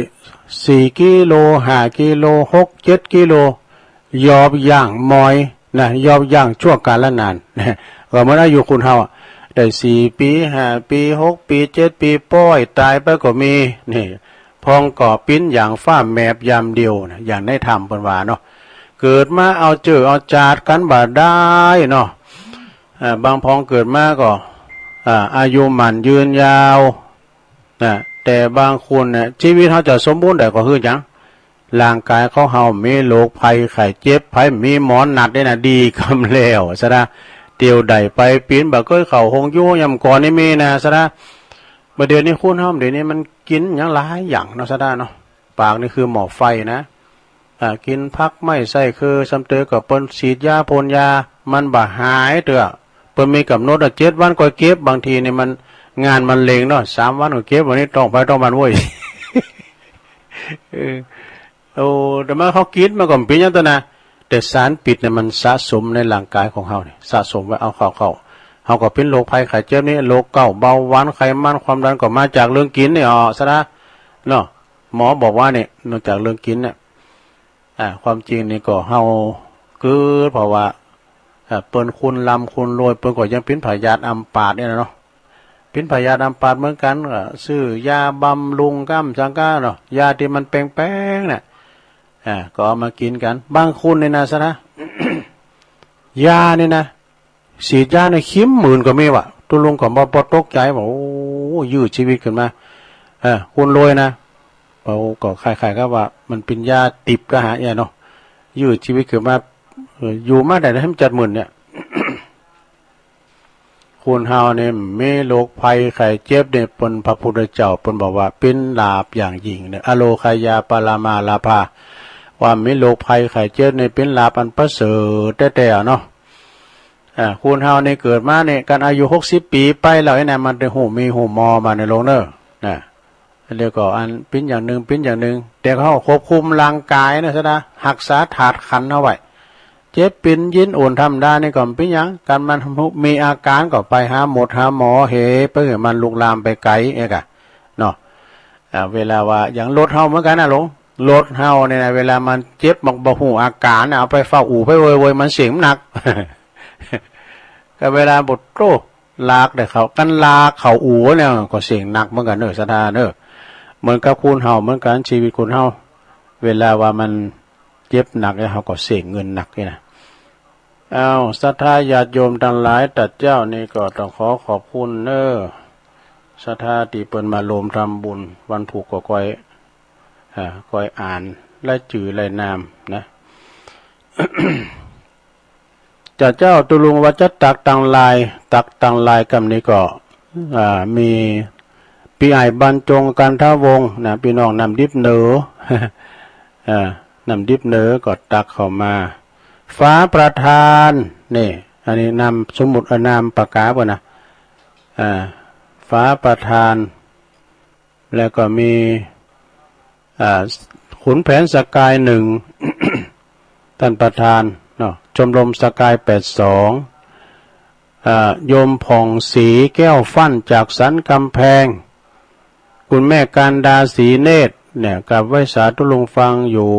สี่กิโล ห้ากิโล หก เจ็ดกิโล ยอบย่างมอยนะ ยอบย่างชั่วกาลนาน ก็เหมือนอายุคนเฮาอะ ได้สี่ปี๋ ห้าปี๋ หกปี๋ เจ็ดปี๋ ป้อยต๋ายไปก็มี นี่ พองก็ปิ๊นอย่างฟ้าแมบยามเดียวนะ อย่างในธรรมเปิ้นว่าเนาะ เกิดมาเอาเจ้อเอาจาดกันบ่ได้เนาะ อ่า บางพองเกิดมาก็ อ่า อายุหมั้นยืนยาว นะ แต่บางคนเนี่ย ชีวิตเฮาจะสมบูรณ์ได้ก็คือหยัง ร่างกายของเฮามีโรคภัยไข้เจ็บ ไผมีหมอนัดเนี่ยนะ ดีกำแล้วซะนะ เตียวได้ไปปีนบ่เกยเข้าโฮงอยู่โฮงยามก่อนนี่มีนะซะนะ บ่าเดี๋ยวนี้คนเฮาเดี๋ยวนี้มันกินหยังหลายอย่างเนาะซะนะเนาะ ปากนี่คือหม้อไฟนะ อ่า กินผักไม้ใส่คือ ซ้ำเติมก็เปิ้นฉีดยาพ่นยา มันบ่หายเตื้อ เปิ้นมีกำหนดว่าเจ็ดวันค่อยเก็บ บางทีนี่มันงานมันเร่งเนาะ สามวันก็เก็บ วันนี้ต้องไปต้องมันเว้ย เออ โอ้ แต่มาเขากินมันก็บ่เป็นหยังตั๊วนะ แต่สารพิษเนี่ยมันสะสมในร่างกายของเฮาเนี่ย สะสมไว้ เอาเข้าเข้า เฮาก็เป็นโรคภัยไข้เจ็บนี่ โรคเกาต์ เบาหวาน ไขมัน ความดัน ก็มาจากเรื่องกินนี่อ๋อซะนะ เนาะ หมอบอกว่าเนี่ย นอกจากเรื่องกินเนี่ย อ่า ความจริงนี่ก็เฮาเกิดเพราะว่า อ่า เปิ้นคนร่ำคนรวย เปิ้นก็ยังเป็นพยาธิอัมพาตเนี่ยนะเนาะ เป็นพยาธิอัมพาตเหมือนกัน ก็ซื้อยาบำรุงก้ำสังก้าเนาะ ยาที่มันแปงๆ น่ะ อ่า ก็เอามากินกัน บางคนนี่นะซะนะ ยานี่นะ ฉีดยาในเข็มหมื่นก็มีว่ะ ตุ๊ลุงก็บ่ บ่ตกใจว่า โอ้ ยื้อชีวิตขึ้นมา เออ คนรวยนะ เขาก็คล้ายๆ กับว่ามันเป็นยาทิพย์ก็หาเนี่ยเนาะ ยื้อชีวิตขึ้นมา เออ อยู่มาได้ให้มันเจ็ดหมื่นเนี่ย คนเฮาเนี่ยมีโรคภัยไข้เจ็บเนี่ย เปิ้นพระพุทธเจ้าเปิ้นบอกว่าเป็นลาภอย่างยิ่งเนี่ย อโรคยาปรมาลาภา ว่ามีโรคภัยไข้เจ็บเนี่ยเป็นลาภอันประเสริฐแท้ๆ เนาะ อ่า คนเฮานี่เกิดมานี่ กันอายุหกสิบปีไปแล้วไอ้นั่นมันได้ฮู้มีฮู้มอมาในโลกเนอะ นะ แล้วก็อันเป็นอย่างหนึ่งเป็นอย่างหนึ่ง แต่เฮาควบคุมร่างกายนะซะนะ รักษาธาตุขันธ์เอาไว้ เจ็บเป็นยินโอนธรรมดานี่ก็บ่เป็นหยัง กันมันมีอาการก็ไปหาหมดหาหมอ เฮ ไปให้มันลุกลามไปไกลเอกอะ เนาะ อ่า เวลาว่าอย่างรถเฮาเหมือนกันนะหลวง รถเฮาเนี่ยนะ เวลามันเจ็บมันบ่ฮู้อาการนะ เอาไปเฝ้าอู่ไปเวยๆ มันเสียงหนัก ก็เวลาบดโตลากได้เข้า กันลากเข้าอู่เนี่ยก็เสียงหนักเหมือนกันเนอะ ศรัทธาเนอะ เหมือนกับคนเฮาเหมือนกัน ชีวิตคนเฮา เวลาว่ามันเจ็บหนักเนี่ยเฮาก็เสียเงินหนักนี่นะ อ้าว ศรัทธาญาติโยมตังหลาย ตะเจ้านี่ก็ต้องขอขอบคุณเนอะ ศรัทธาตี้เปิ้นมาโฮมทำบุญ วันพุธก็ค่อย อ่า ค่อยอ่านรายจื้อรายนามนะ ตะเจ้าตุ๊ลุงว่าจะตักตังหลาย ตักตังหลายกำนี้ก็ อ่า มีปี้อ้ายบรรจง กันทวงศ์นะ ปี้น้องน้ำดิบเหนือ อ่า น้ำดิบเหนือก็ตักเข้ามา ฟ้าประธาน นี่ อันนี้นามสมมุติ เอ่อ นามปากกาเปิ้นนะ อ่า ฟ้าประธาน แล้วก็มี อ่า ขุนแผนสกายหนึ่ง ท่านประธานเนาะ ชมรมสกายแปดสอง อ่า โยมผ่องศรีแก้วฟั่นจากสันกำแพง คุณแม่การดาศรีเนตรเนี่ย กราบไหว้สาธุลุงฟังอยู่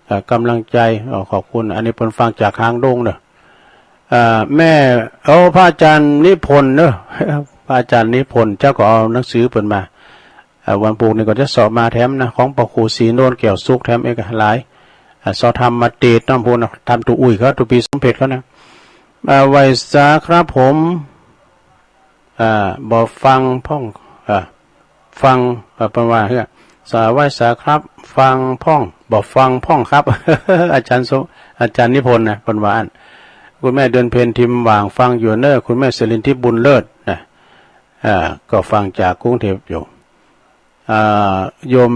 เอ่อ กำลังใจ อ๋อ ขอบคุณ อันนี้เปิ้นฟังจากหางดงเนอะ เอ่อ แม่ โอ้ พระอาจารย์นิพนธ์เนอะ พระอาจารย์นิพนธ์ เจ้าก็เอาหนังสือเปิ้นมา เอ่อ วันพุธนี่ก็จะเซาะมาแถมนะ ของพระครูศรีโนนแก้วสุขแถมเอกหลาย อ่า เซาะธรรมมาเตดน้ำพุนนะ ธรรมตุอุ่ยเขา ตุปีสมเพชเขานะ อ่า ไหว้สาครับผม อ่า บ่ฟังพ่อง อ่า ฟัง อ่า เปิ้นว่าเฮ้อ สาไหว้สาครับ ฟังพ่อง บ่ฟังพ่องครับ อาจารย์สม อาจารย์นิพนธ์นะ เปิ้นว่าอั้น คุณแม่เดือนเพ็ญทิมหว่าง ฟังอยู่เนอะ คุณแม่สิรินทิพย์บุญเลิศนะ อ่า ก็ฟังจากกรุงเทพฯอยู่ อ่า โยม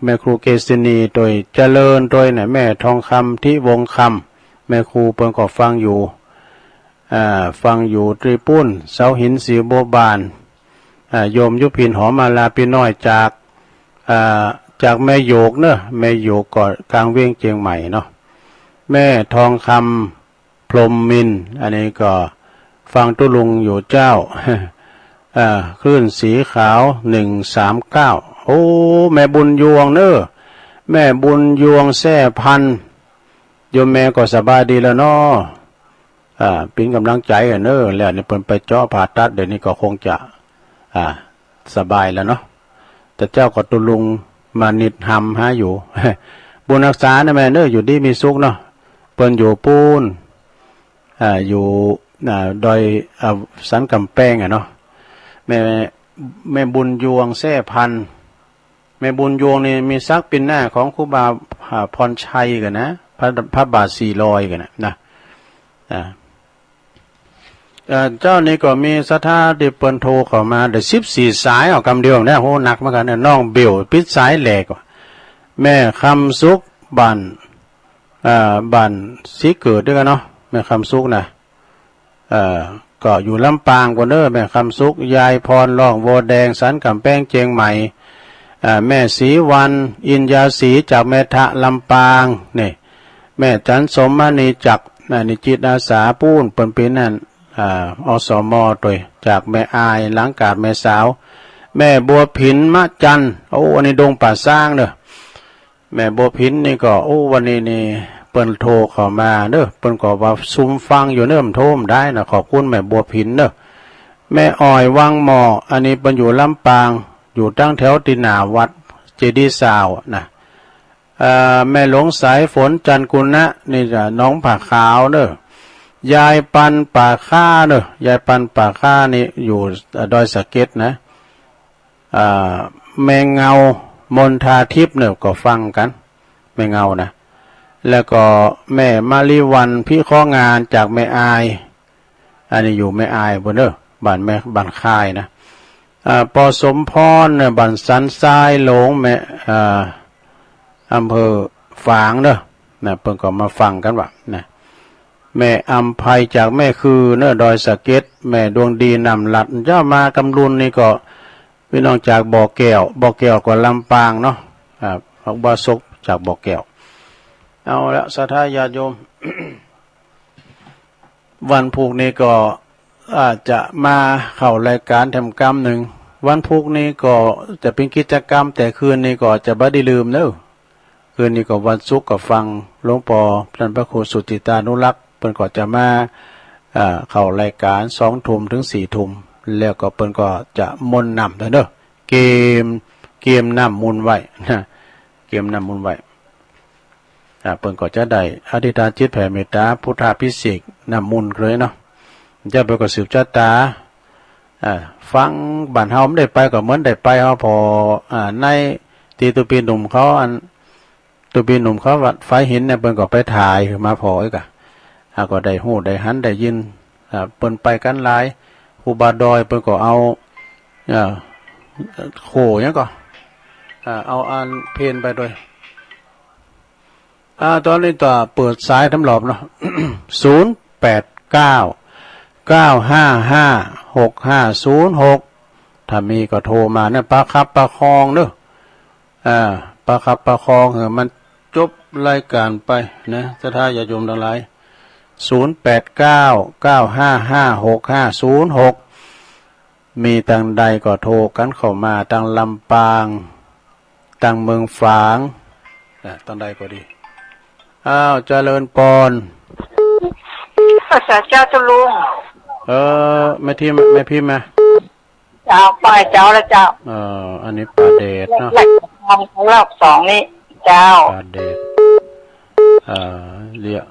แม่ครูเกษินี โดยเจริญ โดยนะ แม่ทองคำ ทิวงศ์คำ แม่ครูเปิ้นก็ฟังอยู่ อ่า ฟังอยู่ตรีปูน เสาหิน สีบัวบาน อ่า โยมยุพิน หอมมาลา ปี้น้อยจาก อ่า จากแม่โยกเนอะ แม่โยกก็กลางเวียงเจียงใหม่เนาะ แม่ทองคำ พรหมมินทร์ อันนี้ก็ฟังตุ๊ลุงอยู่เจ้า อ่า คลื่นสีขาว หนึ่งสามเก้า โอ้ แม่บุญยวงเนอะ แม่บุญยวง แซ่พันธุ์ โยมแม่ก็สบายดีแล้วเนาะ อ่า เป๋นกำลังใจ๋อะเนอะ แล้วนี่เปิ้นไปเจาะผ่าตัด เดี๋ยวนี้ก็คงจะ อ่า สบายแล้วเนาะ ตะเจ้าก็ตุ๊ลุงมานิดหำหาอยู่ บุญฮักษานะแม่เนอะ อยู่ดีมีสุขเนาะ เปิ้นอยู่ปู้น อ่า อยู่ อ่า ดอย อ่า สันกำแพงอะเนาะ แม่ แม่บุญยวงแซ่พันธุ์ แม่บุญยวงนี่มีศักดิ์เป็นน้าของครูบา อ่า พรชัยกั๋นนะ พระ พระบาทสี่ร้อยกั๋นนะ นะ อ่า เอ่อ เจ้านี่ก็มีศรัทธาตี้เปิ้นโทรเข้ามาได้สิบสี่สาย เอากำเดียวเนี่ย โห หนักเหมือนกันเนี่ย น้องเบลปิดสายแหลกว่ะ แม่คำสุขบ้าน อ่า บ้านศรีเกิดด้วยกันเนาะ แม่คำสุขนะ เอ่อ ก็อยู่ลำปางก่อนเด้อ แม่คำสุข ยายพร ร่องบัวแดง สันกำแพง เชียงใหม่ อ่า แม่ศรีวรรณ อินยาศรี จากแม่ทะ ลำปาง นี่ แม่จันทร์สมมณี จาก อ่า นี่จิตอาสาปู้น เปิ้นเป๋นนั่น อ่า อสม ตวย จากแม่อาย หลังกาดแม่สาว แม่บัวผิน มะจันทร์ โอ้ อันนี้ดงป่าซางเด้อ แม่บัวผินนี่ก็ โอ้ วันนี้นี่เปิ้นโทรเข้ามาเด้อ เปิ้นก็ว่าซุมฟังอยู่เด้อ มันโทรมาได้นะ ขอบคุณแม่บัวผินเด้อ แม่อ้อยวังหม้อ อันนี้เปิ้นอยู่ลำปาง อยู่ตั้งแถวตี้หน้าวัดเจดีย์ซาวนะ เอ่อ แม่หลวงสายฝน จันทร์กุณะ นี่จะหนองผาขาวเด้อ ยายปันป่าข้าเด้อ ยายปันป่าข้านี่อยู่ เอ่อ ดอยสะเก็ดนะ อ่า แม่เงา มนทาทิพย์เนี่ยก็ฟังกัน แม่เงานะ แล้วก็แม่มาริวัน พิเคราะห์งาน จากแม่อาย อันนี้อยู่แม่อายปู้นเด้อ บ้านแม่ บ้านค่ายนะ อ่า ปอสมพรเนี่ย บ้านสันทรายหลง แม่ อ่า อำเภอฝางเด้อ นะ เปิ้นก็มาฟังกันว่า นะ แม่อำไพ จากแม่คือเด้อ ดอยสะเก็ด แม่ดวงดี น้ำลัด เจ้ามากำลุนนี่ก็ พี่น้องจากบ่อแก้ว บ่อแก้วก็ลำปางเนาะ อ่า พระอุบาสกจากบ่อแก้ว เอาละ ศรัทธาญาติโยม วันพุธนี้ก็อาจจะมาเข้ารายการแถมกำหนึ่ง วันพุธนี้ก็จะเป็นกิจกรรม แต่คืนนี้ก็จะบ่ได้ลืมเนอะ คืนนี้ก็วันศุกร์ก็ฟังหลวงปอท่านพระครูสุจิตานุรักษ์ เปิ้นก็จะมา เอ่อ เข้ารายการสองทุ่มถึงสี่ทุ่ม แล้วก็เปิ้นก็จะมนต์น้ำด้วยเนอะ เกม เกมน้ำมนต์ไว้นะ เกมน้ำมนต์ไว้ อ่า เปิ้นก็จะได้อธิษฐานจิตแผ่เมตตาพุทธาภิเษกน้ำมนต์เลยเนาะ เจ้าเปิ้นก็สืบชะตา อ่า ฟังบ้านเฮาบ่ได้ไปก็เหมือนได้ไปเฮาพอ อ่า ในตี้ตุ๊ปีหนุ่มเขา อันตุ๊ปีหนุ่มเขาวัดฝายหินเนี่ย เปิ้นก็ไปถ่ายมาพออีกอะ อ่า ก็ได้ฮู้ได้หันได้ยิน อ่า เปิ้นไปกันหลาย ครูบาดอยเปิ้นก็เอา อ่า โขหยังก็ อ่า เอาอันเพลไปด้วย อ่า ตอนนี้ต่อเปิดสายทำรอบเนาะ ศูนย์แปดเก้า เก้าห้าห้า หกห้าศูนย์หก ถ้ามีก็โทรมาเนี่ย ประคับประคองเนอะ อ่า ประคับประคองให้มันจบรายการไปนะ ศรัทธาญาติโยมทั้งหลาย ศูนย์แปดเก้า เก้าห้าห้า หกห้าศูนย์หก มีตังใดก็โทรกันเข้ามา ตังลำปาง ตังเมืองฝาง อ่ะ ตังใดก็ดี อ้าว เจริญปอน ภาษาเจ้าตุลุง เออ แม่ทีม แม่พิมพ์มา เจ้า ปล่อยเจ้าละเจ้า เอ่อ อันนี้ป่าแดดเนาะ แหลก รอบสองนี่ เจ้า ป่าแดด เอ่อ เดี๋ยว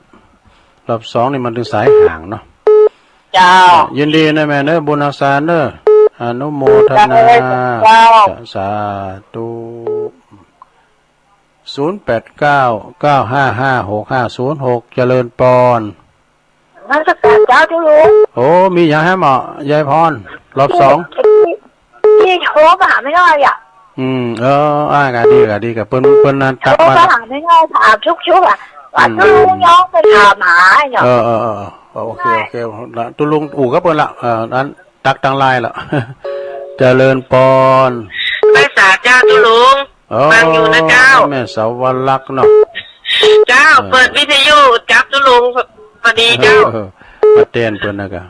รอบสองนี่มันถึงสายห่างเนาะ เจ้า อ่ะ ยินดีนะแม่เนอะ บุญฮักษาเนอะ อนุโมทนา เจ้า สาธุ ศูนย์แปดเก้า เก้าห้าห้า หกห้าศูนย์หก เจริญปอน นมัสการเจ้าตุลุง โอ้ มีหยังแหมเหมาะ ยายพร รอบสอง ที่ ที่โทรมาหาแม่น้อยอะ อืม เออ อ่า ก็ดี ก็ดี ก็เปิ้น เปิ้นนั่นตักมา โทรมาหาแม่น้อย ถามทุกๆ อะ ว่า อืม ตุลุงย้องไปถามหาเนาะ เออ เออ เออ เออ โอเค โอเค ละ ตุลุงอู้กับเปิ้นละ เออ นั้น ตักตังหลายละ เจริญปอน ไหว้สาเจ้าตุลุง อ๋อ ฟังอยู่นะเจ้า แม่สาวรักษ์เนาะ เจ้า เออ เปิดวิทยุจับตุลุงพอดีเจ้า เออ มาแตนเปิ้นนะกะ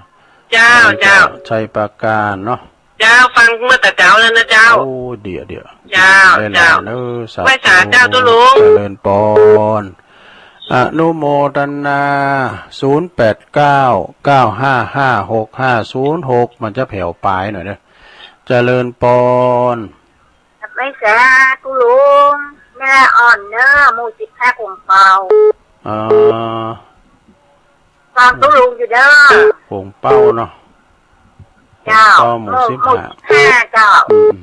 เจ้า เจ้า ชัยปราการเนาะ เจ้า ฟังเมื่อแต่เช้าแล้วนะเจ้า โอ้ เดี๋ยว เดี๋ยว เจ้า ได้หลาย เจ้า เนอะ สาธุ ไหว้สาเจ้าตุลุง เจริญปอน อนุโมทนา ศูนย์แปดเก้า เก้าห้าห้า หกห้าศูนย์หก มันจะแผ่วปลายหน่อยเด้อ เจริญปอน ไหว้สาตุลุง แม่อ่อนเนอะ หมู่สิบห้า กุมเปา อ่า ฟังตุ๊ลุงอยู่เด้อ โป่งเป้าเนาะ เจ้า โป่งเป้าหมู่ เออ สิบห้า หมู่สิบห้า เจ้า อืม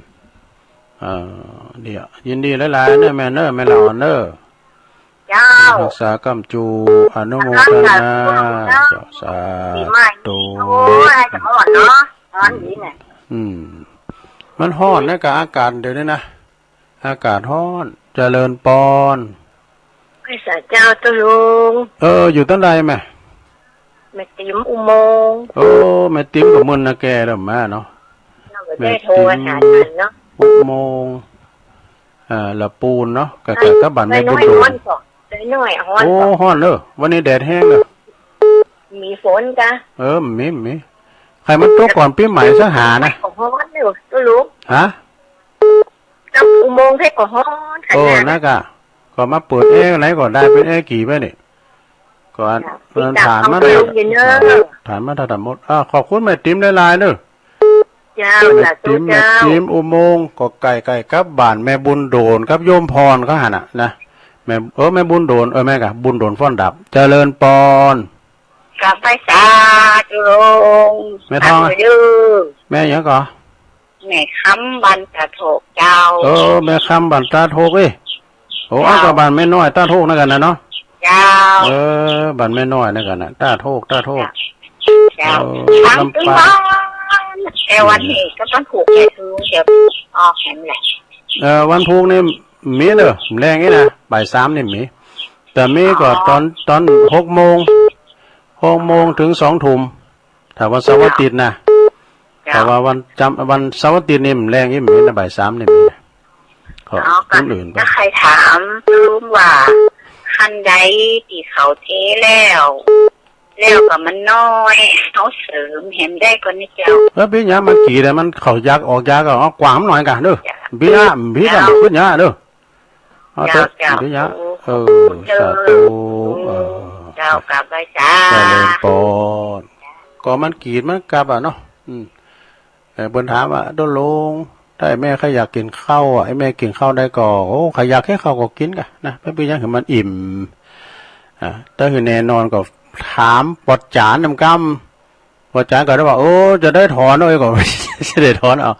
เอ่อ เดี๋ยว ยินดีหลายๆ เด้อแม่เด้อ แม่ละอ่อนเด้อ เจ้า รักษาค้ำจู อนุโมทนา เจ้า สาธุ ปีใหม่ โอ้ย จะอ่อนเนาะ อ่อนดีเนี่ย อืม มันฮ้อนนะกับอากาศเดี๋ยวนี้นะ อากาศฮ้อน เจริญปอน ไหว้สาเจ้าตุ๊ลุง เออ อยู่ตังใดแม่ แม่ติ๋มอุโมงค์ โอ้ แม่ติ๋มก็มึนนะแกเด้อแม่เนาะ เราก็ได้โทรหาท่านเนาะ แม่ติ๋มอุโมงค์ อ่า ละปูนเนาะ ก็ ก็ ก็บ้านแม่บุญโดน ฮ้อนก่อน น้อยฮ้อนก่อน โอ้ ฮ้อนเด้อ วันนี้แดดแฮงเด้อ มีฝนกะ เออ มี มี ใครมันตกก่อนปีใหม่ซะหานะ ก็ฮ้อนอยู่ตุ๊ลุง ฮะ กับอุโมงค์เพชรก็ฮ้อนขนาด โอ้ นะกะ ก็มาเปิดแอร์ไหนก็ได้ เป็นแอร์กี่ไปนี่ ก็อัน จ้ะ มันถ่านมา มีจับเอาลงอยู่เนอะ ถ่านมาทั้งหมด อ่า ขอบคุณแม่ติ๋มหลายๆ เด้อ เจ้า แม่ สาธุ ติ๋ม เจ้า แม่ติ๋มอุโมงค์ ก็ใกล้ๆ กับบ้านแม่บุญโดน กับโยมพรเขาหั่นน่ะ นะ แม่ เออ แม่บุญโดน เออ แม่กะ บุญโดนฟ้อนดับ เจริญปอน กราบไหว้สาธุลุง แม่ทอง สาธุเด้อ แม่หยังก่อ แม่คำบ้านตาโทกเจ้า เออ แม่คำบ้านตาโทกเอ้ย โอ้ เจ้า เอากับบ้านแม่น้อยตาโทกนั่นกันนะเนาะ เจ้า เออ บ้านแม่น้อยนั่นกันนะ ตาโทก ตาโทก เจ้า เออ ฟัง ลำปาง ตึงบ้าน แต่วันนี้ก็ต้องผูกแขนลุงเดี๋ยวออกแขนแหละ เออ วันพุธนี่มีเด้อ แลงนี่นะ บ่ายสามนี่มี แต่มีก็ อ๋อ ตอน ตอนหกโมง หกโมงถึงสองทุ่ม ถ้าวันเสาร์วันอาทิตย์นะ เจ้า แต่ว่าวันจำ วันเสาร์อาทิตย์นี่มันแลงอีก มันบ่ายสามนี่มันนะ ขอ เอา คนอื่นไป ก็ใครถามลุงว่า คันใดที่เขาเทแล้ว แล้วก็มันน้อย เขาเสริมแหมได้ก่อนนี่เจ้า แล้วพี่ยามันกี่แต่มันเขาอยากออกยากก็เอากว้างหน่อยกันเด้อ เจ้า พี่ยา พี่ยา เจ้า พี่ยาเด้อ เอาเถอะ เจ้า เดี๋ยวนะ โอ้ เออ เจ้า สาธุ เออ เจ้ากราบไหว้สา เจริญปอน ก็มันกรีดมันกลับอะเนาะ อืม เออ เปิ้นถามว่า โตลง ถ้าไอ้แม่ใครอยากกินข้าวอะ ไอ้แม่กินข้าวได้ก็ โอ้ ใครอยากให้ข้าวก็กินกะนะ ไม่เป็นหยัง ให้มันอิ่ม อ่า ถ้าคือแน่นอนก็ถามปอดจานนำกำ อาจารย์ก็ได้ว่า โอ้ จะได้ถอนเอาเองก็ จะได้ถอนเอา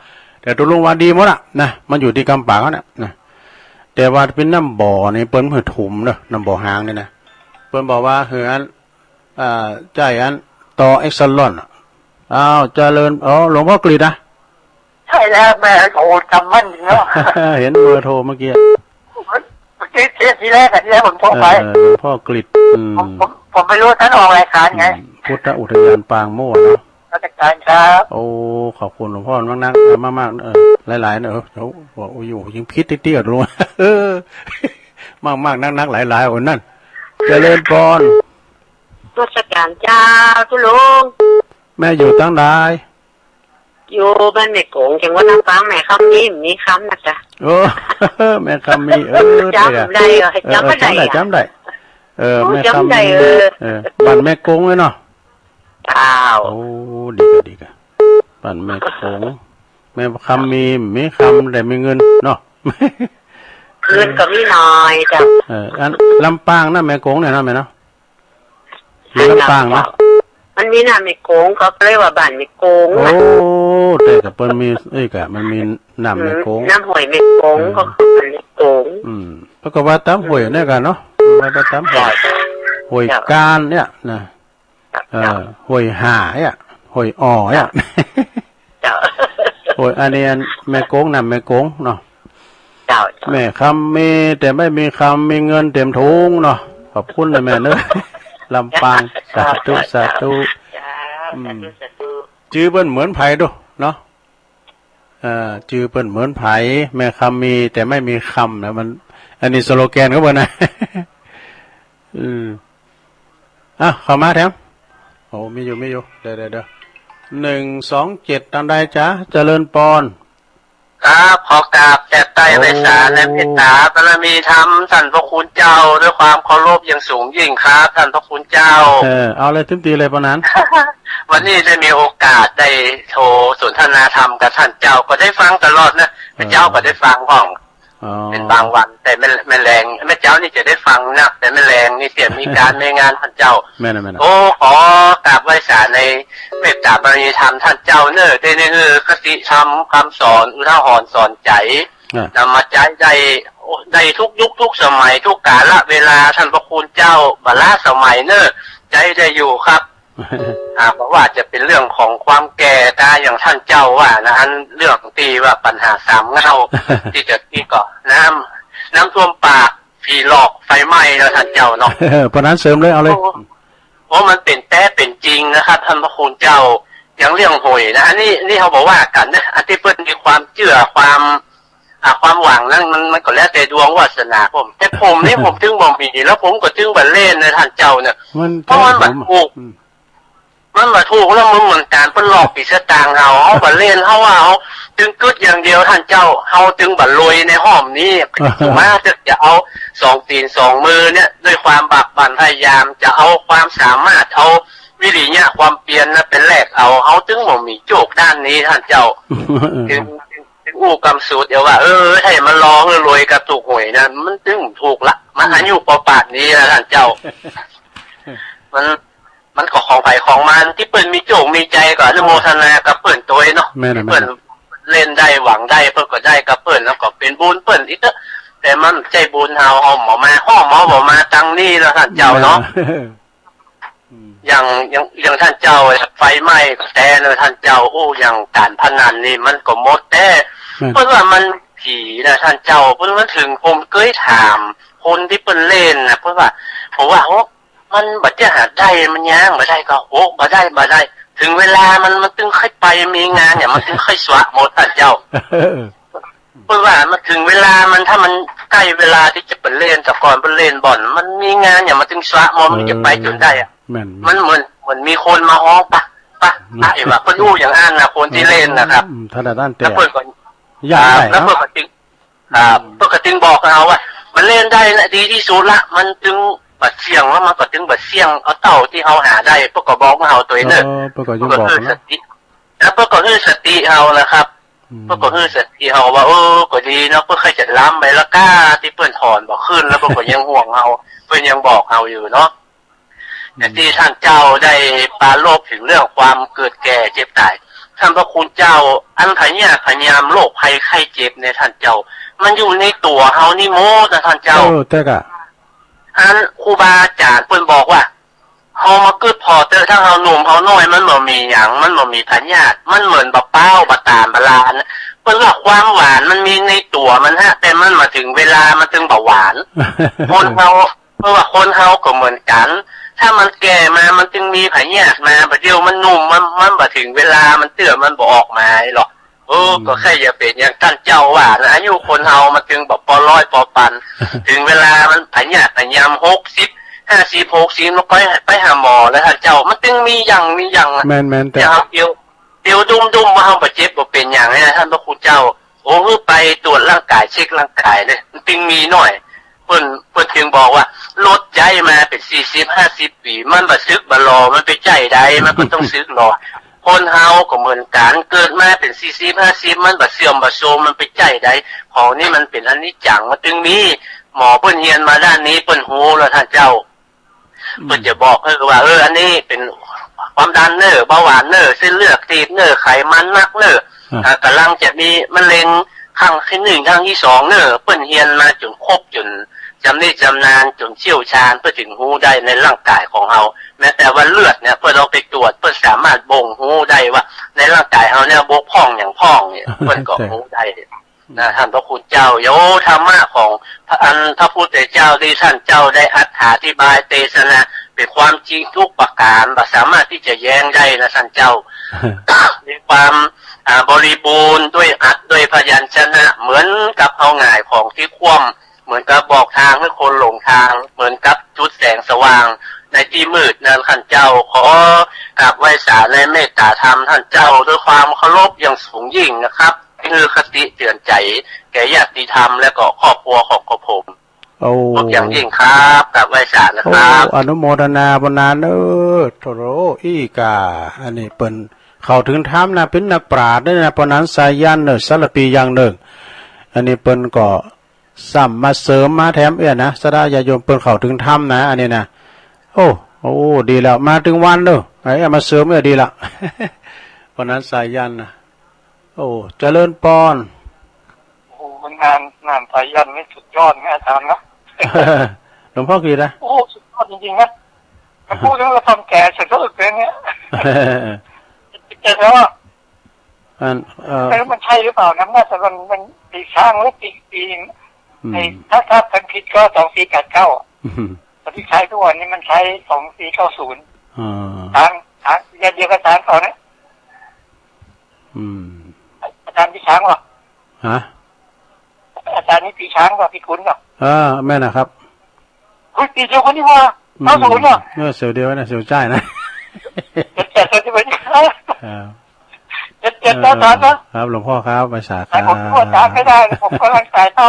แต่ตกลงว่าดีหมดอะนะ มันอยู่ที่กำปากเขาน่ะนะ แต่ว่าเป็นน้ำบ่อนี่เปิ้นบ่ให้ถมเนอะ น้ำบ่อหางนี่นะ เปิ้นบอกว่า เฮือน อ่า ใจ้อัน ต่อเอ็กซาลอนอะ อ้าว เจริญ อ๋อ หลวงพ่อกฤษนะ ใช่แล้ว แม่ โอ้ จำแม่นเนาะ เห็นเบอร์โทรเมื่อกี้ เมื่อกี้ ทีแรกอะ ทีแรกผมโทรไป เออ หลวงพ่อกฤษ อืม ผม ผม ผมไม่รู้ว่าท่านออกรายการไง อืม พุทธอุทยานปางโมดเนาะ ราชการครับ โอ้ ขอบคุณหลวงพ่อมากๆ เออ มากๆ เออ หลายๆ เนอะ เออ เดี๋ยวบอก โอ้ย ยังผิดติ๊กๆ อ่ะ ลุง เออ มากๆ นักๆ หลายๆ คนนั่น เจริญพร นมัสการเจ้า ตุ๊ลุง แม่อยู่ตังใด อยู่บ้านแม่โกง จังหวัดลำปาง แม่คำมี มีคำนะจ๊ะ โอ้ แม่คำมี เออ จำได้เหรอ เออ จำไม่ได้ จำได้ อะ จำได้ เออ โอ้ แม่คำมี จำได้ เออ เออ บ้านแม่โกงเลยเนาะ เจ้า โอ้ ดีกะ ดีกะ บ้านแม่โกง แม่คำมี มีคำแต่มีเงินเนาะ เงินก็มีน้อยเจ้า เออ อันลำปางนะ แม่โกงเนี่ยเนาะ แม่เนาะ อยู่ลำปางนะ มันมีหน้าแม่โกง เขาก็เลยว่าบ้านแม่โกง โอ้ อะ แต่กับเปิ้นมี เอ้ย กะ มันมีน้ำแม่โกง อืม น้ำห้วยแม่โกง เออ เขาก็บ้านแม่โกง อืม แล้วก็ว่าตามห้วยเนี่ยกันเนาะ ว่าไปตามห้วย เจ้า ห้วยกานเนี่ยนะ เจ้า เออ ห้วยห่าเนี่ย ห้วยอ่อเนี่ย เจ้า โอ้ย อันนี้อันแม่โกง น้ำแม่โกงเนาะ เจ้า เจ้า แม่คำมี แต่ไม่มีคำ มีเงินเต็มถุงเนาะ ขอบคุณนะแม่เนอะ ลำปาง สาธุ สาธุ เจ้า อืม สาธุ สาธุ จื้อเปิ้นเหมือนไผดูเนาะ เอ่อ จื้อเปิ้นเหมือนไผ แม่คำมี แต่ไม่มีคำนะ มัน อันนี้สโลแกนเขาเปิ้นนะ อืม อ่ะ เข้ามาแถม โอ้ มีอยู่ มีอยู่ เดี๋ยว เดี๋ยว เดี๋ยว หนึ่งสองเจ็ด ตังใดจ๊ะ เจริญปอน ครับ ขอกราบแจกไตรไพศาล โอ้ และเมตตาบารมีธรรมท่านพระคุณเจ้า ด้วยความเคารพอย่างสูงยิ่งครับ ท่านพระคุณเจ้า เออ เอาเลย เต็มตี้เลยปานนั้น วันนี้ได้มีโอกาสได้โทรสนทนาธรรมกับท่านเจ้า ก็ได้ฟังตลอดนะ เออ เจ้าก็ได้ฟังพ่อง อ๋อ เป็นบางวัน แต่แม่ แม่แลง แม่เจ๊านี่จะได้ฟังนะ แต่แม่แลงนี่เสียมีการมีงานท่านเจ้า แม่นนะ แม่นนะ โอ้ ขอกราบไหว้สาในเมตตาบารมีธรรมท่านเจ้าเนอะ ได้ในเออคติธรรมคำสอน อุทาหรณ์สอนใจ อ่ะ นำมาใช้ได้ โอ้ ได้ทุกยุคทุกสมัย ทุกกาลเวลา ท่านพระคุณเจ้า บาละสมัยเนอะ ใช้ได้อยู่ครับ อ่า เพราะว่าจะเป็นเรื่องของความแก่ตายอย่างท่านเจ้าว่านะ อันเรื่องที่ว่าปัญหาสามเงา ที่จะที่เกาะน้ำ น้ำท่วมปาก ผีหลอก ไฟไหม้แล้วท่านเจ้าเนาะ เออ เพราะนั้นเสริมเลย เอาเลย โอ้ โอ้ มันเป็นแท้เป็นจริงนะครับ ท่านพระคุณเจ้า อย่างเรื่องหวยนะ อันนี้ นี่เขาบอกว่ากันนะ อันที่เปิ้นมีความเชื่อ ความ อ่า ความหวังนั้น มัน มันก็แล้วแต่ดวงวาสนาผม แต่ผมนี่ ผมถึงบ่มี แล้วผมก็ถึงบ่เล่นนะท่านเจ้าเนี่ย มัน เพราะมันบ่ถูก อืม มันบ่ถูกแล้ว มันเหมือนการเปิ้นหลอกปีสตางค์เฮา เฮาบ่เล่น เฮาว่าเฮาตึงกึดอย่างเดียวท่านเจ้า เฮาตึงบ่รวยในห้อมนี้ มาจะ จะเอาสองตีนสองมือเนี่ย ด้วยความบากบั่นพยายาม จะเอาความสามารถ เอาวิริยะความเพียรนะ ไปแลกเอา เฮาตึงบ่มีโจกด้านนี้ท่านเจ้า ถึง ถึงอู้กำสูตรเดียวว่า เออ ให้มันรอ เออ รวยกับถูกหวยนะ มันตึงถูกละ มันอายุปอปาดนี้นะท่านเจ้า มัน มันก็ของไผของมัน ที่เปิ้นมีโจกมีใจก็อนุโมทนากับเปิ้นโตยเนาะ แม่นน่ะ ที่เปิ้น แม่นน่ะ เล่นได้หวังได้ เปิ้นก็ได้กับเปิ้น แล้วก็เป็นบุญเปิ้นอีกเถอะ แต่มันใช่บุญเฮา เฮาบ่มา เฮาบ่มาตังนี้แล้วท่านเจ้าเนาะ แม่นน่ะ อืม อย่าง อย่าง อย่างท่านเจ้าไฟไหม้ก็แตนเลยท่านเจ้า โอ้ อย่างการพนันนี่มันก็หมดแต่ แม่น เปิ้นว่ามันผีนะท่านเจ้า เปิ้นว่าถึงผมเคยถามคนที่เปิ้นเล่นนะ เปิ้นว่า ผมว่า โอ้ มันบ่จะหาได้ มันย่างบ่ได้ก็ โอ้ บ่ได้ บ่ได้ ถึงเวลามัน มันตึงค่อยไป มีงานเนี่ย มันตึงค่อยสวะหมดท่านเจ้า เปิ้นว่ามันถึงเวลามัน ถ้ามันใกล้เวลาที่จะไปเล่น แต่ก่อนไปเล่นบ่อน มันมีงานเนี่ย มันตึงสวะหมด มันจะไปจนได้อะ แม่น มันเหมือน เหมือนมีคนมาฮ้อง "ปะ ปะ ปะ" ไอ้ว่าเปิ้นอู้อย่างอั้นนะ คนที่เล่นนะครับ อืม ถ้าด้านแต่ แล้วเปิ้นก็ ย่างได้ แล้วเปิ้น เนาะ ก็จึง ครับ เปิ้นก็จึงบอกเราว่า มันเล่นได้ละ ดีที่สุดละ มันจึงบ่เสี่ยง แล้วมันก็จึงบ่เสี่ยง เอาเต้าที่เฮาหาได้ เปิ้นก็บอกเราตัวเองเนอะ เออ เปิ้นก็ยังบอกนะ เปิ้นก็คือสติ แล้วเปิ้นก็คือสติเรานะครับ อืม เปิ้นก็คือสติเราว่า เออ ก็ดีเนาะ เปิ้นใครจะล้ำไปละก้า ที่เปิ้นถอนบ่ขึ้น แล้วเปิ้นก็ยังห่วงเรา เปิ้นยังบอกเราอยู่เนาะ แต่ที่ท่านเจ้าได้ปรารภถึงเรื่องความเกิดแก่เจ็บตาย ท่านพระคุณเจ้า อันพยาธิพยายามโรคภัยไข้เจ็บเนี่ยท่านเจ้า มันอยู่ในตัวเฮานี่หมดนะท่านเจ้า เออ แต่กะ อันครูบาอาจารย์เปิ้นบอกว่า เฮามาเกิดพอเตอะ ถ้าเฮาหนุ่มเฮาน้อย มันบ่มีหยัง มันบ่มีพยาธิ มันเหมือนบ่เป้า บ่ตาล บ่หวาน เปิ้นว่าความหวานมันมีในตัวมันฮะ แต่มันมาถึงเวลามันจึงบ่หวาน คนเฮา เพราะว่าคนเฮาก็เหมือนกัน ถ้ามันแก่มา มันจึงมีพยาธิมา บัดเดี๋ยวมันหนุ่ม มัน มันบ่ถึงเวลา มันเตื้อ มันบ่ออกมาหรอก โอ้ อืม ก็แค่อย่าเป็นอย่างท่านเจ้าว่านะ อายุคนเฮามันจึงบ่ปอร้อยปอปัน ถึงเวลามันพยาธิพยายามหกสิบ ห้าสิบ หกสิบ แล้วค่อยไปหาหมอนะท่านเจ้า มันจึงมีอย่าง มีอย่างนะ แม่นๆ แต่ อย่าเอาเดียว เตียวดุ้มๆ ว่าเฮาบ่เจ็บบ่เป็นหยังเนี่ย ท่านพระคุณเจ้า โอ้ คือไปตรวจร่างกาย เช็คร่างกายเนี่ย มันจึงมีหน่อย เปิ้น เปิ้นจึงบอกว่า รถใจ๊มาเป็นสี่สิบ ห้าสิบ ปี มันบ่สึกบ่หล่อ มันไปใจ๊ใด มันก็ต้องสึกหล่อ คนเฮาก็เหมือนกัน เกิดมาเป็นสี่สิบ ห้าสิบ มันบ่เสื่อมบ่โทรม มันไปใจ๊ใด ของนี่มันเป็นอนิจจัง มันจึงมี หมอเปิ้นเฮียนมาด้านนี้ เปิ้นฮู้แล้วท่านเจ้า อืม เปิ้นจะบอกให้ว่า เออ อันนี้เป็นความดันเนอะ เบาหวานเนอะ เส้นเลือดตีบเนอะ ไขมันนักเนอะ อ่ะ อ่ะ กำลังจะมีมะเร็งครั้งที่หนึ่ง ครั้งที่สองเนอะ เปิ้นเฮียนมาจนครบ จนชำนิชำนาญ จนเชี่ยวชาญ เปิ้นถึงฮู้ได้ในร่างกายของเฮา แม้แต่ว่าเลือดเนี่ย เปิ้นเอาไปตรวจ เปิ้นสามารถบ่งฮู้ได้ว่า ในร่างกายเฮาเนี่ยบกพร่องหยังพร่องเนี่ย เปิ้นก็ฮู้ได้ นะ ท่านพระคุณเจ้า โย ธรรมะของพระ อันพระพุทธเจ้าที่ท่านเจ้าได้อธิบายเทศนา เป็นความจริงทุกประการ บ่สามารถที่จะแย้งได้นะท่านเจ้า มีความ อ่า บริบูรณ์ด้วยอักษรด้วยพยัญชนะ เหมือนกับเฮาหงายของที่คว่ำ เหมือนกับบอกทางให้คนหลงทาง เหมือนกับจุดแสงสว่างในที่มืดนั้นท่านเจ้า ขอกราบไหว้สาในเมตตาธรรมท่านเจ้า ด้วยความเคารพอย่างสูงยิ่งนะครับ คือคติเตือนใจแก่ญาติธรรมและก็ครอบครัวของกระผม โอ้ ขอบอย่างยิ่งครับ กราบไหว้สานะครับ โอ้ อนุโมทนาปานนั้นเนอะ โถ อีกา อันนี้เปิ้นเข้าถึงธรรมนะ เป็นนักปราชญ์ด้วยนะ ปานนั้นสายันเนอะ สารภีอย่างหนึ่ง อันนี้เปิ้นก็ ซ้ำมาเสริมมาแถมเอี้ยนะ ศรัทธาญาติโยมเปิ้นเข้าถึงธรรมนะ อันนี้นะ โอ้ โอ้ ดีแล้ว มาถึงวันเด้อ ไอ้เอี้ยมาเสริมเอี้ยดีละ ปานนั้นสายันนะ โอ้ เจริญปอน โอ้ งาน งานสายันนี่สุดยอดนะอาจารย์นะ หลวงพ่อกฤษนะ โอ้ สุดยอดจริงๆนะ พูดถึงเราทำแก่สุดยอดเลยเนี่ย เจ๋งแล้วอะ อัน เอ่อ ไม่รู้มันใช่หรือเปล่านะ น่าจะมัน มันปีช้างหรือปี ปี อืม ไอ้ ถ้า ถ้าจำผิดก็สองสี่แปดเก้าอะ อืม แต่ที่ใช้ทุกวันนี้มันใช้สองสี่เก้าศูนย์ อ่า ช้าง ช้าง เดือนเดียวกับช้างเขาเนี่ย อืม อาจารย์ปีช้างเหรอ ฮะ อาจารย์นี่ปีช้างเหรอ ปีกุลเหรอ อ่า แม่นนะครับ เฮ้ย ปีเดียวกันนี่หว่า อืม เก้าศูนย์เหรอ เออ เสี่ยวเดียวนะ เสี่ยวจ้ายนะ เจ็ดเจ็ด ใช่ไหม อ่า เจ็ดเจ็ด เออ เก้าสามนะ ครับ หลวงพ่อครับ ไหว้สาครับ แต่ผมดูอาจารย์ไม่ได้เลย ผมกำลังสายเข้า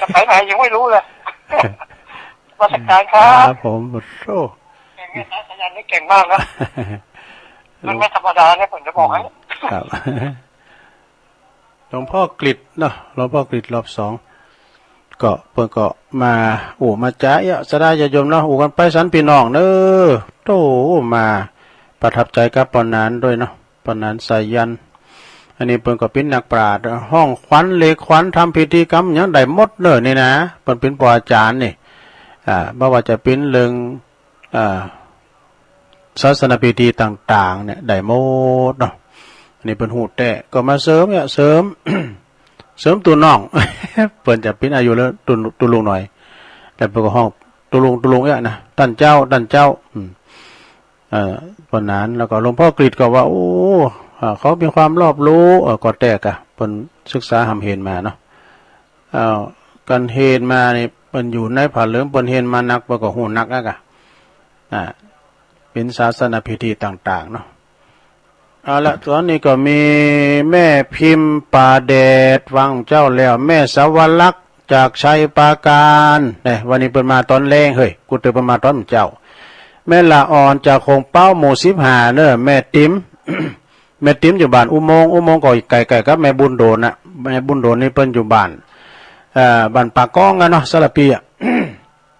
จะไปไหนยังไม่รู้เลย นมัสการครับ ครับผม โอ้ เก่งนะ อาจารย์นี่เก่งมากนะ มันไม่ธรรมดานะ ผมจะบอกให้ ครับ หลวงพ่อกฤษเนาะ หลวงพ่อกฤษรอบสอง ก็เปิ้นก็มาอู้มาจ๋าเอี้ย ศรัทธาญาติโยมเนาะ อู้กันไปสันพี่น้องเน้อ โต้ มาประทับใจกับป้อหนานด้วยเนาะ ป้อหนานสายัน อันนี้เปิ้นก็เป๋นนักปราชญ์ ฮ้องขวัญเลขขวัญ ทำพิธีกรรมหยังได้หมดเน้อนี่นะ เปิ้นเป๋นป้ออาจ๋ารย์นี่ อ่า บ่ว่าจะเป๋นเรื่อง อ่า ศาสนพิธีต่างๆ เนี่ย ได้หมดเนาะ อันนี้เปิ้นฮู้แต๊ ก็มาเสริมเนี่ย เสริม เสริมตุ๊น้อง เปิ้นจะเป๋นอายุแล้วตุ๊ ตุ๊ลุงหน่อย แต่เปิ้นก็ฮ้องตุ๊ลุง ตุ๊ลุงเนี่ยนะ ต้านเจ้า ต้านเจ้า อืม เอ่อ ป้อหนาน แล้วก็หลวงพ่อกฤษก็ว่า โอ้ อ่า เขามีความรอบรู้ เอ่อ ก็แต๊กะ เปิ้นศึกษาฮ่ำเห็นมาเนาะ เอ่อ ก๋านเห็นมานี่ เปิ้นอยู่ในผ้าเหลือง เปิ้นเห็นมานัก เปิ้นก็ฮู้นักอะกะ อ่า เป๋นศาสนพิธีต่างๆ เนาะ เอาละ ตอนนี้ก็มีแม่พิมพ์ป่าแดด ฟังเจ้าแล้ว แม่สวรักษ์จากชัยปราการ เนี่ย วันนี้เปิ้นมาตอนแลง เฮ้ย กูเตอเปิ้นมาตอนเจ้า แม่ละอ่อนจากโขงเป๊าหมู่สิบห้าเน้อ แม่ติ๋ม แม่ติ๋มอยู่บ้านอุโมงค์ อุโมงค์ก็ใกล้ๆ กับแม่บุญโดนน่ะ แม่บุญโดนนี่เปิ้นอยู่บ้าน เอ่อ บ้านปากก้องอะเนาะ สารพีอะ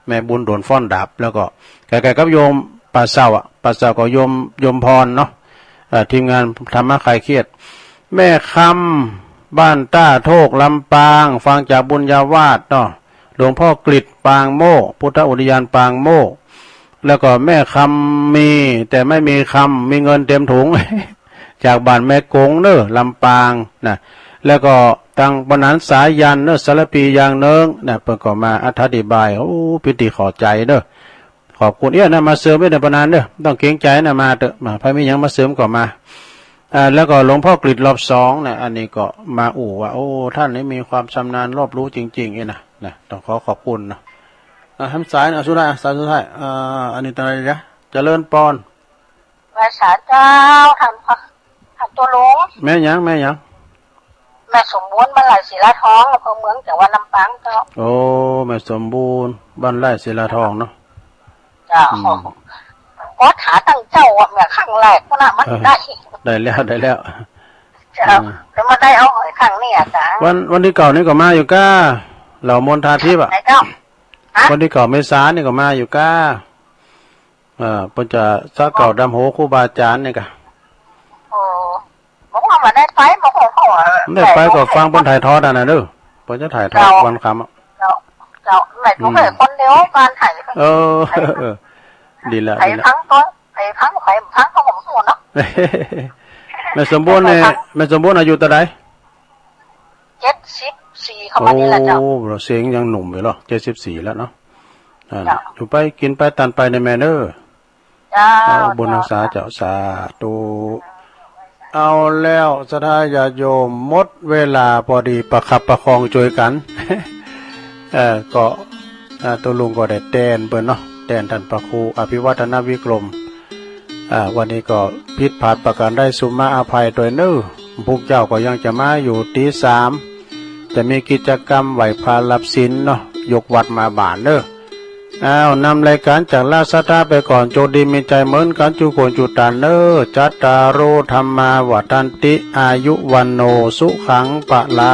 แม่บุญโดนฟ้อนดาบ แล้วก็ใกล้ๆ กับโยมป่าเศร้าอะ ป่าเศร้าก็โยม โยมพรเนาะ เอ่อ ทีมงานธรรมะคลายเครียด แม่คำ บ้านต้าโทก ลำปาง ฟังจากบุญญาวาสเนาะ หลวงพ่อกฤษ ปางโมกข์ พุทธอุทยานปางโมกข์ แล้วก็แม่คำมี แต่ไม่มีคำ มีเงินเต็มถุง จากบ้านแม่กงเน้อ ลำปางนะ แล้วก็ตังป้อหนานสายันเน้อ สารพีอย่างเนิงนะ เปิ้นก็มาอธิบาย โอ้ เป๋นตี้ขอบใจ๋เน้อ ขอบคุณเอี้ยนะ มาเสริมเอี้ยนะ ป้อหนานเน้อ ต้องเกรงใจ๋นะ มาเต๊อะ มา ใผมีหยังมาเสริมก็มา อ่า แล้วก็หลวงพ่อกฤษรอบสองนะ อันนี้ก็มาอู้ว่า โอ้ ท่านนี่มีความชำนาญรอบรู้จริงๆ เอี้ยนะ นะ ต้องขอขอบคุณเนาะ อ่า หันสายนะ สุดท้าย สายสุดท้าย อ่า อันนี้ตอนไหนจ๊ะ เจริญปอน ไหว้สาเจ้า ท่านพระ ท่านตุ๊ลุง แม่หยัง แม่หยัง แม่สมบูรณ์ บ้านไร่ศิลาทอง อำเภอเมือง จังหวัดลำปางเจ้า โอ้ แม่สมบูรณ์ บ้านไร่ศิลาทองเนาะ เจ้า อืม ก็ถามตั้งเจ้าว่าเมื่อครั้งแรกก็น่ะมัน เออ ได้ ได้แล้ว ได้แล้ว เจ้า อืม แล้วมาได้เอาหอยครั้งนี้อ่ะจ้ะ วัน วันที่เก้านี่ก็มาอยู่ก้า เหล่ามนทาทิพย์อะ ไหนเจ้า ฮะ วันที่เก้าเมษานี่ก็มาอยู่ก้า เอ่อ เปิ้นจะสาเกล้าดำหัวครูบาอาจ๋ารย์นี่กะ โอ้ บอกว่าบ่ได้ไป บอกว่าเขา บ่ได้ไปก็ฟังเปิ้นถ่ายทอดอันนั้นเด้อ เปิ้นจะถ่ายทอด เจ้า วันค่ำอะ เจ้า เจ้า ไหนก็ อืม แค่คนเดียว การถ่าย เออ เออ ดีแล้ว ใคร ดีแล้ว ฟังก็ ใครฟัง ใครฟังก็ผมพูดเนาะ แม่สมบูรณ์เนี่ย ใครฟัง แม่สมบูรณ์อายุเท่าใด เจ็ดสิบสี่ เข้ามานี่แหละเจ้า โอ้ เสียงยังหนุ่มอยู่เหรอ เจ็ดสิบสี่ แล้วเนาะ อ่า เจ้า อยู่ไปกินไปตันไปในแม่เนอ เจ้า เอาบุญรักษาเจ้า สาธุ เอาแล้วศรัทธาญาติโยม หมดเวลาพอดี ประคับประคองช่วยกัน เอ่อ ก็ อ่า ตุ๊ลุงก็ได้แตนเปิ้นเนาะ แตนท่านพระครูอภิวัฒนวิกรม อ่า วันนี้ก็ผิดพลาดประการใดสุมาอภัยโดยเน้อ พวกเจ้าก็ยังจะมาอยู่ตีสาม จะมีกิจกรรมไหว้พระรับศีลเนาะ ยกวัดมาบ้านเน้อ อ้าว นำรายการจากราชสัทธาไปก่อน โชคดีมีชัยเหมือนกันจุคนจุตันเน้อ จัตตาโร ธัมมา วัฑฒันติ อายุ วัณโณ สุขัง พลัง